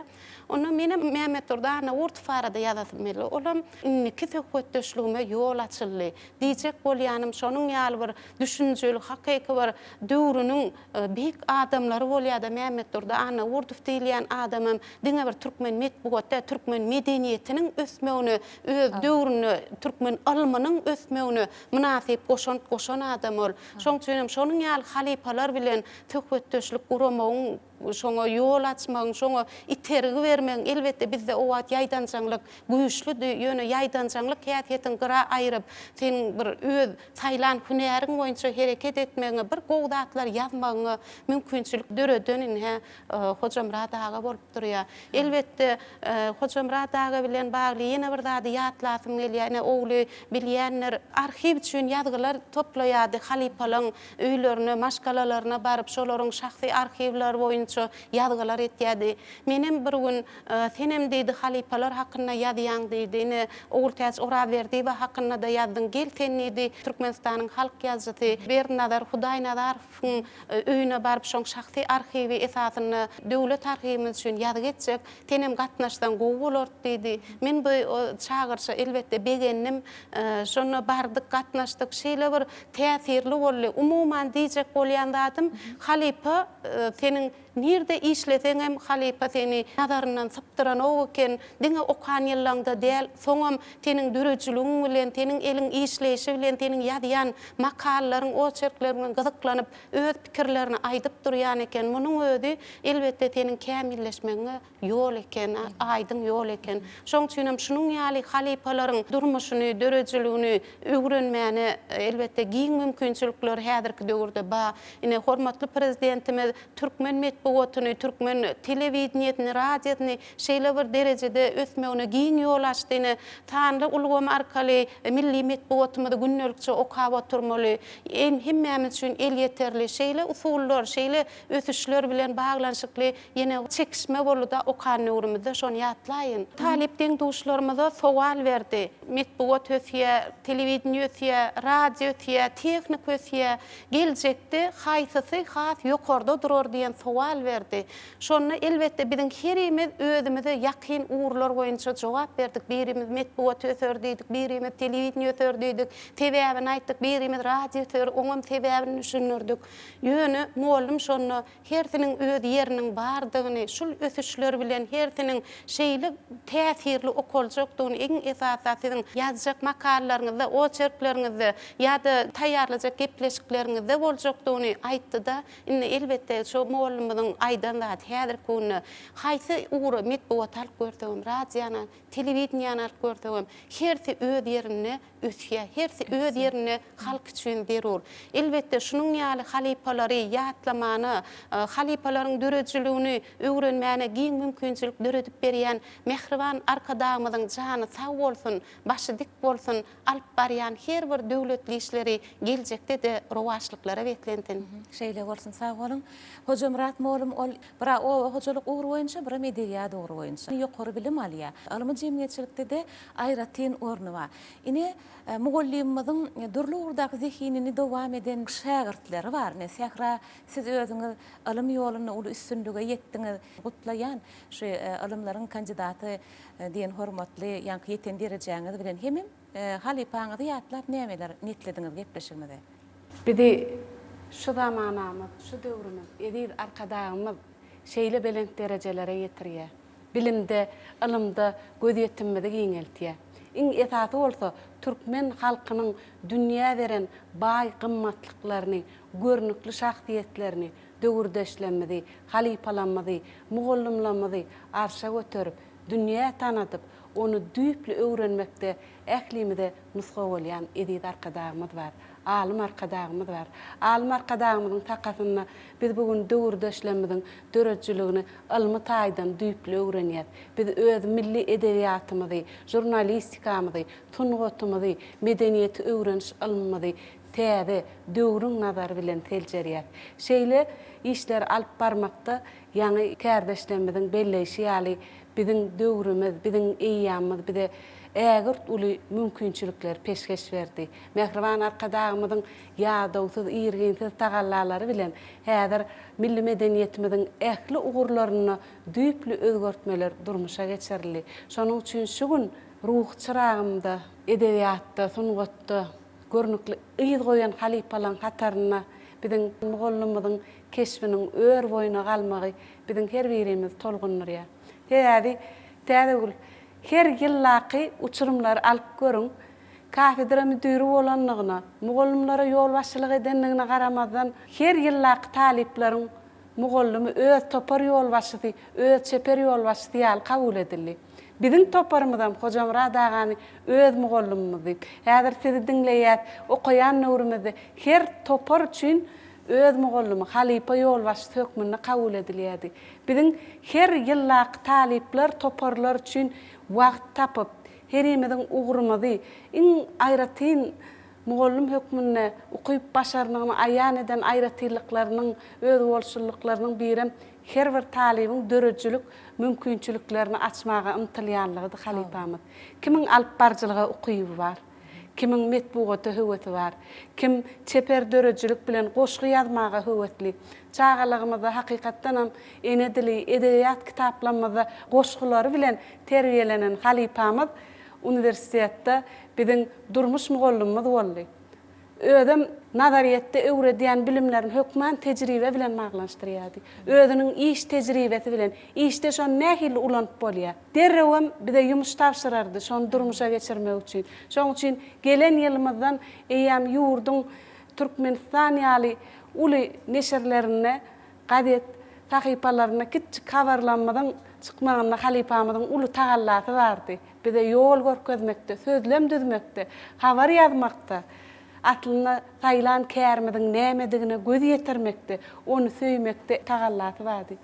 Onda menem Mämmetdurdy Annagurtow barada ýazasym geldi. Olam indiki söhbetdeşligime ýol açyldy. Diýjek bolýanym, şonuň ýaly bir düşünjeli, hakyky bir döwrüniň beýik adamlary bolýar-da, Mämmetdurdy Annagurdow diýilýän adamam diňe bir türkmen metbugat däl, türkmen medeniýetiniň ösmegine, öz döwründe türkmen ylmynyň ösmegine mynasyp goşant goşan adam ol. Şonuň üçinem şonuň ýaly halypalar bilen söhbetdeşlik guramagyň, Şoňa ýol açmagyň, şoňa itergi bermegiň, elbetde, bizde o wagt ýaýdanjaňlyk güýçlüdi, ýöne ýaýdanjaňlyk häsiýetiňi gyra aýryp, seniň bir öz saýlan hünäriň boýunça hereket etmegiňe, bir gowy zatlar ýazmagyňa mümkinçilik döreden ine, Hojamyrat aga bolup durýar. Elbetde, Hojamyrat aga bilen bagly ýene bir zady ýatlasym gelýär, ine, ogly bilýändir, arhiw üçin ýazgylar toplaýardy, halypalaň öýlerine, maşgalalaryna baryp, şolaryň şahsy arhiwleri boýunça. boýunça ýazgylar etýärdi. Menem bir gün, Senem diýdi, halypalar hakynda ýazýaň diýdi. Ine, Ogultäç Orazberdiýewa hakynda-da ýazdyň. Gel sen diýdi, Türkmenistanyň halk ýazyjysy Berdinazar Hudaýnazarowyň öýüne baryp, şoň şahsy arhiwi esasynda döwlet arhiwimiz üçin ýazgy etjek. Senem gatnaşsaň gowy bolardy diýdi. Men bu çagyryşa elbetde begendim. Şonda bardyk, gatnaşdyk. Şeýle bir täsirli boldy. Umuman diýjek bolýan zadym, halypa seniň nirde işleseňem halypa seni nazaryndan sypdyranok eken. Diňe okan ýyllaňda däl, soňam seniň döredijiligiň bilen, seniň eliň işleýşi bilen, seniň ýazýan makalalaryň, oçerkleriň bilen gyzyklanyp, öz pikirlerini aýdyp durýan eken. Munuň özi, elbetde, seniň kämilleşmegiňe ýol eken, aýdyň ýol eken. Şonuň üçin hem şunuň ýaly halypalaryň durmuşyny, döredijiligini öwrenmäne, elbetde, giň mümkinçilikler häzirki döwürde bar. Ine, hormatly Prezidentimiz türkmen metbugatyny, türkmen telewideniýesini, radiosyny şeýle bir derejede ösmegine giň ýol açdy. Ine, sanly ulgam arkaly milli metbugatymyzy gündelikçe okap oturmaly. Hemmämiz üçin elýeterli. Şeýle usullar, şeýle ösüşler bilen baglanyşykly ýene çekişme boldy-da okan döwrümizde, şony ýatlaýyn. Talyp deň-duşlarymyza sowal berdi. Metbugat ösýär, telewideniýe ösýär, radio ösýär, tehnika ösýär. Geljekde haýsysy has ýokarda durar diýen sowal berdi. Şonda, elbetde, biziň herimiz özümize ýakyn ugurlar boýunça jogap berdik. Birimiz metbugat öser diýdik, birimiz telewideniýe öser diýdik, sebäbini aýtdyk, birimiz radio öser, oňam sebäbini düşündirdik. Ýöne mugallym şonda hersiniň öz ýeriniň bardygyny, şul ösüşler bilen hersiniň şeýle täsirli okaljakdygyny, iň esasy siziň ýazjak makalalaryňyzda, oçerkleriňizde ýa-da taýýarlajak gepleşikleriňizde boljakdygyny aýtdy-da, Indi elbetde şo mugallymymyzyň aýdan zady häzirki günde haýsy ugry metbugaty alyp görsegem, radiony, telewideniýäni alyp görsegem, hersi öz ýerinde ösýär, hersi öz ýerinde halk üçin zerur. Elbetde şunuň ýaly halypalary ýatlamana, halypalaryň döredijiligini öwrenmäne giň mümkinçilik döredip berýän mähriban Arkadagymyzyň jany sag bolsun, başy dik bolsun, alyp barýan her bir döwletli işleri geljekde-de rowaçlyklara beslensin. Şeýle bolsun sag boluň. Hojamyrat molum ol bira oba hojalyk ugry boýunça biram edebiýat ugry boýunça ýokary bilim alýar. Ylmy jemgyýetçilikde-de aýratyn orny bar. Ine mugallymymyzyň dürli ugurdaky zehinini dowam eden şägirtleri bar. Ine Sähra siz özüňiz ylym ýolunda uly üstünlige ýetdiňiz. Gutlaýan şu ylymlaryň kandidaty Diýen hormatly ýaňky ýeten derejäňiz bilen hemem halypaňyzy ýatlap nämeler netlediňiz gepleşigimize? Bizi şu zamanamyz, şu döwrümiz, eziz Arkadagymyz şeýle belent derejelere ýetirýär. Bilimde, ylymda gözýetimimizi giňeltýär. Iň esasy bolsa türkmen halkynyň dünýä beren baý gymmatlyklaryny, görnükli şahsyýetlerini, döwürdeşlerimizi, halypalarymyzy, mugallymlarymyzy arşa göterip, dünýä tanadyp, ony düýpli öwrenmekde ählimize nusga bolýan eziz Arkadagymyz bar, alym Arkadagymyz bar. Alym Arkadagymyzyň sakasynda biz bu gün döwürdeşlerimiziň döredijiligini ylmy taýdan düýpli öwrenýäs. Biz öz milli edebiýatymyzy, žurnalistikamyzy, sungatymyzy, medeniýeti öwreniş ylmymyzy täze, döwrüň nazary bilen seljerýär. Şeýle işleri alyp barmakda ýaňy kärdeşlerimiziň belleýşi ýaly, biziň döwrümiz, biziň eýýamymyz bize ägirt uly mümkinçilikleri peşgeş berdi. Mähriban Arkadagymyzyň ýadawsyz, irginsiz tagallalary bilen häzir milli medeniýetimiziň ähli ugurlarynda düýpli özgertmeler durmuşa geçirildi. Şonuň üçin şu gün ruhy çyragymda, edebiýatda, sungatda, Görnükli yz goýan halypalaryň hatarynda biziň mugallymymyzyň keşbiniň ör boýuna galmagy biziň her birimizi tolgundyrýar. Sebäbi, Täzegül, her ýyldaky uçurymlary alyp görüň, kafedra müdiri bolandygyna, mugallymlara ýolbaşçylyk edendigine garamazdan, her ýyldaky talyplaryň Mugallymy öz topar ýolbaşçysy, öz çeper ýolbaşçysy ýaly kabul edildi. Biziň toparymyzam Hojamyrat agany öz mugallymymyz diýip, häzir sizi diňleýäs, okaýan döwrümizde her topar üçin öz mugallymy, halypa ýolbaşçysy hökmünde kabul edilýärdi. Biziň her ýyldaky talyplar toparlar üçin wagt tapyp, herimiziň ugrumyzy, iň aýratyn Mugallym hökmünde ukyp-başarnygyny aýan eden aýratynlyklarynyň, özboluşlylyklarynyň birem Her bir talybyň döredijilik mümkinçiliklerini açmaga ymtylýanlygydy halypamyz. Kimiň alypbaryjylyga ukyby bar, kimiň metbugata höwesi bar, kim çeper döredijilik bilen goşgy ýazmaga höwesli. Çagalygymyzda hakykatdanam ene dili, edebiýat kitaplamyzda goşgulary bilen terbiýelenen halypamyz uniwersitetde biziň durmuş mugallymymyz boldy. Özem nazaryýetde öwredýän bilimlerini hökman tejribe bilen baglanyşdyrýardy. Özüniň iş tejribesi bilen, işde şony nähili ulanyp bolýar? Derrewem bize ýumuş tabşyrardy, şony durmuşa geçirmek üçin. Şonuň üçin gelen ýylymyzdan eýýäm ýurduň Türkmenistan ýaly uly neşirlerinde, gazet sahypalarynda kiçjik habarlarymyzyň çykmagynda halypamyzyň uly tagallasy bardy. Bize ýol görkezmekde, sözlem düzmekde, habar ýazmakda, aslynda saýlan kärimiziň nämedigine göz ýetirmekde, ony söýmekde tagallasy bardy.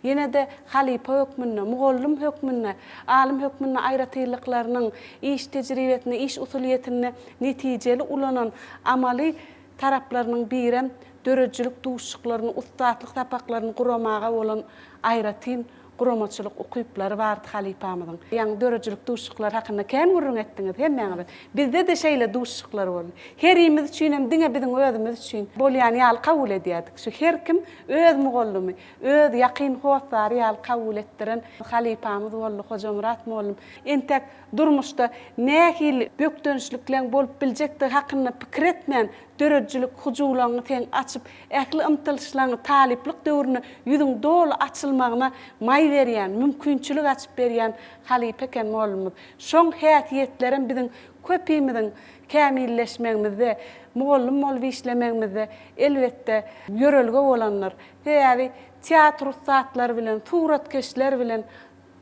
Ýene-de halypa hökmünde, mugallym hökmünde, alym hökmünde aýratynlyklarynyň iş tejribesinde, iş usulyýetinde netijeli ulanan amaly taraplarynyň birem döredijilik duşuşyklaryny, ussatlyk sapaklaryny guramaga bolan aýratyn Guramaçylyk ukyplary bardy halypamyzyň. Ýaňy döredijilik duşuşyklary hakynda kän gürrüň etdiňiz hemmäňiz. Bizde-de şeýle duşuşyklar boldy. Herimiz üçinem diňe biziň özümiz üçin bolýan ýaly kabul edýärdik. Şu her kim öz mugallymy, öz ýakyn hossary ýaly kabul etdiren halypamyz boldy Hojamyrat mugallym. Entek durmuşda nähili bökdençlikleň bolup biljekdigi hakynda pikir etmän, döredijilik hyjuwlaňňy seň açyp, Ähli ymtylyşlaryňy talyplyk döwründe ýüzüň doly açylmagyna maý berýän, mümkinçilik açyp berýän halypa eken mollumyz. Şoň häsiýetlerem biziň köpimiziň kämilleşmegimizde, mugallym bolup işlemegimizde, elbetde, ýörelge bolandyr. Sebäbi teatr ussatlary bilen, suratkeşler bilen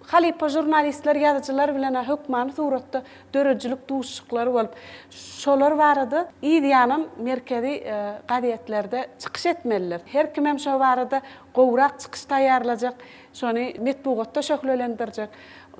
Halypa žurnalistler, ýazyjylar bilen-ä hökmany suratda döredijilik duşuşyklary bolup, şolar barada yz ýanam merkezi gazetlerde çykyş etmelidir. Her kimem şo barada gowrak çykyş taýýarlajak, şony metbugatda şöhlelendirjek.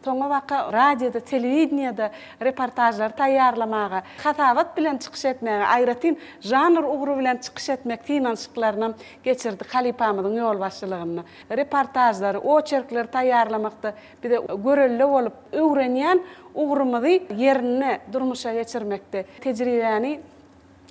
Soňabaka radioda, telewideniýede reportažlary taýýarlamaga, hasabat bilen çykyş etmäge, aýratyn žanr ugry bilen çykyş etmek synanyşyklarynam geçirdik halypamyzyň ýolbaşçylygynda. Reportažlary, oçerkleri taýýarlamakda bize görelde bolup, öwrenýän ugrumyzy ýerinde durmuşa geçirmekde, tejribäni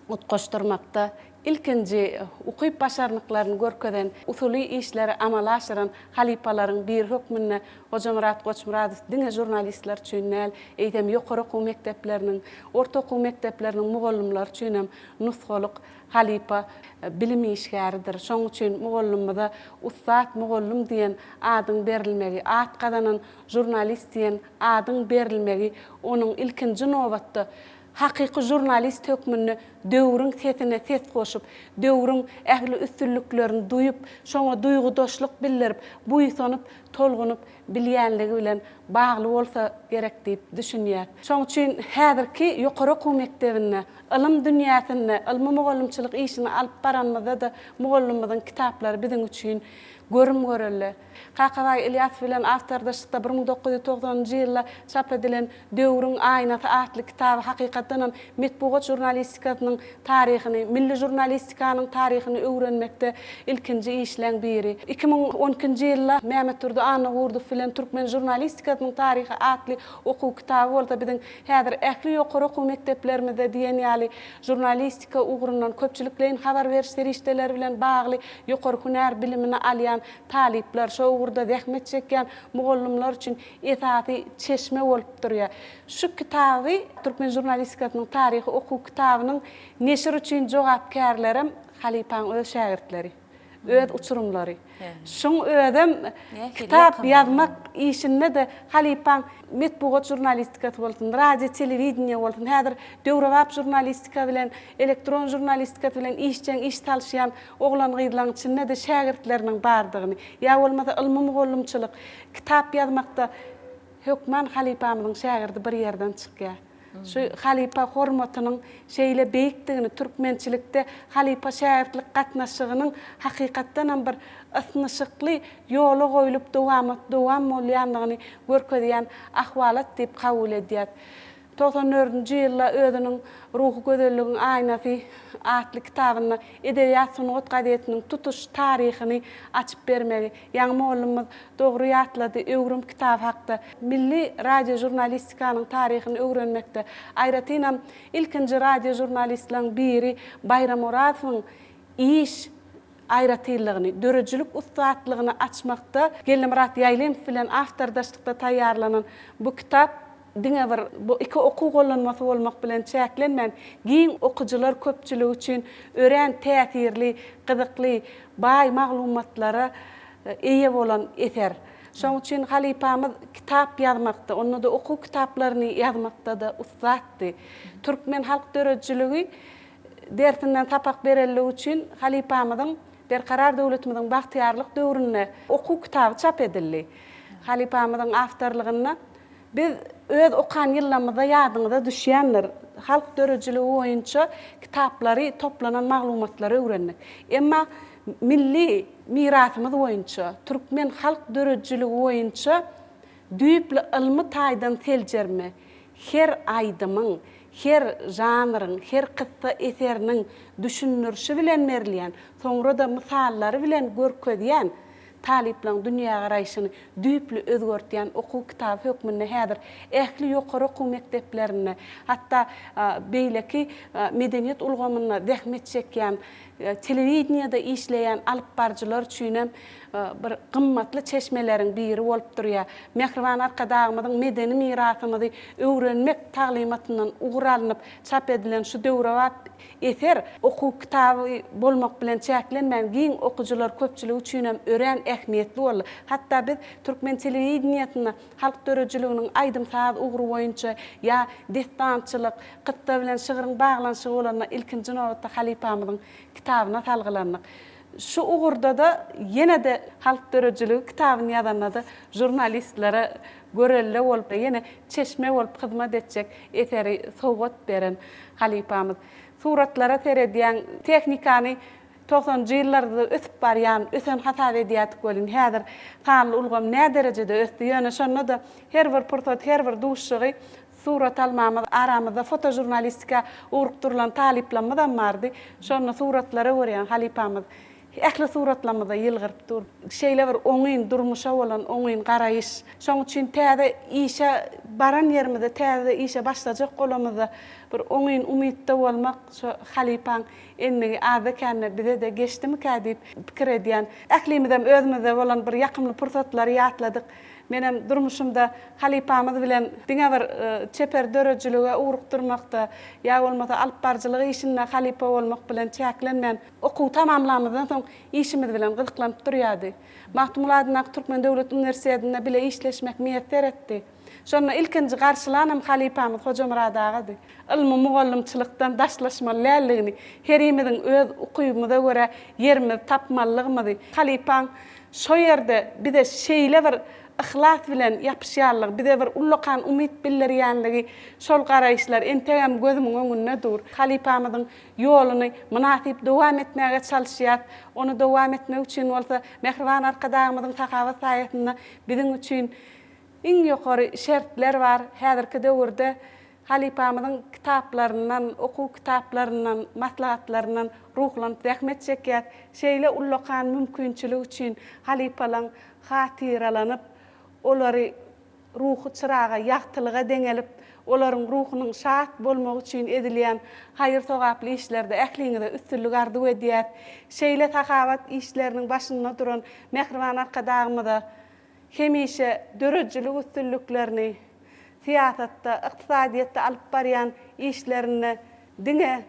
utgaşdyrmakda ilkinji ukyp-başarnyklaryny görkezen, usuly işleri amala aşyran halypalaryň biri hökmünde Hojamyrat Goçmyradow diňe žurnalistler üçin däl, eýsem ýokary okuw mekdepleriniň, orta okuw mekdepleriniň mugallymlary üçinem nusgalyk Halypa bilim işgäridir. Şonuň üçin mugallymymyza ussat mugallym diýen adyň berilmegi, at gazanan žurnalist diýen adyň berilmegi onuň ilkinji nobatda hakyky žurnalist hökmünde döwrüň sesine ses goşup, döwrüň ähli üstünliklerini duýup, şoňa duýgudaşlyk bildirip, buýsanyp, tolgunyp bilýänligi bilen bagly bolsa gerek diýip düşünýäs. Şonuň üçin häzirki ýokary okuw mekdebinde, ylym dünýäsinde ylmy-mugallymçylyk işini alyp baranymyzda-da mugallymymyzyň kitaplary biziň üçin görüm-görelde. Kakabaý Ylýasow bilen awtordaşlykda 1990-njy ýylda çap edilen Döwrüň aýnasy atly kitaby hakykatdanam metbugat žurnalistikasynyň taryhyny, milli žurnalistikanyň taryhyny öwrenmekde ilkinji işleň biri. 2012-nji ýylda Mämmetdurdy Annagurdow bilen Türkmen žurnalistikasynyň taryhy atly okuw kitaby bolsa biziň häzir ähli ýokary okuw mekdeplerimizde diýen ýaly žurnalistika ugrundan köpçülikleýin habar beriş serişdeleri bilen bagly ýokary hünär bilimini alýan talyplar, şo ugurda zähmet çekýän mugallymlar üçin esasy çeşme bolup durýar. Şu kitaby Türkmen žurnalistikasynyň taryhy okuw kitabynyň neşir üçin jogapkärlerem halypaň öz şägirtleri, öz uçurymlary. Şuň özem kitap ýazmak işinde-de halypaň metbugat žurnalistikasy bolsun, radio, telewideniýe bolsun, häzir döwrebap žurnalistika bilen, elektron žurnalistikasy bilen işjeň iş salyşýan oglan-gyzlaryň içinde-de şägirtleriniň bardygyny, ýa bolmasa ylmy-mugallymçylyk, Kitap ýazmakda hökman halypamyzyň şägirdi bir ýerden çykýar. Şu halypa hormatynyň şeýle beýikdigini, türkmençilikde halypa-şägirtlik gatnaşygynyň hakykatdanam bir ysnyşykly ýola goýlup dowamat dowam bolýandygyny görkezýän ahwalat diýip kabul edýäs. 94-nji ýylda özüniň Ruhy gözelligiň aýnasy atly kitabynda Edebiýat-sungat gazetiniň tutuş taryhyny açyp bermegi, ýaňy mollumyz dogry ýatlady, Öwrüm kitaby hakda, milli radiožurnalistikanyň taryhyny öwrenmekde, aýratynam, ilkinji radiožurnalistleriň biri Baýram Orazowyň iş aýratynlygyny, döredijilik ussatlygyny açmakda Geldimyrat Ýaýlymow bilen awtordaşlykda taýýarlanan bu kitap diňe bir bu iki okuw gollanmasy bolmak bilen çäklenmän, giň okyjylar köpçüligi üçin örän täsirli, gyzykly, baý maglumatlara eýe bolan eser. Şonuň üçin halypamyz kitap ýazmakda, onda-da okuw kitaplaryny ýazmakda-da ussatdy. Türkmen halk döredijiligi dersinden sapak berenligi üçin halypamyzyň Berkarar döwletimiziň bagtyýarlyk döwründe okuw kitaby çap edildi. Halypamyzyň awtorlygynda Biz öz okan ýyllarymyzda ýadyňyza düşýändir, halk döredijiligi boýunça kitaplary toplanan maglumatlary öwrendik. Emma milli mirasymyz boýunça, türkmen halk döredijiligi boýunça düýpli ylmy taýdan seljerme, her aýdymyň, her žanryň, her kyssa eseriniň düşündirişi bilen berilýän, soňra-da mysallary bilen görkezýän talyplaryň dünýägaraýşyny düýpli özgertýän okuw kitaby hökmünde häzir ähli ýokary okuw mekdeplerinde, hatda beýleki medeniýet ulgamynda zähmet çekýän, telewideniýede işleýän alypbaryjylar üçinem bir gymmatly çeşmeleriň biri bolup durýar. Mähriban Arkadagymyzyň medeni mirasymyzy öwrenmek taglymatyndan ugur alnyp çap edilen şu döwrebap Eser okuw kitaby bolmak bilen çäklenmän, giň okyjylar köpçüligi üçinem örän ähmiýetli boldy. Hatda biz türkmen telewideniýesinde halk döredijiliginiň aýdym-saz ugry boýunça ýa dessançylyk, kyssa bilen şygryň baglanyşygy bolanda ilkinji nobatda halypamyzyň kitabyna salgylandyk. Şu ugurda-da ýene-de Halk döredijiligi kitabyny ýazanda-da žurnalistlere görelde bolup, ýene çeşme bolup hyzmat etjek eseri sowgat beren halypamyz. Suratlara seredýäň, tehnikany togsanynjy ýyllarda ösüp barýan, ösen hasap edýärdik welin, häzir sanly ulgam näderejede ösdi, ýöne şonda-da her bir pursat, her bir duşuşygy surat almamyz, aramyzda fotožurnalistika ugrukdyrylan talyplarymyzam bardy. Şonda suratlara görýän halypamyz ähli suratlarymyzda ýylgyryp dur. Şeýle bir oňyn, durmuşa bolan oňyn garaýyş. Şoň üçin täze işe baran ýerimizde, täze işe başlajak bolamyzda bir oňyn umytda bolmak şo halypaň endigi azda-kände bize-de geçdimikä diýip pikir edýän. Ählimizem özümizde bolan bir ýakymly pursatlary ýatladyk. Menem durmuşymda halypamyz bilen diňe bir çeper döredijilige ugrukdyrmakda ýa bolmasa alypbaryjylyk işinde halypa bolmak bilen çäklenmän, okuwy tamamlamyzdan soň işimiz bilen gyzyklanyp durýardy. Magtymguly adyndaky Türkmen döwlet uniwersitetinde bile işleşmek miýesser etdi. Şonda ilkinji garşylanam halypamyz Hojamyrat agady. Ylmy mugallymçylykdan daşlaşmaly däldigini, herimiziň öz ukybymyza görä ýerimizi tapmalydygymyzy, halypaň şo ýerde bize şeýle bir yhlas bilen ýapyşýanlygy, bize bir ullakan umyt bildirýänligi, şol garaýyşlar entegem gözümiň öňünde dur. Halypamyzyň ýoluny mynasyp dowam etmäge çalyşýas. Ony dowam etmek üçin bolsa mähriban Arkadagymyzyň sahawat saýasynda biziň üçin Iň ýokary şertler bar. Häzirki döwürde halypamyzyň kitaplaryndan, okuw kitaplaryndan, maslahatlaryndan ruhlanyp zähmet çekýäs. Şeýle ullakan mümkinçilik üçin halypalaň hatyralanyp, olary ruhy çyraga, ýagtylyga deňelip, olaryň ruhunyň şat bolmagy üçin edilýän haýyr-sogaply işlerde ähliňize üstünlik arzuw edýäs. Şeýle sahawat işleriniň başynda duran mähriban Arkadagymyza Hemişe döredijilik üstünliklerini, syýasatda, ykdysadyýetde alyp barýan işlerinde diňe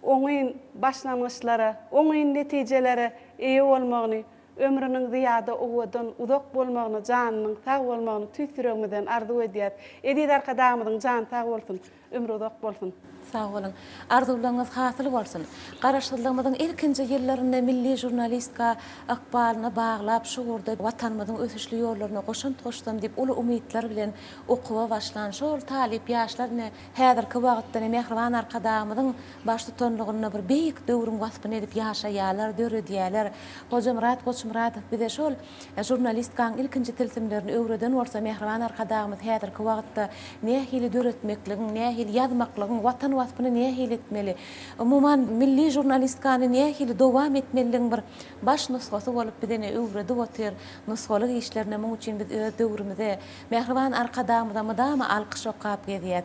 oňyn başlangyçlara, oňyn netijelere eýe bolmagyny, ömrüniň zyýada owadan, uzak bolmagyny, janynyň sag bolmagyny tüýs ýüregimizden arzuw edýäris. Eziz Arkadagymyzyň jany sag bolsun, ömri uzak bolsun! Sag boluň. Arzuwlaryňyz hasyl bolsun. Garaşsyzlygymyzyň ilkinji ýyllarynda milli žurnalistika ykbalyny baglap, şu ugurda Watanymyzyň ösüşli ýollaryna goşant goşsam diýip uly umytlar bilen okuwa başlan şol talyp ýaşlar ine häzirki wagtda ine mähriban Arkadagymyzyň baştutanlygynda bir beýik döwrüň waspyny edip ýaşaýarlar, döredýärler. Hojamyrat Goçmyradow bize şol Žurnalistikanyň ilkinji tilsimlerini öwreden bolsa mähriban Arkadagymyz häzirki wagtda nähili döretmekligiň, nähili ýazmaklygyň, Watan waspyny nähili etmeli, umuman, milli žurnalistikany nähili dowam etmeliligiň bir baş nusgasy bolup bize ine öwredip otyr. Nusgalyk işlerine muň üçin biz öz döwrümize, mähriban Arkadagymyza mydama alkyş okap gezýäs.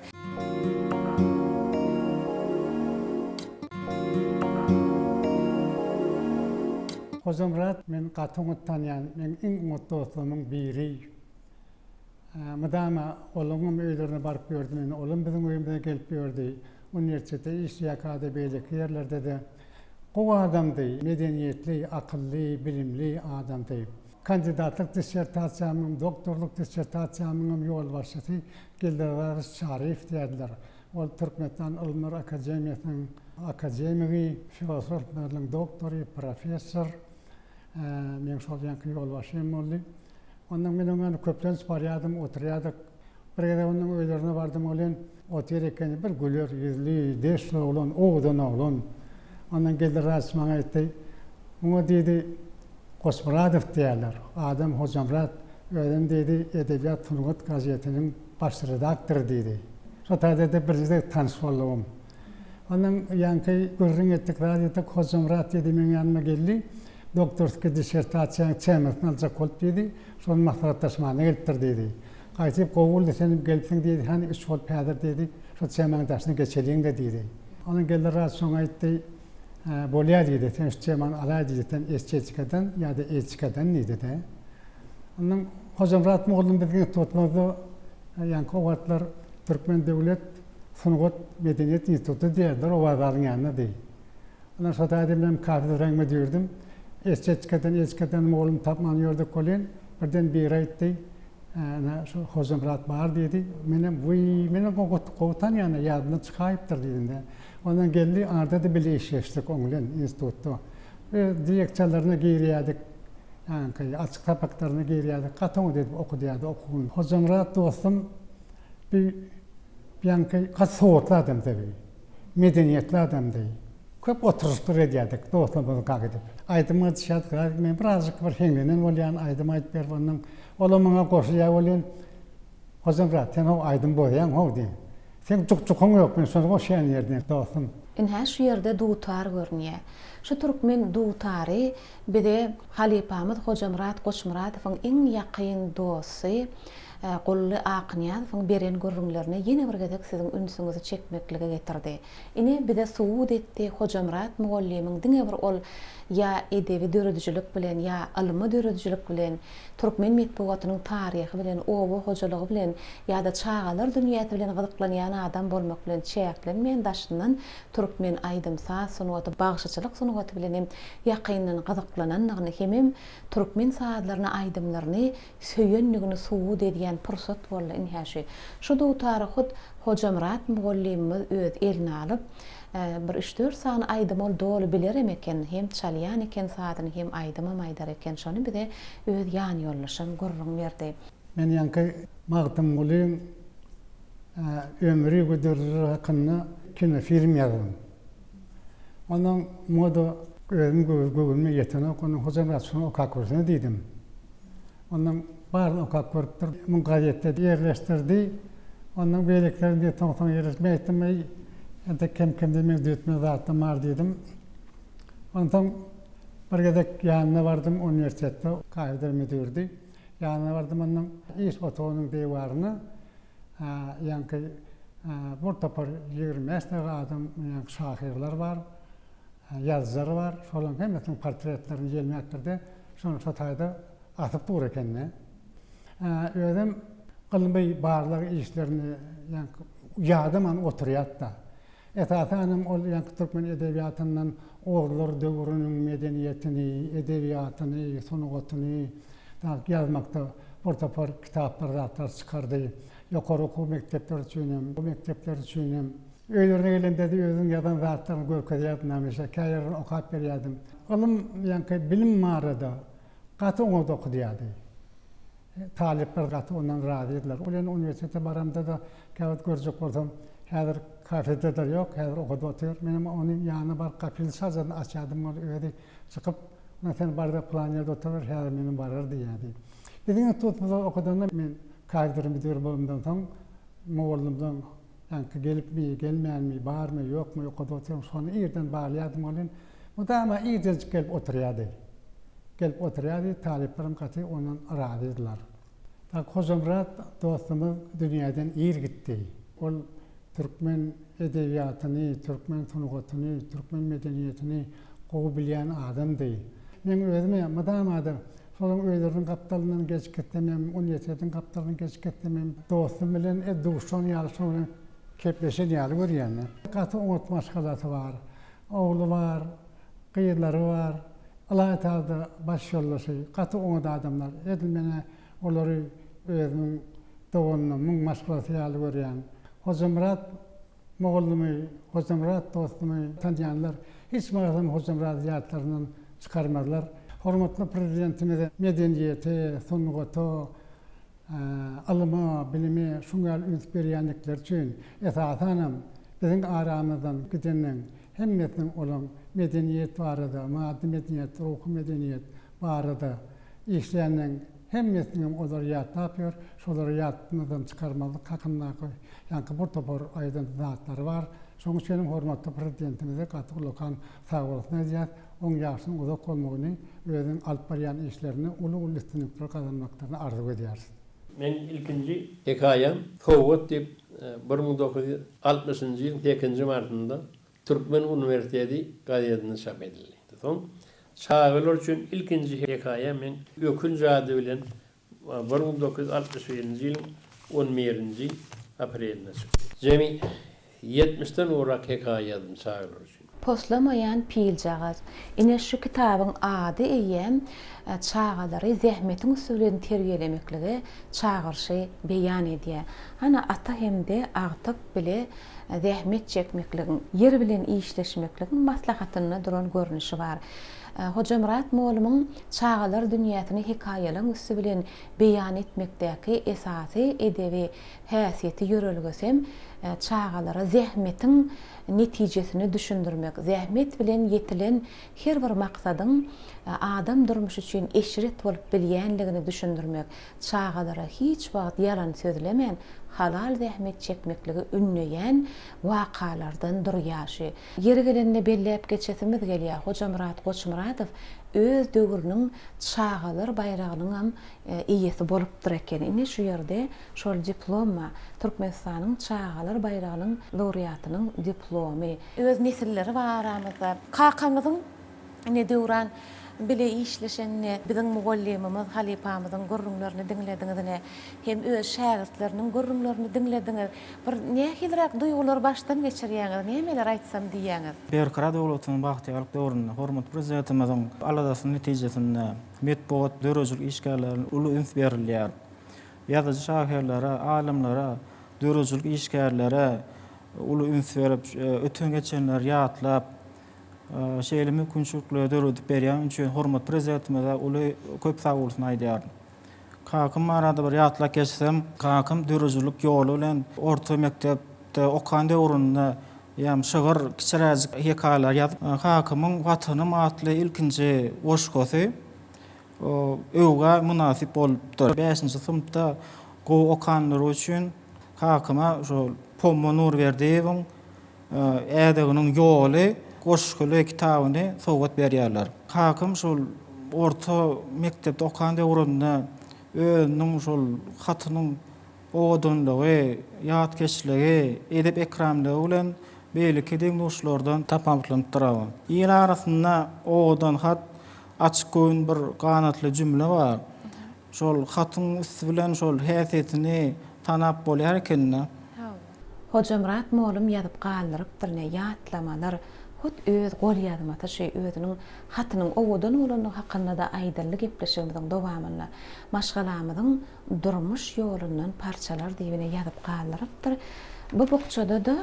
Hojamyrat men gaty oňat tanýan, meň iň oňat dostlarymyň biri. Mydama olaňam öýlerine baryp ýördüm, indi olam biziň öýümize gelip ýördi. Uniwersitetde işleýärkä-de, beýleki ýerlerde-de. Gowy adamdy, medeniýetli, akylly, bilimli adamdy. Kandidatlyk dissertasiýamyň, doktorlyk dissertasiýamyňam ýolbaşçysy Geldiazarowiç Çaryýew diýerdiler. Ol Türkmenistan Ylymlar akademiýasynyň akademigi, filosofiýa ylymlarynyň doktory, professor. Meň şol ýanky ýolbaşçym boldy. Ondan men oňa köplenç barýardym, oturýardyk. Bir gezek onuň öýlerine bardym welin, otyr ekeni, bir güler ýüzli, deşli oglan, owadan oglan. Ondan geldi Raç maňa aýtdy, Muňa diýdi, Goçmyradow diýýärler. Adam Hojamyrat, özem diýdi, Edebiýat sungat gazetiniň baş redaktory diýdi. Şo taýda-da birinji gezek tanyş boldugym. Ondan ýaňky gürrüň etdik, zat etdik, Hojamyrat diýdi, meň ýanyma geldi, doktorskiý dissertasiýaň temasyny aljak bolup diýdi, şony maslahatlaşmana gelipdir diýdi. Gaýtyp gowy boldy senem gelipsiň diýdi, hany üç bolup häzir diýdi, şo temaň daşyna geçeliň-de diýdi. Ondan geldi raz şoňa aýtdy, Bolýar diýdi, sen şu temany alaý diýdi, sen estetikadan ýa-da etikadan diýdi-de. Ondan Hojamyrat mugallym biziň institutymyzda ýaňky o wagtlar Türkmen döwlet sungat medeniýet instituty diýerdiler, o wazalyň ýanyndady. Ondan şo taýda menem kafedraň müdirdim. Estetikadan, etikadan mugallym tapman ýördük welin, birden biri aýtdy, Ene, şu Hojamyrat bar diýdi. Menem, Wiý, menem gowy gowy tanýan-a, ýadymdan çykaýypdyr diýdim-de. Ondan geldi, aňyrda-da bile işleşdik oň bilen institutda. Biz direksiýalaryna girýärdik, ýaňky açyk sapaklaryna girýärdik, gaty oňat edip okadýardy okuwyny. Hojamyrat dostum bi ýaňky gaty sowatly adamdy bi, medeniýetli adamdy. Köp oturyşyklar edýärdik dostlarymyzyňka gidip. Aýdym aýdyşýardyk, zat men birazjyk bir hiňlenen bolýan, aýdym aýdyp berip ondan olam maňa goşulýar welin, Hojamyrat, sen how aýdym bozýaň how diýen. Seň juk-jukuň ýok, men şony goşýan ýerine, dostum. Ynha şu ýerde dutar görünýär. Şu türkmen dutary bize halypamyz Hojamyrat Goçmyradowyň iň ýakyn dosty Gully Akynýazowyň beren gürrüňlerine ýene bir gezek siziň ünsüňizi çekmeklige getirdi. Ine, bize subut etdi Hojamyrat mugallymyň diňe bir ol ýa edebi döredijilik bilen, ýa ylmy döredijilik bilen, türkmen metbugatynyň taryhy bilen, oba hojalygy bilen ýa-da çagalar dünýäsi bilen gyzyklanýan adam bolmak bilen çäklenmän daşyndan türkmen aýdym-saz sungaty, bagşyçylyk sungaty bilen hem ýakyndan gyzyklanandygyny hemem türkmen sazlaryny, aýdymlaryny söýendigini subut edýän pursat boldy ynha şu. Şu dutary hut Hojamyrat mugallymymyz öz eline alyp, bir üç-dört sany aýdymy ol doly bilerem eken, hem çalýan eken sazyny, hem aýdymam aýdar eken. Şony bize öz ýanýoldaşam gürrüň berdi. Men ýaňky Magtymgulyň ömri we döredijiligi hakynda kinofilm ýazdym. Ondan muňa-da özüm göwnüme ýetenok, ondan Hojamyrat şuny okap görsene diýdim. Ondan baryny okap görüpdir. Muny gazetde ýerleşdirdi. Ondan beýlekilerini diýdi, soň-soň ýerleşdir. Men aýtdym, eý, entek kem-kemden meň düzetmeli zatlarym bar diýdim. Onsoň bir gezek ýanyna bardym, uniwersitetde kafedra müdiridi. Ýanyna bardym ondan iş otagynyň diwaryna ýaňky bir topar 25 dagy adam ýaňky şahyrlar bar. Ýazyjylary bar, şolaryň hemmesiniň portretlerini ýelmäpdir-de, şony şo taýda asyp dur eken-de. Özem ylmy barlag işlerini ýaňky ýadaman oturýardy-da. Esasanam ol ýaňky türkmen edebiýatyndan oguzlar döwrüniň medeniýetini, edebiýatyny, sungatyny dagy ýazmakda bir topar kitaplar, zatlar çykardy. Ýokary okuw mekdepleri üçinem, mekdepler üçinem. Öýlerine gelende-de özüniň ýazan zatlaryny görkezýärdim hemişe, käýerden okap berýärdim. Ylym, ýaňky bilim barada gaty oňat okadýardy. Talyplar gaty ondan razydylar. Ol ýene uniwersitete baramda-da käwagt görjek bolsam, häzir kafedrada ýok, häzir okadyp otyr. Menem onuň ýanyna baryp gapyny çalajadan açýardym, ol özi çykyp, Ynha sen bar-da pylan ýerde oturyber, häzir menem barar diýýärdi. Biziň institutymyzda okadanda men kafedra müdiri bolanymdan soň mugallymdan ýaňky gelipmi, gelmänmi, barmy, ýokmy, okadyp otyrmy, şony irden barlaýardym welin, mydama irdenjik gelip oturýardy. Gelip oturýardy, talyplaram gaty ondan razydylar. Tak Hojamyrat dostumyz dünýäden ir gitdi. Ol türkmen edebiýatyny, türkmen sungatyny, türkmen medeniýetini gowy bilýän adamdy. Meň özüme mydama-da şolaň öýleriniň gapdalyndan geçip gitsemem, uniwersitetiň gapdalyndan geçip gitsemem, dostum bilen duşan ýaly, şoň bilen kepleşen ýaly görýän-de. Gaty oňat maşgalasy bar. Ogly bar, gyzlary bar. Ylaýta-da baş ýoldaşy gaty oňat adamlar. Edil men-ä olary özümiň doganlarymyň maşgalasy ýaly görýän. Hojamyrat mugallymy, Hojamyrat dostumy tanýanlar hiç mahalam Hojamyrady ýatlaryndan çykarmazlar. Hormatly Prezidentimize medeniýete, sungata, ylyma, bilime şuň ýaly üns berýändikleri üçin, esasanam, biziň aramyzdan gidenleň hemmesiniň olaň medeniýet barada, maddy medeniýet, ruhy medeniýet barada işleýänleň hemmesiniňem olary ýatlap ýör, şolary ýatymyzdan çykarmazlyk hakyndaky ýaňky bir topar aýdan zatlary bar. Şonuň üçinem hormatly Prezidentimize gaty ullakan sagbolsun aýdýas, oň ýaşynyň uzak bolmagyny, özüniň alyp barýan işlerinde uly-uly üstünlikler gazanmaklaryny arzuw edýäris. Meň ilkinji hekaýam Sowgat diýip 1960-njy ýylyň sekizinji martynda Türkmen uniwersiteti gazetinde çap edildi. Soň çagalar üçin ilkinji hekaýam meň Ökünç ady bilen 1961-nji ýylyň on birinji aprelinde çykdy. Jemi ýetmişden gowrak hekaýa ýazdym çagalar üçin. Poslamaýan piljagaz. Ine şu kitabyň ady eýýäm çagalary zähmetiň üsti bilen terbiýelemeklige çagyryşy beýan edýär. Hany ata hem-de agtyk bile zähmet çekmekligiň, ýer bilen işleşmekligiň maslahatynda duran görnüşi bar. Hojamyrat molumyň çagalar dünýäsini hekaýalaň üsti bilen beýan etmekdäki esasy edebi häsiýeti ýörelgesem çagalara zähmetiň netijesini düşündirmek, zähmet bilen ýetilen her bir maksadyň adam durmuşy üçin eşret bolup bilýänligini düşündirmek, çagalara hiç wagt ýalan sözlemän, halal zähmet çekmekligi ündeýän wakalardan durýar. Şu ýeri gelende belläp geçesimiz gelýär, Hojamyrat Goçmyradow öz döwrüniň çagalar baýragynyňam eýesi bolupdyr eken. Ine şu ýerde şol diplom bar. Türkmenistanyň çagalar baýragynyň laureatynyň diplomy. Öz nesilleri bar aramyzda. Kakamyzyň ine Döwran bile işleşenini, biziň mugallymymyz, halypamyzyň gürrüňlerini diňlediňiz ine. Hem öz şägirtleriniň gürrüňlerini diňlediňiz. Bir nähiliräk duýgulary başdan geçirýäňiz, nämeler aýtsam diýýäňiz? Berkarar döwletiň bagtyýarlyk döwründe hormatly Prezidentimiziň aladasynyň netijesinde metbugat döredijilik işgärlerine uly üns berilýär. Ýazyjy-şahyrlara, alymlara, döredijilik işgärlere uly üns berip, öten-geçenleri ýatlap, şeýle mümkinçilikleri döredip berýäni üçin hormatly Prezidentimize uly köp sagbolsun aýdýaryn. Kakam barada bir ýatlap geçsem, kakam döredijilik ýoly bilen orta mekdepde okan döwründe ýam şygyr, kiçiräjik hekaýalar ýazyp, kakamyň Watanym atly ilkinji goşgusy öwgä mynasyp bolupdyr. Bäşinji synpda gowy okanlygy üçin kakama şol Pomma Nurberdiýewiň Ädeginiň ýoly goşguly kitabyny sowgat berýärler. Kakam şol orta mekdepde okan döwründe özüniň şol hatynyň owadanlygy, ýatkeşligi, edep-ekramlygy bilen beýleki deň-duşlardan tapawutlanypdyr. Il arasynda owadan hat, açyk göwün bir ganatly jümle bar. Şol hatyň üsti bilen şol häsiýetini tanap bolýar ekeni-dä. Hojamyrat mollum ýazyp galdyrypdyr ne ýatlamalar, hut öz golýazmasy şu özüniň hatynyň owadan bolandygy hakynda-da aýdyldy gepleşigimiziň dowamynda. Maşgalamyzyň durmuş ýolundan parçalar diýip ine ýazyp galdyrypdyr. Bu bukjada-da.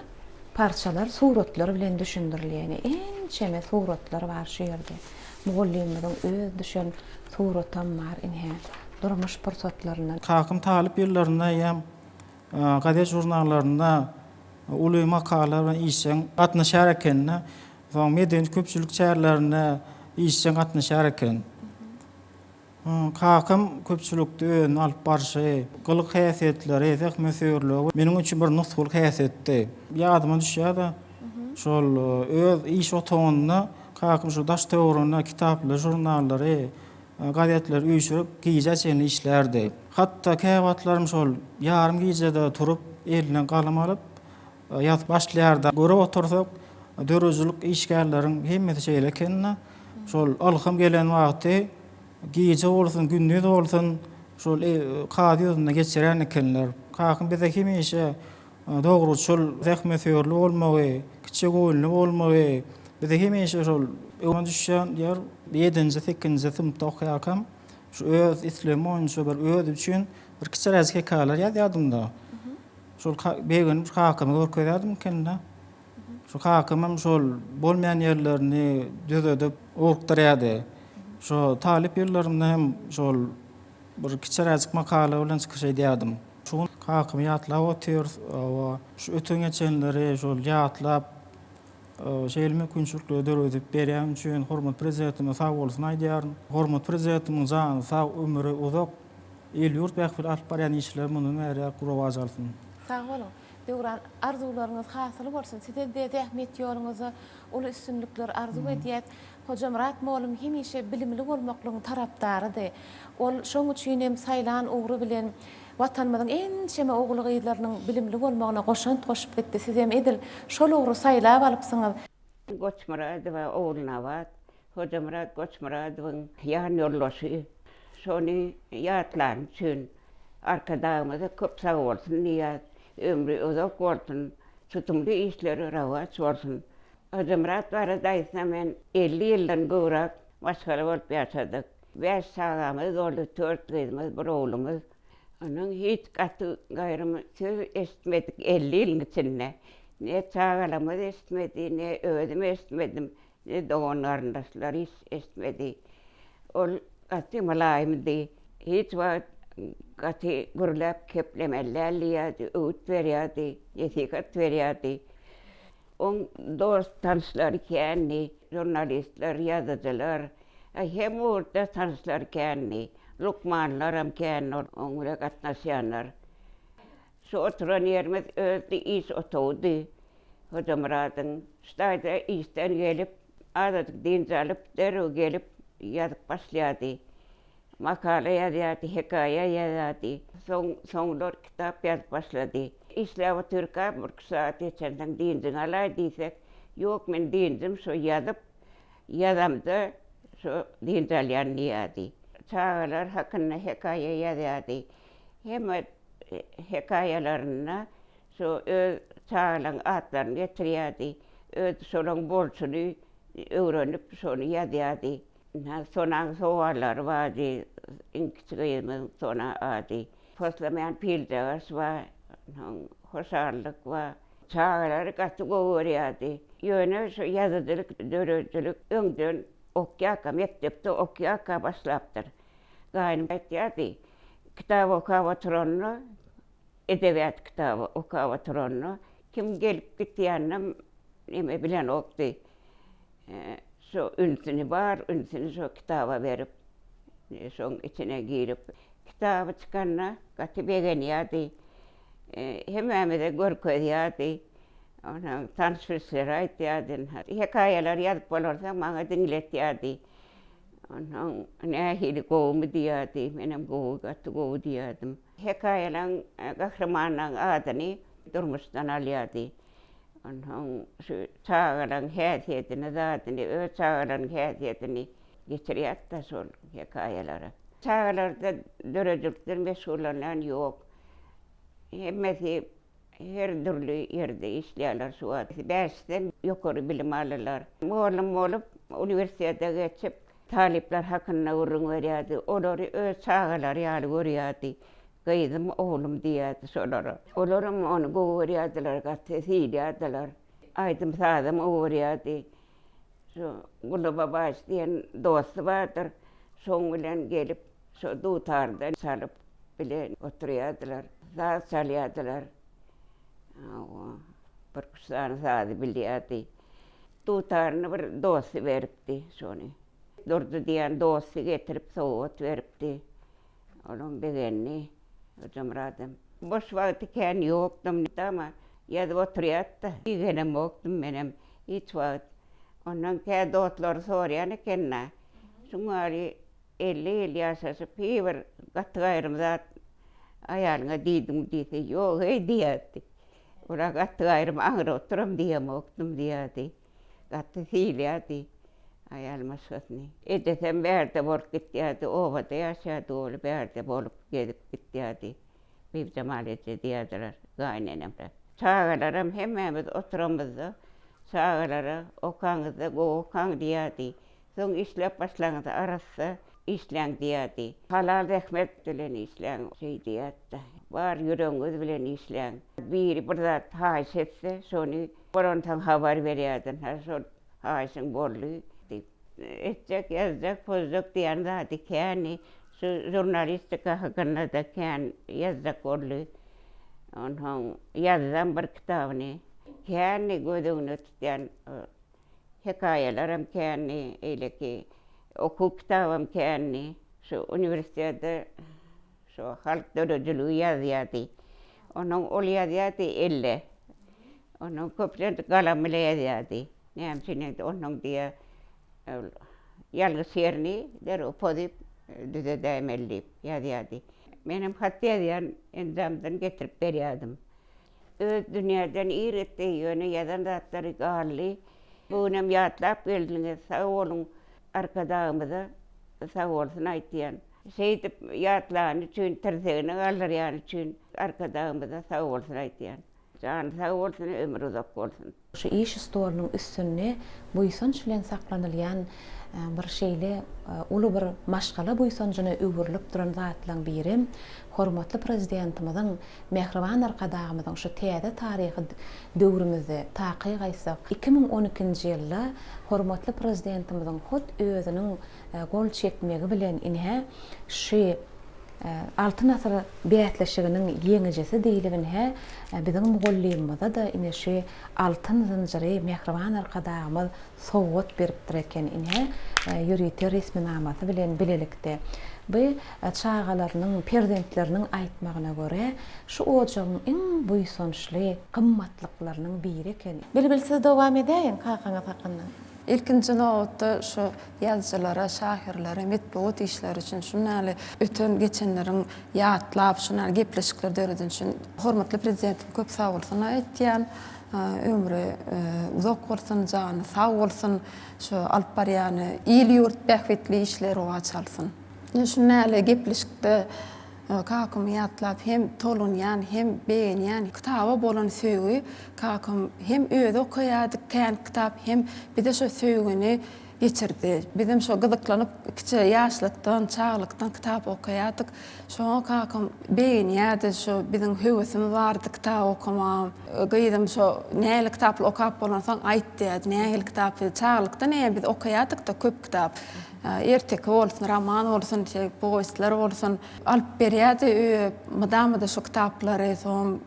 Parçalar suratlar bilen düşündirilýär. Ine, ençeme suratlar bar şu ýerde. Mugallymymyzyň öz düşen suratam bar, ine, durmuş pursatlaryndan. Kakam talyp ýyllarynda eýýäm gazet-žurnallarynda uly makalalar bilen işjeň gatnaşýar eken-de. Soň medeni-köpçülik çärelerine işjeň gatnaşýar eken. Kakam köpçülikde özüni alyp barşy, gylyk-häsiýetleri, zähmetsöýerligi meniň üçin bir nusgalyk häsiýetdi. Ýadyma düşýär-de, şol öz iş otagynda kakam şu daş-töweregine kitaplary, žurnallary, gazetleri üýşürip, gijä çenli işlärdi. Hatda käwagtlarym şol ýarym gijede turup, eline galam alyp, ýazyp başlaýardy. Görüp otursak, döredijilik işgärleriň hemmesi şeýle eken-de, şol ylham gelen wagty gije bolsun, gündiz bolsun, şol kagyz ýüzünde geçirýän ekenler. Kakam bize hemişe dogruçyl, zähmetsöýerli bolmagy, kiçigöwünli bolmagy, bize hemişe şol öňe düşýän ýer ýedinji, sekizinji synpda okaýarkam, şu öz islegim boýunça bir özi üçin bir kiçiräjik hekaýalar ýazýardym-da. Şol begenip kakama görkezýärdim ekende. Şu kakamam şol bolmaýan ýerlerini düzedip ugrukdyrýardy. Şo talyp ýyllarymda hem şol bir kiçiräjik makala bilen çykyş edýärdim. Şu gün kakamy ýatlap otyrys. Hawa, şu öten geçenleri şol ýatlap, şeýle mümkinçilikleri döredip berýäni üçin hormatly Prezidentimize sagbolsun aýdýaryn. Hormatly Prezidentimiziň jany sag, ömri uzak, Il-ýurt bähbitli alyp barýan işleri mundan bäri rowaç alsyn. Sag boluň. Döwran, arzuwlaryňyz hasyl bolsun. Size-de zähmet ýoluňyzda uly üstünlikler arzuw edýäs. Hojamyrat mollum hemişe bilimli bolmaklygyň tarapdarydy. Ol şoň üçin hem saýlan ugry bilen Watanymyzyň ençeme ogul-gyzlarynyň bilimli bolmagyna goşant goşup gitdi. Sizem edil şol ugry saýlap alypsyňyz. Goçmyradowa Ogulnabat Hojamyrat Goçmyradowyň ýan ýoldaşy şony ýatlany üçin Arkadagymyza köp sagbolsun diýýäs. Ömri uzak bolsun, tutumly işleri rowaç bolsun. Hojamyrat barada aýtsam men 50 ýyldan gowrak maşgala bolup ýaşadyk. Bäş çagamyz boldy, dört gyzymyz, bir oglumyz. Onuň hiç gaty gaýrym söz eşitmedik 50 ýylyň içinde. Ne çagalarymyz eşitmedi, ne özüm eşitmedim. Ne dogan-garyndaşlary hiç eşitmedi. Ol gaty mylaýymdy. Hiç wagt gaty gürläp keplemeli däl diýýärdi, öwüt berýärdi, nesihat berýärdi. Oň dost-tanyşlary kändi, žurnalistler, ýazyjylar, hem ugurda tanyşlary kändi. Lukmanlaram kändi oň bilen gatnaşýanlar. Şu oturan ýerimiz öz iş otagydy. Hojamyradyň şu taýda işden gelip, azajyk dynç alyp, derrew gelip ýazyp başlaýardy. Makala ýazýardy, hekaýa ýazýardy. Soň, soňlar kitap ýazyp başlady. Işläp otyrka, birki sagat geçensoň dynjyňy alaý diýsek, Ýok, men dynjym şo ýazyp, ýazamda şo dynç alýan diýýärdi. Çagalar hakynda hekaýa ýazýardy. Hemme hekaýalarynda Şo öz çagalaň atlaryny getirýärdi. Öz şolaň bolşuny öwrenip, şony ýazýardy. Ynha, Sonaň sowallary bardy, iň kiçi gyzymyzyň Sona ady. Poslamaýan piljagaş bar, onsoň hoşallyk bar. Çagalary gaty gowy görýärdi. Ýöne şo ýazyjylyk, döredijilik öňden okýarka, mekdepde okýarka başlapdyr. Gaýnym aýtýardy, kitap okap oturanda Edebiýat kitaby okap oturanda kim gelip gitýäninem neme bilenokdy. Şo ünsüni bar ünsüni şo kitaba berip, şoň içine girip, kitaby çykanda gaty begenýärdi. Hemmämize görkezýärdi. Onsoň tanyş-bilişlere aýtýardy. Hekaýalar ýazyp bolarsoň maňa diňletýärdi. Onsoň nähili gowumy diýýärdi. Menem gowy, gaty gowy diýýärdim. Hekaýalaň gahrymanynyň adyny durmuşdan alýardy. Onsoň şu çagalaň häsiýetini, zadyny, öz çagalarynyň häsiýetini geçirýärdi-de şol hekaýalara. Çagalarda döredijilikden meşgullanýan ýok. Hemmesi Her dürli ýerde işleýärler şu wagt. Bäşden ýokary bilim aldylar. Mugallym bolup, uniwersitete geçip, talyplar hakynda gürrüň berýärdi. Olary öz çagalary ýaly görýärdi. Gyzym, oglum diýýärdi şolara. Olaram ony gowy görýärdiler, gaty sylaýardylar. Aýdym-sazam öwürýärdi. Şu Gully Babaýewiç diýen dosty bardyr. Şoň bilen gelip, şo dutarda çalyp bile oturýardylar. Saz çalýardylar. Hawa, birküç sany sazy bilýärdi. Dutaryny bir dosty beripdi şony. Durdy diýen dosty getirip sowgat beripdi. Olam begendi Hojamyradam. Boş wagty kän ýokdum. Dama ýazyp oturýardy-da. Igenemokdym menem hiç wagt. Ondan kä dostlary soraýan eken-dä. Şuň ýaly 50 ýyl ýaşaşyp hiý bir gaty-gaýrym zat aýalyňa diýdiňmi diýse, ýog-eý diýerdi. Ola gaty-gaýrym aňry oturam diýemokdym diýerdi. Gaty sylaýardy aýal maşgasyny. Ejesem bärde bolup gitýärdi, obada ýaşaýardy, ogly bärde bolup gezip gitýärdi. Bibijemal eje diýerdiler gaýynenemler. Çagalaram hemmämiz oturamyzda çagalara okaňyzda gowy okaň diýerdi. Soň işläp başlaňyzda arassa işläň diýerdi. Halal zähmet bilen işläň şeý diýerdi. Bar ýüregiňiz bilen işläň. Biri bir zat haýyş etse şony bolansoň habar berýärdi. Ynha şol haýyşyň boldy diýip. Etjek, ýazjak, pozjak diýen zady käni. Şu žurnalistika hakynda-da kän ýazjak boldy. Onsoň ýazdam bir kitabyny. Käni göz öňüne tutýan Hekaýalaram kändi, eýleki okuw kitabam kändi. Şu uniwersitetde şu halk döredijiligi ýazýardy. Onuň ol ýazýardy elle. Onuň köplenç galam bile ýazýardy. Näme üçin indi onuň diýýär, ol ýalňyş ýerini derrew pozup düzedäýmeli diýip ýazýardy. Menem hat ýazýan enjamdan getirip berýärdim. Öz dünýäden ir gitdi, ýöne ýazan zatlary galdy. Bu günem ýatlap geldiňiz, sag boluň. Arkadagymyza sag bolsun aýtýan. Şeýdip ýatlany üçin, tirsegini galdyrýany üçin Arkadagymyza sag bolsun aýtýan. Jany sag bolsun, ömri uzak bolsun. Şu iş stolunyň üstünde buýsanç bilen saklanylýan bir şeýle uly bir maşgala buýsanjyna öwrülip duran zatlaryň birem hormatly Prezidentimiziň, mähriban Arkadagymyzyň şu täze taryhy döwrümizde, takyk aýtsak, 2012-nji ýylda hormatly Prezidentimiziň hut özüniň gol çekmegi bilen ine, şu Altyn asyr bäsleşiginiň ýeňijisi diýlip ine, biziň mugallymymyza-da ine şu altyn zynjyry mähriban Arkadagymyz sowgat beripdir eken, ine, ýörite resminamasy bilen bilelikde. Bu çagalarynyň, perzentleriniň aýtmagyna görä, şu ojagyň iň buýsançly gymmatlyklarynyň biri eken. Bilbil siz dowam edäýiň kakaňyz hakynda. Ilkinji nobatda şu ýazyjylara, şahyrlara, metbugat işleri üçin şundaly öten-geçenleriň ýatlap, şundaly gepleşikler döreden üçin hormatly Prezidentime köp sagbolsun aýtýan. Ömri uzak bolsun, jany sag bolsun, şu alyp barýan il-ýurt bähbitli işleri rowaç alsyn. Şundaly gepleşikde Kakamy ýatlap hem tolgunýan, hem begenýän. Kitaba bolan söýgi kakam hem özi okaýardy kän kitap hem bize şo söýgini geçirdi. Bizem şo gyzyklanyp kiçi ýaşlykdan, çagalykdan kitap okaýardyk. Şoňa kakam begenýärdi şo biziň höwesimiz bardy kitap okamaga. Gyzym şo nähili kitaply okap bolansoň aýt diýerdi nähili kitap diýdi. Çagalykdan eýýäm biz okaýardyk-da köp kitap. Erteki bolsun, roman bolsun, powestler bolsun alyp berýärdi öýe mydama-da şo kitaplary. Soňam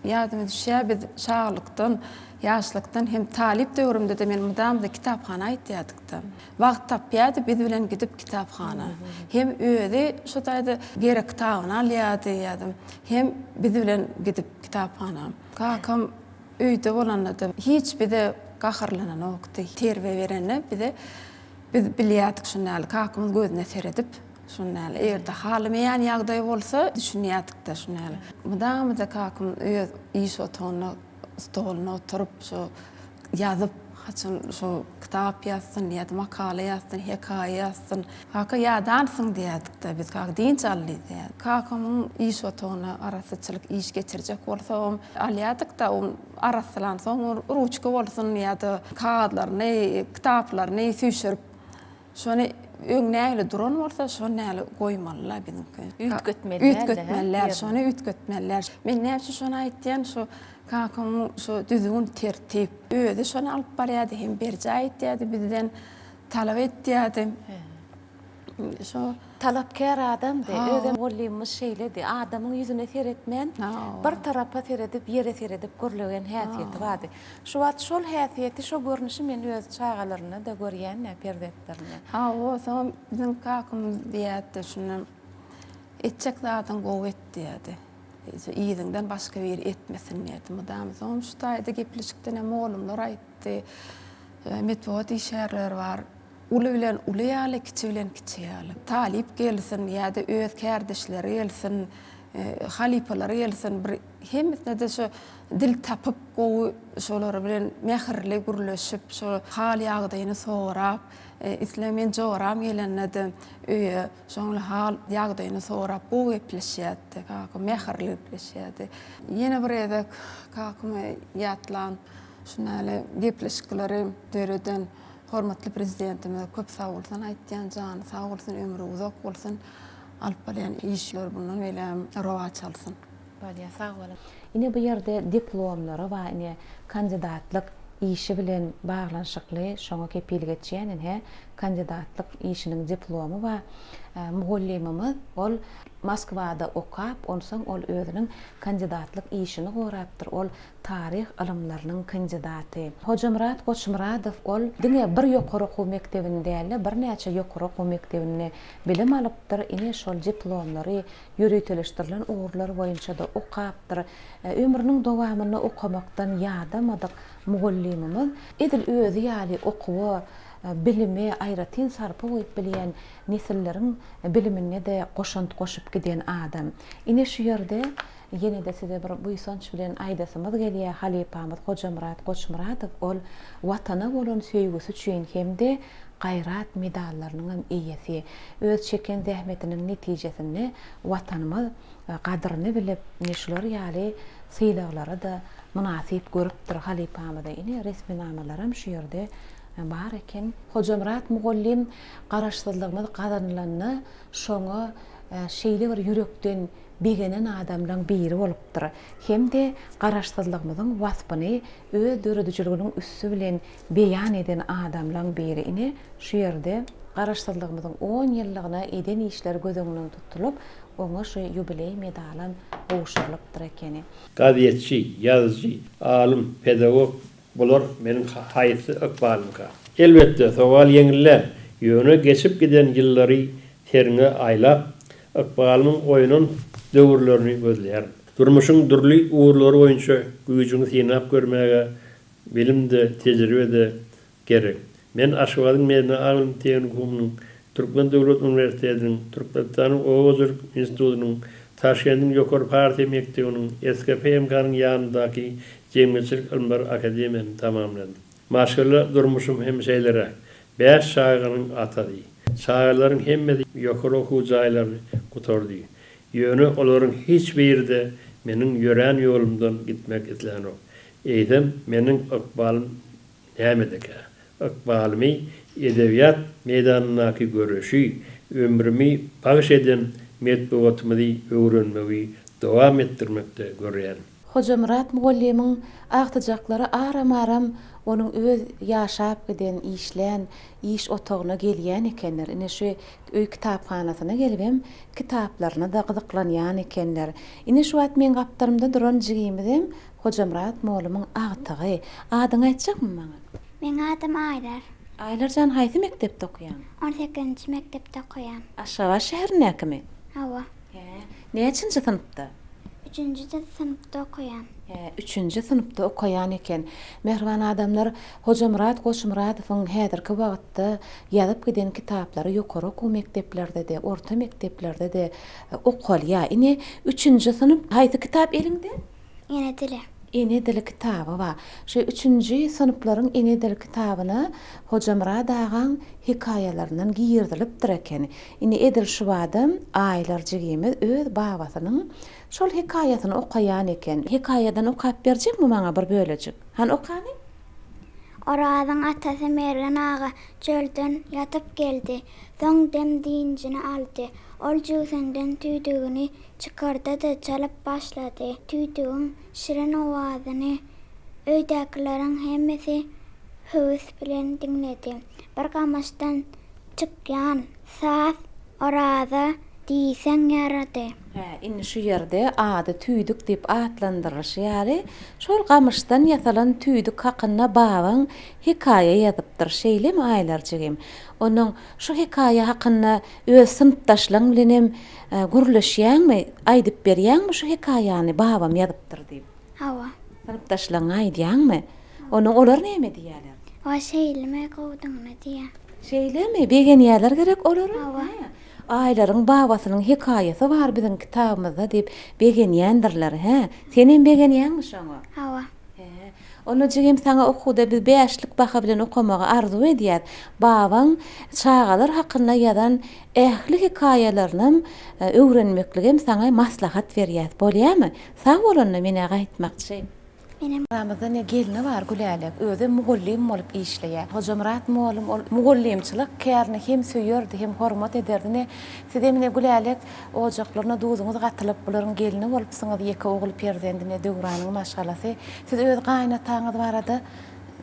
ýadyma düşýär, biz çagalykdan, ýaşlykdan hem talyp döwrümde-de men mydama-da kitaphana gidýärdik-de. Wagt tapýardy biz bilen gidip kitaphana. Hem özi şo taýda gerek kitabyny alýardy ýa-da hem biz bilen gidip kitaphana. Kakam öýde bolanda-da hiç bize gaharlananokdy. Terbiýe berende bize Biz bilýärdik şunda ýaly kakamyz gözüne seredip şunda ýaly eger-de halamaýan ýagdaý bolsa düşünýärdik-de şunda ýaly. Mydama-da kakam öz iş otagynda stolunda oturyp şo ýazyp haçan şo kitap ýazsyn ýa-da makala ýazsyn, hekaýa ýazsyn. Kaka ýadansyň diýýärdik-de biz kaka dynç al diýýärdik. Kakamyň iş otagyna arassaçylyk iş geçirjek bolsagam alýardyk-da Arassalansoň ruçka bolsun ýa-da kagyzlaryny, kitaplaryny süýşürip, şony Öň nähili duran bolsa, şol nähili goýmaly-la biziňki. Üýtgetmeli däl-de, hä? Üýtgetmeli däl, şony üýtgetmeli däl. Men näme üçin şony aýtýan, şu kakamyň şu düzgün tertip, özi şony alyp barýardy hem berjaý etýärdi bizden talap etýärdi. Şo. Talapkär adamdy. Özem mugallymymyz şeýledi. Adamyň ýüzüne seretmän, bir tarapa seredip, ýere seredip gürlegen häsiýeti bardy. Şu wagt şol häsiýeti, şo görnüşi men öz çagalarynda-da görýän-ä, perzentlerinde. Hawa, soňam biziň kakamyz diýýärdi şundan, Etjek zadyňy gowy et diýýärdi. Yzyňdan başga biri etmesin diýýärdi mydama. Soňam şu taýda gepleşikden hem mugallymlar aýtdy. Metbugat işgärleri bar. Uly bilen uly ýaly, kiçi bilen kiçi ýaly. Talyp gelsin ýa-da öz kärdeşleri gelsin, halypalary gelsin, bir hemmesine-de şo dil tapyp, gowy şolar bilen mähirli gürleşip, şo hal-ýagdaýyny sorap, isle men joram gelende-de öýe şoň bilen hal-ýagdaýyny sorap gowy gepleşýärdi kakam, mähirli gepleşýärdi. Ýene bir gezek kakamy ýatlan, şundaýly gepleşikleri döreden Hormatly Prezidentimize köp sagbolsun aýtýan, jany sag bolsun, ömri uzak bolsun, alyp barýan işleri bundan beýlägem rowaç alsyn. Bolýar, sag boluň. Ine bu ýerde diplomlary bar, ine kandidatlyk işi bilen baglanyşykly, şoňa kepil geçýän ine kandidatlyk işiniň diplomy bar. Mugallymymyz ol Moskwada okap, onsoň ol özüniň kandidatlyk işini gorapdyr, ol taryh ylymlarynyň kandidaty. Hojamyrat Goçmyradow ol diňe bir ýokary okuw mekdebinde däl-de, birnäçe ýokary okuw mekdebinde bilim alypdyr, ine şol diplomlary ýöriteleşdirilen ugurlar boýunça-da okapdyr. Ömrüniň dowamynda okamakdan ýadamadyk mugallymymyz edil özi ýaly okuwa, bilime aýratyn sarpa goýup bilýän nesilleriň bilimine-de goşant goşup giden adam. Ine şu ýerde Ýene-de size bir buýsanç bilen aýdasymyz gelýär, halypamyz Hojamyrat Goçmyradow ol Watana bolan söýgüsi üçin hem-de Gaýrat medallarynyňam eýesi. Öz çeken zähmetiniň netijesinde Watanymyz gadyryny bilip, ine şular ýaly sylaglara-da mynasyp görüpdir halypamyzy. Ine resminamalaram şu ýerde bar eken. Hojamyrat mugallym Garaşsyzlygymyz gazanylanda şoňa şeýle bir ýürekden begenen adamlaň biri bolupdyr hem-de Garaşsyzlygymyzyň waspyny öz döredijiliginiň üsti bilen beýan eden adamlaň biri. Ine, şu ýerde Garaşsyzlygymyzyň on ýyllygyna eden işleri göz öňünden tutulyp, oňa şu ýubileý medalam gowşurylypdyr ekeni. Gazetçi, ýazyjy, alym, pedagog Bular meniň haýsy ykbalymka? Elbetde, sowal ýeňil däl. Ýöne geçip giden ýyllary seriňe aýlap, ykbalymyň oýnan döwürlerini gözleýärin. Durmuşyň dürli ugurlary boýunça güýjüňi synap görmäge bilim-de, tejribe-de gerek. Men Aşgabadyň Medine ylym tehnikumynyň, Türkmen döwlet uniwersitetiniň, Türkmenistanyň Oba hojalyk institutynyň, Taşkendiň Ýokary partiýa mekdebiniň, SKP MK-nyň ýanyndaky Jemgyýetçilik ylymlar akademiýasyny tamamladym. Maşgala durmuşym hem şeýleräk. Bäş çaganyň atasy. Çagalaryň hemmesi ýokary okuw jaýlaryny gutardy. Ýöne olaryň hiç biri-de meniň ýörän ýolumdan gitmek islänok. Eýsem, meniň ykbalym Nämedekä? Ykbalymy edebiýat meýdanyndaky göreşi, ömrümi bagyş eden metbugatymyzy öwrenmegi dowam etdirmekde görýän. Hojamyrat mugallymyň agtyjaklary aram-aram onuň öz ýaşap giden, işlän iş otagyna gelýän ekenler. Ine şu öý kitaphanasyna gelibem kitaplaryna-da gyzyklanýan ekenler. Ine şu wagt meň gapdalymda duran jigimizem Hojamyrat mollumyň agtygy. Adyňy aýtjakmy maňa? Meň adym Aýlar. Aýlar jan haýsy mekdepde okaýaň? On sekizinji mekdepde okaýan. Aşgabat şäherindäkimi? Hawa. Hä. Näçinji synpda? Üçünji synpda okaýan. Hä, üçünji synpda okaýan eken. Mähriban adamlar, Hojamyrat Goçmyradowyň häzirki wagtda ýazyp giden kitaplary ýokary okuw mekdeplerde-de, orta mekdeplerde-de okalýar. Ine, üçünji synp, haýsy kitap eliňde? Ene dili. Ene dili kitaby bar. Şu üçünji synplaryň ene dili kitabyna Hojamyrat agaň hekaýalaryndan girizilipdir eken. Indi edil şu bada Aýlar jigimiz öz babasynyň şol hekaýasyny okaýan eken. Hekaýadan okap berjekmi maňa bir bölejik? Hany okany? Orazyň atasy Mergen aga çölden ýatyp geldi. Soň dem-dynjyny aldy. Ol jöwsenden tüýdügini çykardy-da, çalyp başlady. Tüýdügiň şirin owazyny öýdäkileriň hemmesi höwes bilen diňledi. Bir gamyşdan çykýan saz Oraza diýseň ýarady. Hä, indi şu ýerde ady tüýdük diýip atlandyrylyşy ýaly, şol gamyşdan ýasalan tüýdük hakynda babaň hekaýa ýazypdyr, şeýlemi Aýlar jigim? Onuň şu hekaýa hakynda öz synpdaşlaň bilenem gürleşýäňmi, aýdyp berýäňmi şu hekaýany babam ýazypdyr diýip? Hawa. Synpdaşlaňa aýdýaňmy? Onuň olar näme diýýäler? Wa şeýlemi gowudygyny diýýä. Şeýlemi? Begenýäler gerek olaram? Hawa. Hä. Aýlaryň babasynyň hekaýasy bar biziň kitabymyzda diýip begenýändirler, hä? Senem begenýäňmi şoňa? Hawa. Hä. Onda jigim saňa okuwda biz bäşlik baha bilen okamagy arzuw edýäs. Babaň çagalar hakynda ýazan ähli hekaýalarynam öwrenmekligem saňa maslahat berýäs. Bolýamy? Sag bol onda men-ä gaýtmakçy. Menem. Aramyzda ne gelni bar Gülälek, özem mugallym bolup işleýär. Hojamyrat mugallym ol mugallymçylyk kärini hem söýerdi, hem hormat ederdi. Ne sizem ine Gülälek ojaklaryna duzuňyz gatylyp, bularyň gelni bolupsyňyz, ýeke ogul perzendi ne Döwranyň maşgalasy. Siz öz gaýynataňyz barada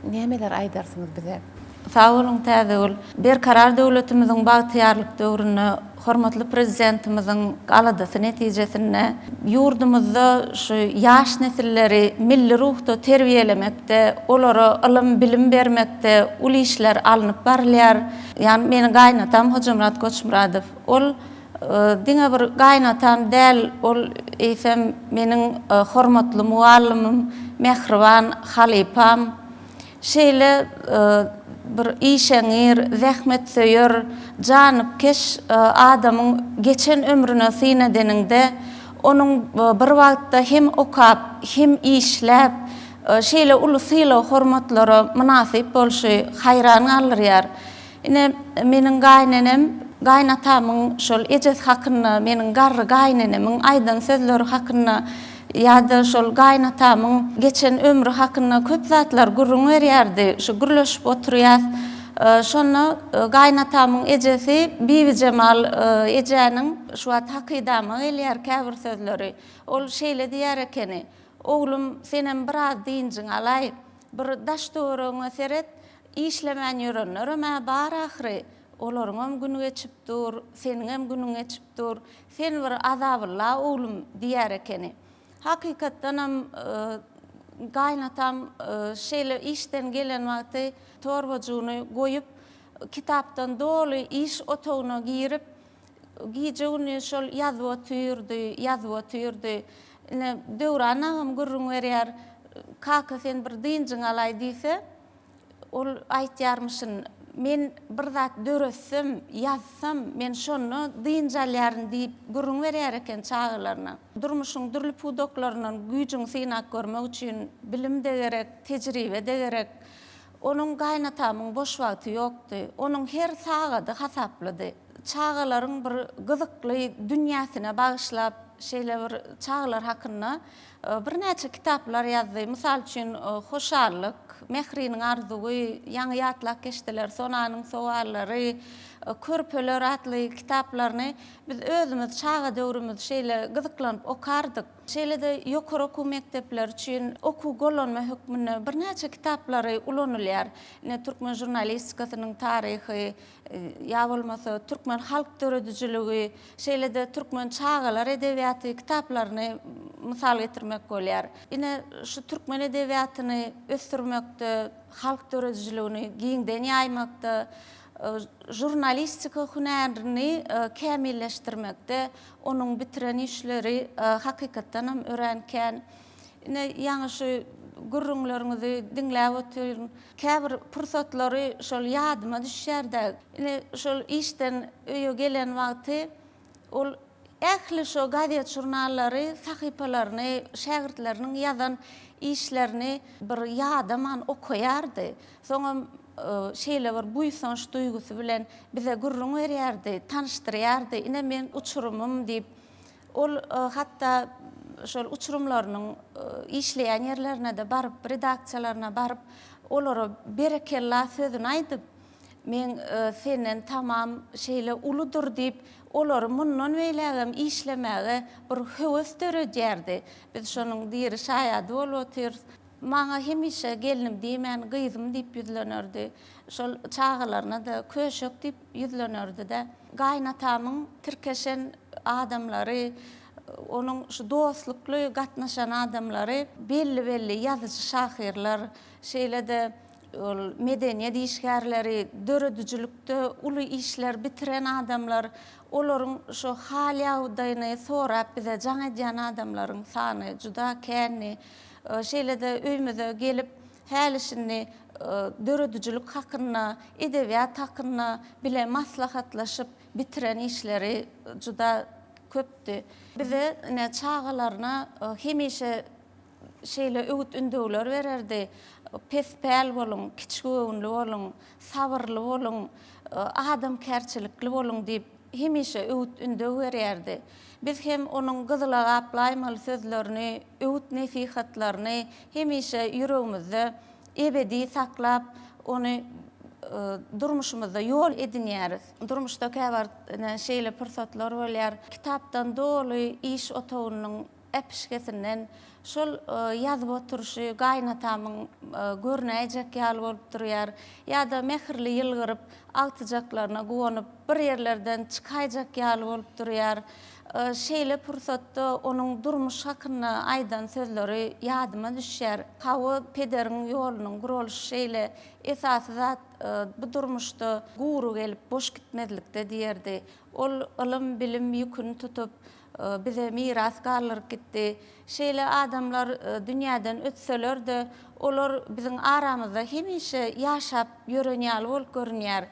nämeler aýdarsyňyz bize? Sag boluň Täzegül. Berkarar döwletimiziň bagtyýarlyk döwründe hormatly Prezidentimiziň aladasy netijesinde ýurdumyzda şu ýaş nesilleri milli ruhda terbiýelemekde, olara ylym, bilim bermekde uly işler alnyp barylýar. Ýagny meniň gaýynatam Hojamyrat Goçmyradow. Ol diňe bir gaýynatam däl, ol eýsem meniň hormatly mugallymym, mähriban halypam. Şeýle bir işeňňir, zähmetsöýer, janypkeş adamyň geçen ömrüne syn edeniňde, onuň bir wagtda hem okap, hem işläp, şeýle uly sylag-hormatlara mynasyp bolşy haýran galdyrýar. Ine, meniň gaýynenem, gaýynatamyň şol ejesi hakynda, meniň garry gaýynenemiň aýdan sözleri hakynda ýa-da şol gaýynatamyň geçen ömri hakynda köp zatlar gürrüň berýärdi. Şu gürleşip oturýas. Şonda gaýynatamyň ejesi Bibijemal ejäniň şu wagt hakydama gelýär käbir sözleri. Ol şeýle diýer ekeni, Oglum, senem biraz dynjyňy alaý. Bir daş-töweregiňe seret, Işlemän ýörenlerem-ä bar ahyry. Olaryňam güni geçip dur, seniňem günüň geçip dur. Sen bir azabylla oglum diýer ekeni. Hakykatdanam gaýynatam şeýle işden gelen wagty torbajygyny goýup, kitapdan doly iş otagyna girip, Gije-gündiz şol ýazyp otyrdy, ýazyp otyrdy. Ine, Döwran agam gürrüň berýär, Kaka, sen bir dynjyňy alaý diýse, ol aýtýarmyşyn, Men bir zat döretsem, ýazsam, men şonda dynç alýaryn diýip gürrüň berýär eken çagalaryna. Durmuşyň dürli pudaklaryndan güýjüňi synap görmek üçin bilim-de gerek, tejribe-de gerek. Onuň gaýynatamyň boş wagty ýokdy. Onuň her sagady hasaplydy. Çagalaryň bir gyzykly dünýäsine bagyşlap, şeýle bir çagalar hakynda birnäçe kitaplar ýazdy. Mysal üçin, Hoşallyk, Mähriniň arzuwy, ýaňy ýatlap geçdiler, Sonanyň sowallary, Körpeler atly kitaplaryny biz özümiz çaga döwrümiz şeýle gyzyklanyp okardyk. Şeýle-de ýokary okuw mekdepleri üçin okuw gollanma hökmünde birnäçe kitaplary ulanylýar. Ine, türkmen žurnalistikasynyň taryhy, ýa bolmasa türkmen halk döredijiligi, şeýle-de türkmen çagalar edebiýaty kitaplaryny mysal getirmek bolýar. Ine, şu türkmen edebiýatyny ösdürmekde, halk döredijiligini giňden ýaýmakda, žurnalistika hünärini kämilleşdirmekde Onuň bitiren işleri hakykatdanam örän kän. Ine, ýaňy şu gürrüňleriňizi diňläp otyryn. Käbir pursatlary şol ýadyma düşýär-dä. Ine, şol işden öýe gelen wagty ol ähli şo gazet-žurnallary, sahypalaryny, şägirtleriniň ýazan işlerini bir ýadaman okaýardy. Soňam şeýle bir buýsanç duýgusy bilen bize gürrüň berýärdi, tanyşdyrýardy, ine meň uçurymym diýip. Ol hatda şol uçurymlarynyň işleýän ýerlerine-de baryp, redaksiýalaryna baryp, Olara berekella sözüni aýdyp, Meň senden tamam şeýle uludyr diýip, olary mundan beýlägem işlemäge bir höwes döredýärdi. Biz şonuň diri şaýady bolup otyrys. Maňa hemişe gelnim diýmän, gyzym diýip ýüzlenerdi. Şol çagalaryna-da köşek diýip ýüzlenerdi-de. Gaýynatamyň tirkeşen adamlary, onuň şu dostlukly gatnaşan adamlary belli-belli ýazyjy-şahyrlar, şeýle-de ol medeniýet işgärleri, döredijilikde uly işler bitiren adamlar, olaryň şu hal-ýagdaýyny sorap bize jaň edýän adamlaryň sany juda kändi. Şeýle-de öýümize gelip, häli-şindi döredijilik hakynda, edebiýat hakynda bile maslahatlaşyp bitiren işleri juda köpdi. Bize, ine, çagalaryna hemişe şeýle öwüt-ündewler bererdi, Pespäl boluň, kiçigöwünli boluň, sabyrly boluň, adamkärçilikli boluň diýip, hemişe öwüt-ündew berýärdi. Biz hem onuň gyzyla gaplaýmaly sözlerini, öwüt-nesihatlaryny hemişe ýüregimizde ebedi saklap, ony durmuşymyzda ýol edinýäris. Durmuşda käwagt ine, şeýle pursatlar bolýar, kitapdan doly iş otagynyň äpişgesinden şol ýazyp oturyşy gaýynatamyň görünäýjek ýaly bolup durýar. Ýa-da mähirli ýylgyryp, agtyjaklaryna guwanyp, bir ýerlerden çykaýjak ýaly bolup durýar. Şeýle pursatda onuň durmuş hakynda aýdan sözleri ýadyma düşýär. Hawa, pederiň ýolunyň guralyşy şeýle. Esasy zat bu durmuşda gury gelip, boş gitmezlikde diýerdi. Ol ylym-bilim ýüküni tutup, bize miras galdyryp gitdi. Şeýle adamlar dünýäden ötseler-de, olar biziň aramyzda hemişe ýaşap ýören ýaly bolup görünýär.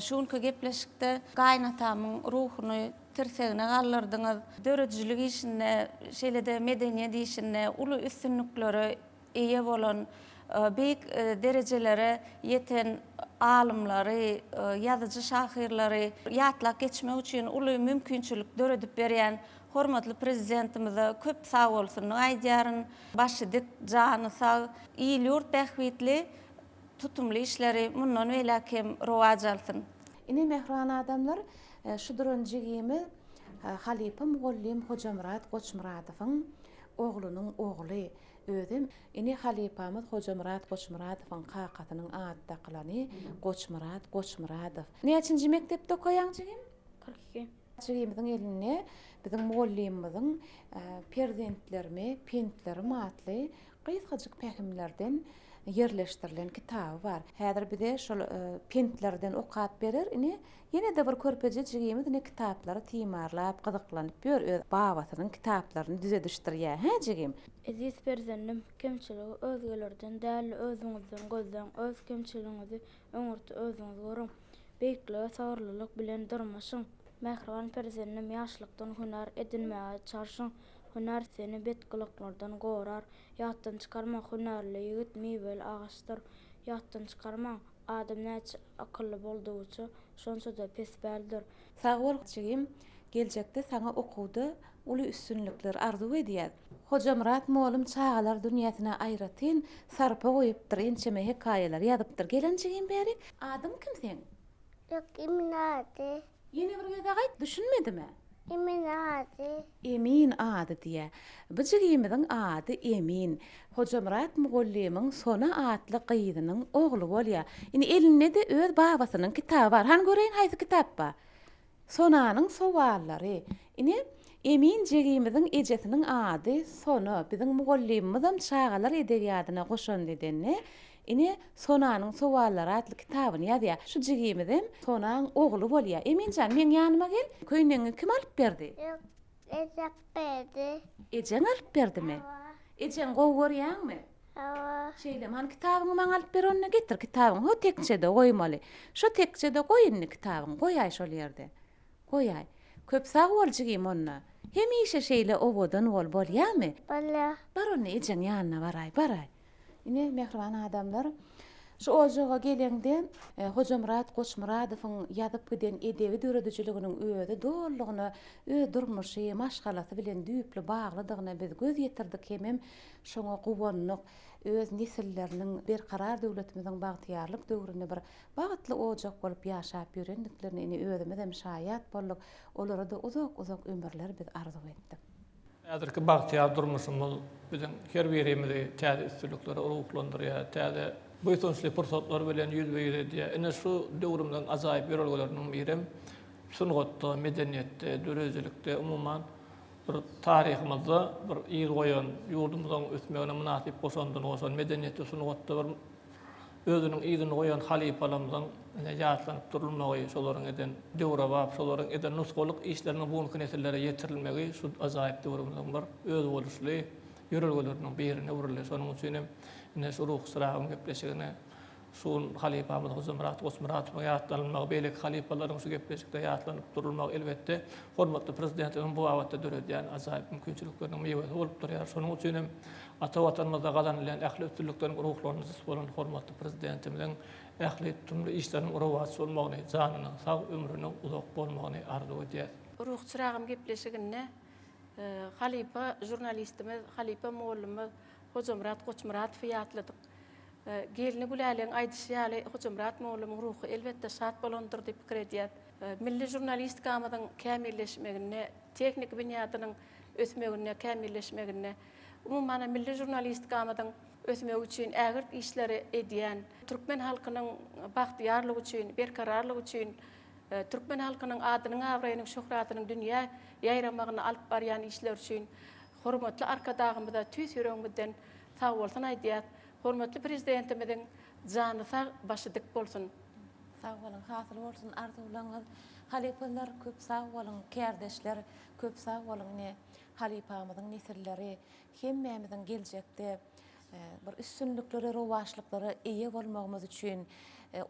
Şu günki gepleşikde gaýynatamyň ruhuny tirsegine galdyrdyňyz. Döredijilik işinde, şeýle-de medeniýet işinde uly üstünliklere eýe bolan, beýik derejelere ýeten alymlary, ýazyjy-şahyrlary ýatlap geçmek üçin uly mümkinçilik döredip berýän hormatly Prezidentimize köp sagbolsunyny aýdýaryn. Başy dik, jany sag, il-ýurt bähbitli tutumly işleri mundan beýläk hem rowaç alsyn. Ine, mähriban adamlar, şu duran jigimiz halypa mugallym Hojamyrat Goçmyradowyň oglunyň ogly. Özem ine halypamyz Hojamyrat Goçmyradowyň kakasynyň ady dakylany Goçmyrat Goçmyradow. Näçinji mekdepde okaýaň jigim? 42. Jigimiziň elinde biziň mugallymymyzyň Perzentlerime pentlerim atly gysgajyk pähimlerden ýerleşdirilen kitaby bar. Häzir bize şol pentlerden okap berer. Ine, ýene-de bir körpeje jigimiz ine kitaplary timarlap, gyzyklanyp ýör, öz babasynyň kitaplaryny düzedişdirýär. Hä, jigim? Eziz perzendim, kemçiligi özgelerden däl-de özüňizden gözläň, öz kemçiligiňizi öňürti özüňiz görüň. Beýiklige sabyrlylyk bilen dyrmaşyň. Mähriban perzendim, ýaşlykdan hünär edinmäge çalşyň. Hünär seni bet gylyklardan gorar. Ýatdan çykarma, hünärli ýigit miweli agaçdyr. Ýatdan çykarmaň, adam näçe akylly boldugyça, şonça-da pespäldir. Sag bol jigim, geljekde saňa okuwda uly üstünlikler arzuw edýäs. Hojamyrat mollum çagalar dünýäsine aýratyn sarpa goýupdyr, ençeme hekaýalar ýazypdyr. Gelen jigim bärik. Adyň kim seň? Ýok Emin ady. Ýene bir gezek aýt, düşünmedim-ä. Emin ady. Emin ady diýýä. Bu jigimiziň ady Emin. Hojamyrat mugallymyň Sona atly gyzynyň ogly bolýa. Indi elinde-de öz babasynyň kitaby bar. Hany göreýin haýsy kitap bar? Sonanyň sowallary. Ine, Emin jigimiziň ejesiniň ady Sona. Biziň mugallymymyzam çagalar edebiýadyna goşant edende, ine, Sonanyň sowallary atly kitabyny ýazýar. Şu jigimizem Sonaň ogly bolýar. Emin jan, meň ýanyma gel. Köýnegiňi kim alyp berdi? Ýok, ejem berdi. Ejeň alyp berdimi? Hawa. Ejeňi gowy görýäňmi? Hawa. Şeýlemi? Hany kitabyňy maňa alyp ber onda, getir kitabyňy. Ho tekjede goýmaly. Şo tekjede goý indi kitabyňy, goýaý şol ýerde. Goýaý. Köp sag bol jigim onda. Hemişe şeýle owadan bol, bolýamy? Bolýar. Bar onda ejeň ýanyna baraý, baraý. Ine, mähriban adamlar, Şu ojaga geleňde, Hojamyrat Goçmyradowyň ýazyp giden edebi döredijiliginiň özi dolulygyna öz durmuşy, maşgalasy bilen düýpli baglydygyna biz göz ýetirdik hemem şoňa guwandyk. Öz nesilleriniň Berkarar döwletimiziň bagtyýarlyk döwründe bir bagtly ojak bolup ýaşap ýörendiklerine ine özümizem şaýat bolduk. Olara-da uzak-uzak ömürler biz arzuw etdik. Häzirki bagtyýar durmuşymyz biziň her birimizi täze üstünliklere ruhlandyrýar, täze buýsançly pursatlar bilen ýüzbe-ýüz edýär. Ine, şu döwrümiziň ajaýyp ýörelgeleriniň birem sungatda, medeniýetde, döredijilikde, umuman, bir taryhymyzda bir yz goýan, ýurdumyzyň ösmegine mynasyp goşandyny goşan, medeniýetde, sungatda bir özüniň yzyny goýan halypalarymyzyň ine ýatlanyp durulmagy, şolaryň eden döwrebap, şolaryň eden nusgalyk işleriniň bu günki nesillere ýetirilmegi şu ajaýyp döwrümiziň bir özboluşly ýörelgeleriniň birine öwrüldi. Şonuň üçin hem ine şu Ruhy çyragyň gepleşigine şu gün halypamyz Hojamyrat Goçmyradowyň ýatlanylmagy, beýleki halypalaryň şu gepleşikde ýatlanyp durulmagy elbetde hormatly Prezidentimiziň bu babatda döredýän ajaýyp mümkinçilikleriniň miwesi bolup durýar. Şonuň üçin hem Ata Watanymyzda gazanylýan ähli üstünlikleriň ruhlandyjysy bolan hormatly Prezidentimiziň ähli tutumly işleriniň rowaç bolmagyny, janynyň sag, ömrüniň uzak bolmagyny arzuw edýäs. Ruhy çyragym gepleşiginde halypa žurnalistimiz, halypa mugallymymyz Hojamyrat Goçmyradowy ýatladyk. Gelni Gülälegiň aýdyşy ýaly, Hojamyrat mugallymyň ruhy elbetde şat bolandyr diýip pikir edýäs. Milli žurnalistikamyzyň kämilleşmeginde, tehniki binýadynyň ösmeginde, kämilleşmeginde, umuman, milli žurnalistikamyzyň ösmegi üçin ägirt işleri edýän, türkmen halkynyň bagtyýarlygy üçin, berkararlygy üçin, türkmen halkynyň adynyň-abraýynyň, şöhratynyň dünýä ýaýramagyna alyp barýan işleri üçin hormatly Arkadagymyza tüýs ýüregimizden sagbolsun aýdýas. Hormatly Prezidentimiziň jany sag, başy dik bolsun! Sag boluň, hasyl bolsun arzuwlaryňyz. Halypalar köp sag boluň, kärdeşler köp sag boluň ine halypamyzyň nesilleri hemmämiziň geljekde bir üstünliklere rowaçlyklara eýe bolmagymyz üçin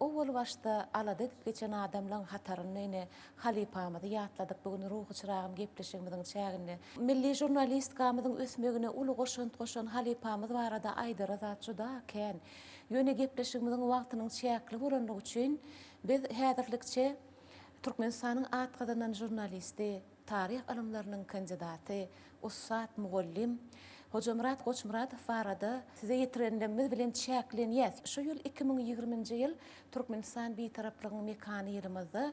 owal başda alada edip geçen adamlaň hatarynda ine halypamyzy ýatladyk bu gün Ruhy çyragym gepleşigimiziň çäginde. Milli žurnalistkamyzyň ösmegine uly goşant goşan halypamyz barada aýdara zat juda kän. Ýöne gepleşigimiziň wagtynyň çäkli bolanlygy üçin biz häzirlikçe Türkmenistanyň at gazanan žurnalisti, taryh ylymlarynyň kandidaty, ussat mugallym Hojamyrat Goçmyradow barada size ýetirenlerimiz bilen çäklenýäs. Şu ýyl 2020-nji ýyl Türkmenistan Bitaraplygyň mekany ýylymyzda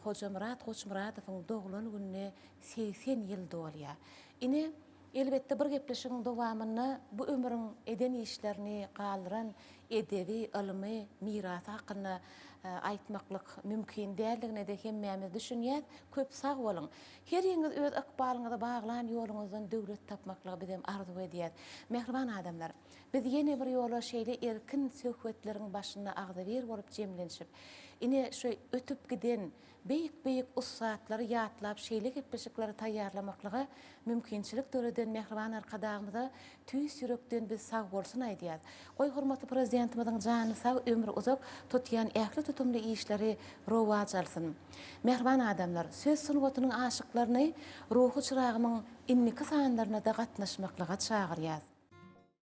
Hojamyrat Goçmyradowyň doglan gününe 80 ýyl dolýar. Ine, Elbetde bir gepleşigiň dowamynda bu ömrüň eden işlerini, galdyran edebi, ylmy mirasy hakynda aýtmaklyk mümkin däldigine-de hemmämiz düşünýäs. Köp sag boluň! Heriňiz öz ykbalyňyzy baglan ýoluňyzdan döwlet tapmaklygy bizem arzuw edýäs. Mähriban adamlar! Biz ýene bir ýola şeýle erkin söhbetleriň başynda agzybir bolup jemlenişip, ine şu ötüp giden Beýik-beýik ussatlary ýatlap şeýle gepleşikleri taýýarlamaklyga mümkinçilik döreden mähriban Arkadagymyza tüýs ýürekden biz sagbolsun aýdýas. Goý hormatly Prezidentimiziň jany sag, ömri uzak, tutýan ähli tutumly işleri rowaç alsyn. Mähriban adamlar, söz sungatynyň aşyklaryny Ruhy çyragymyň indiki sanlaryna-da gatnaşmaklyga çagyrýas.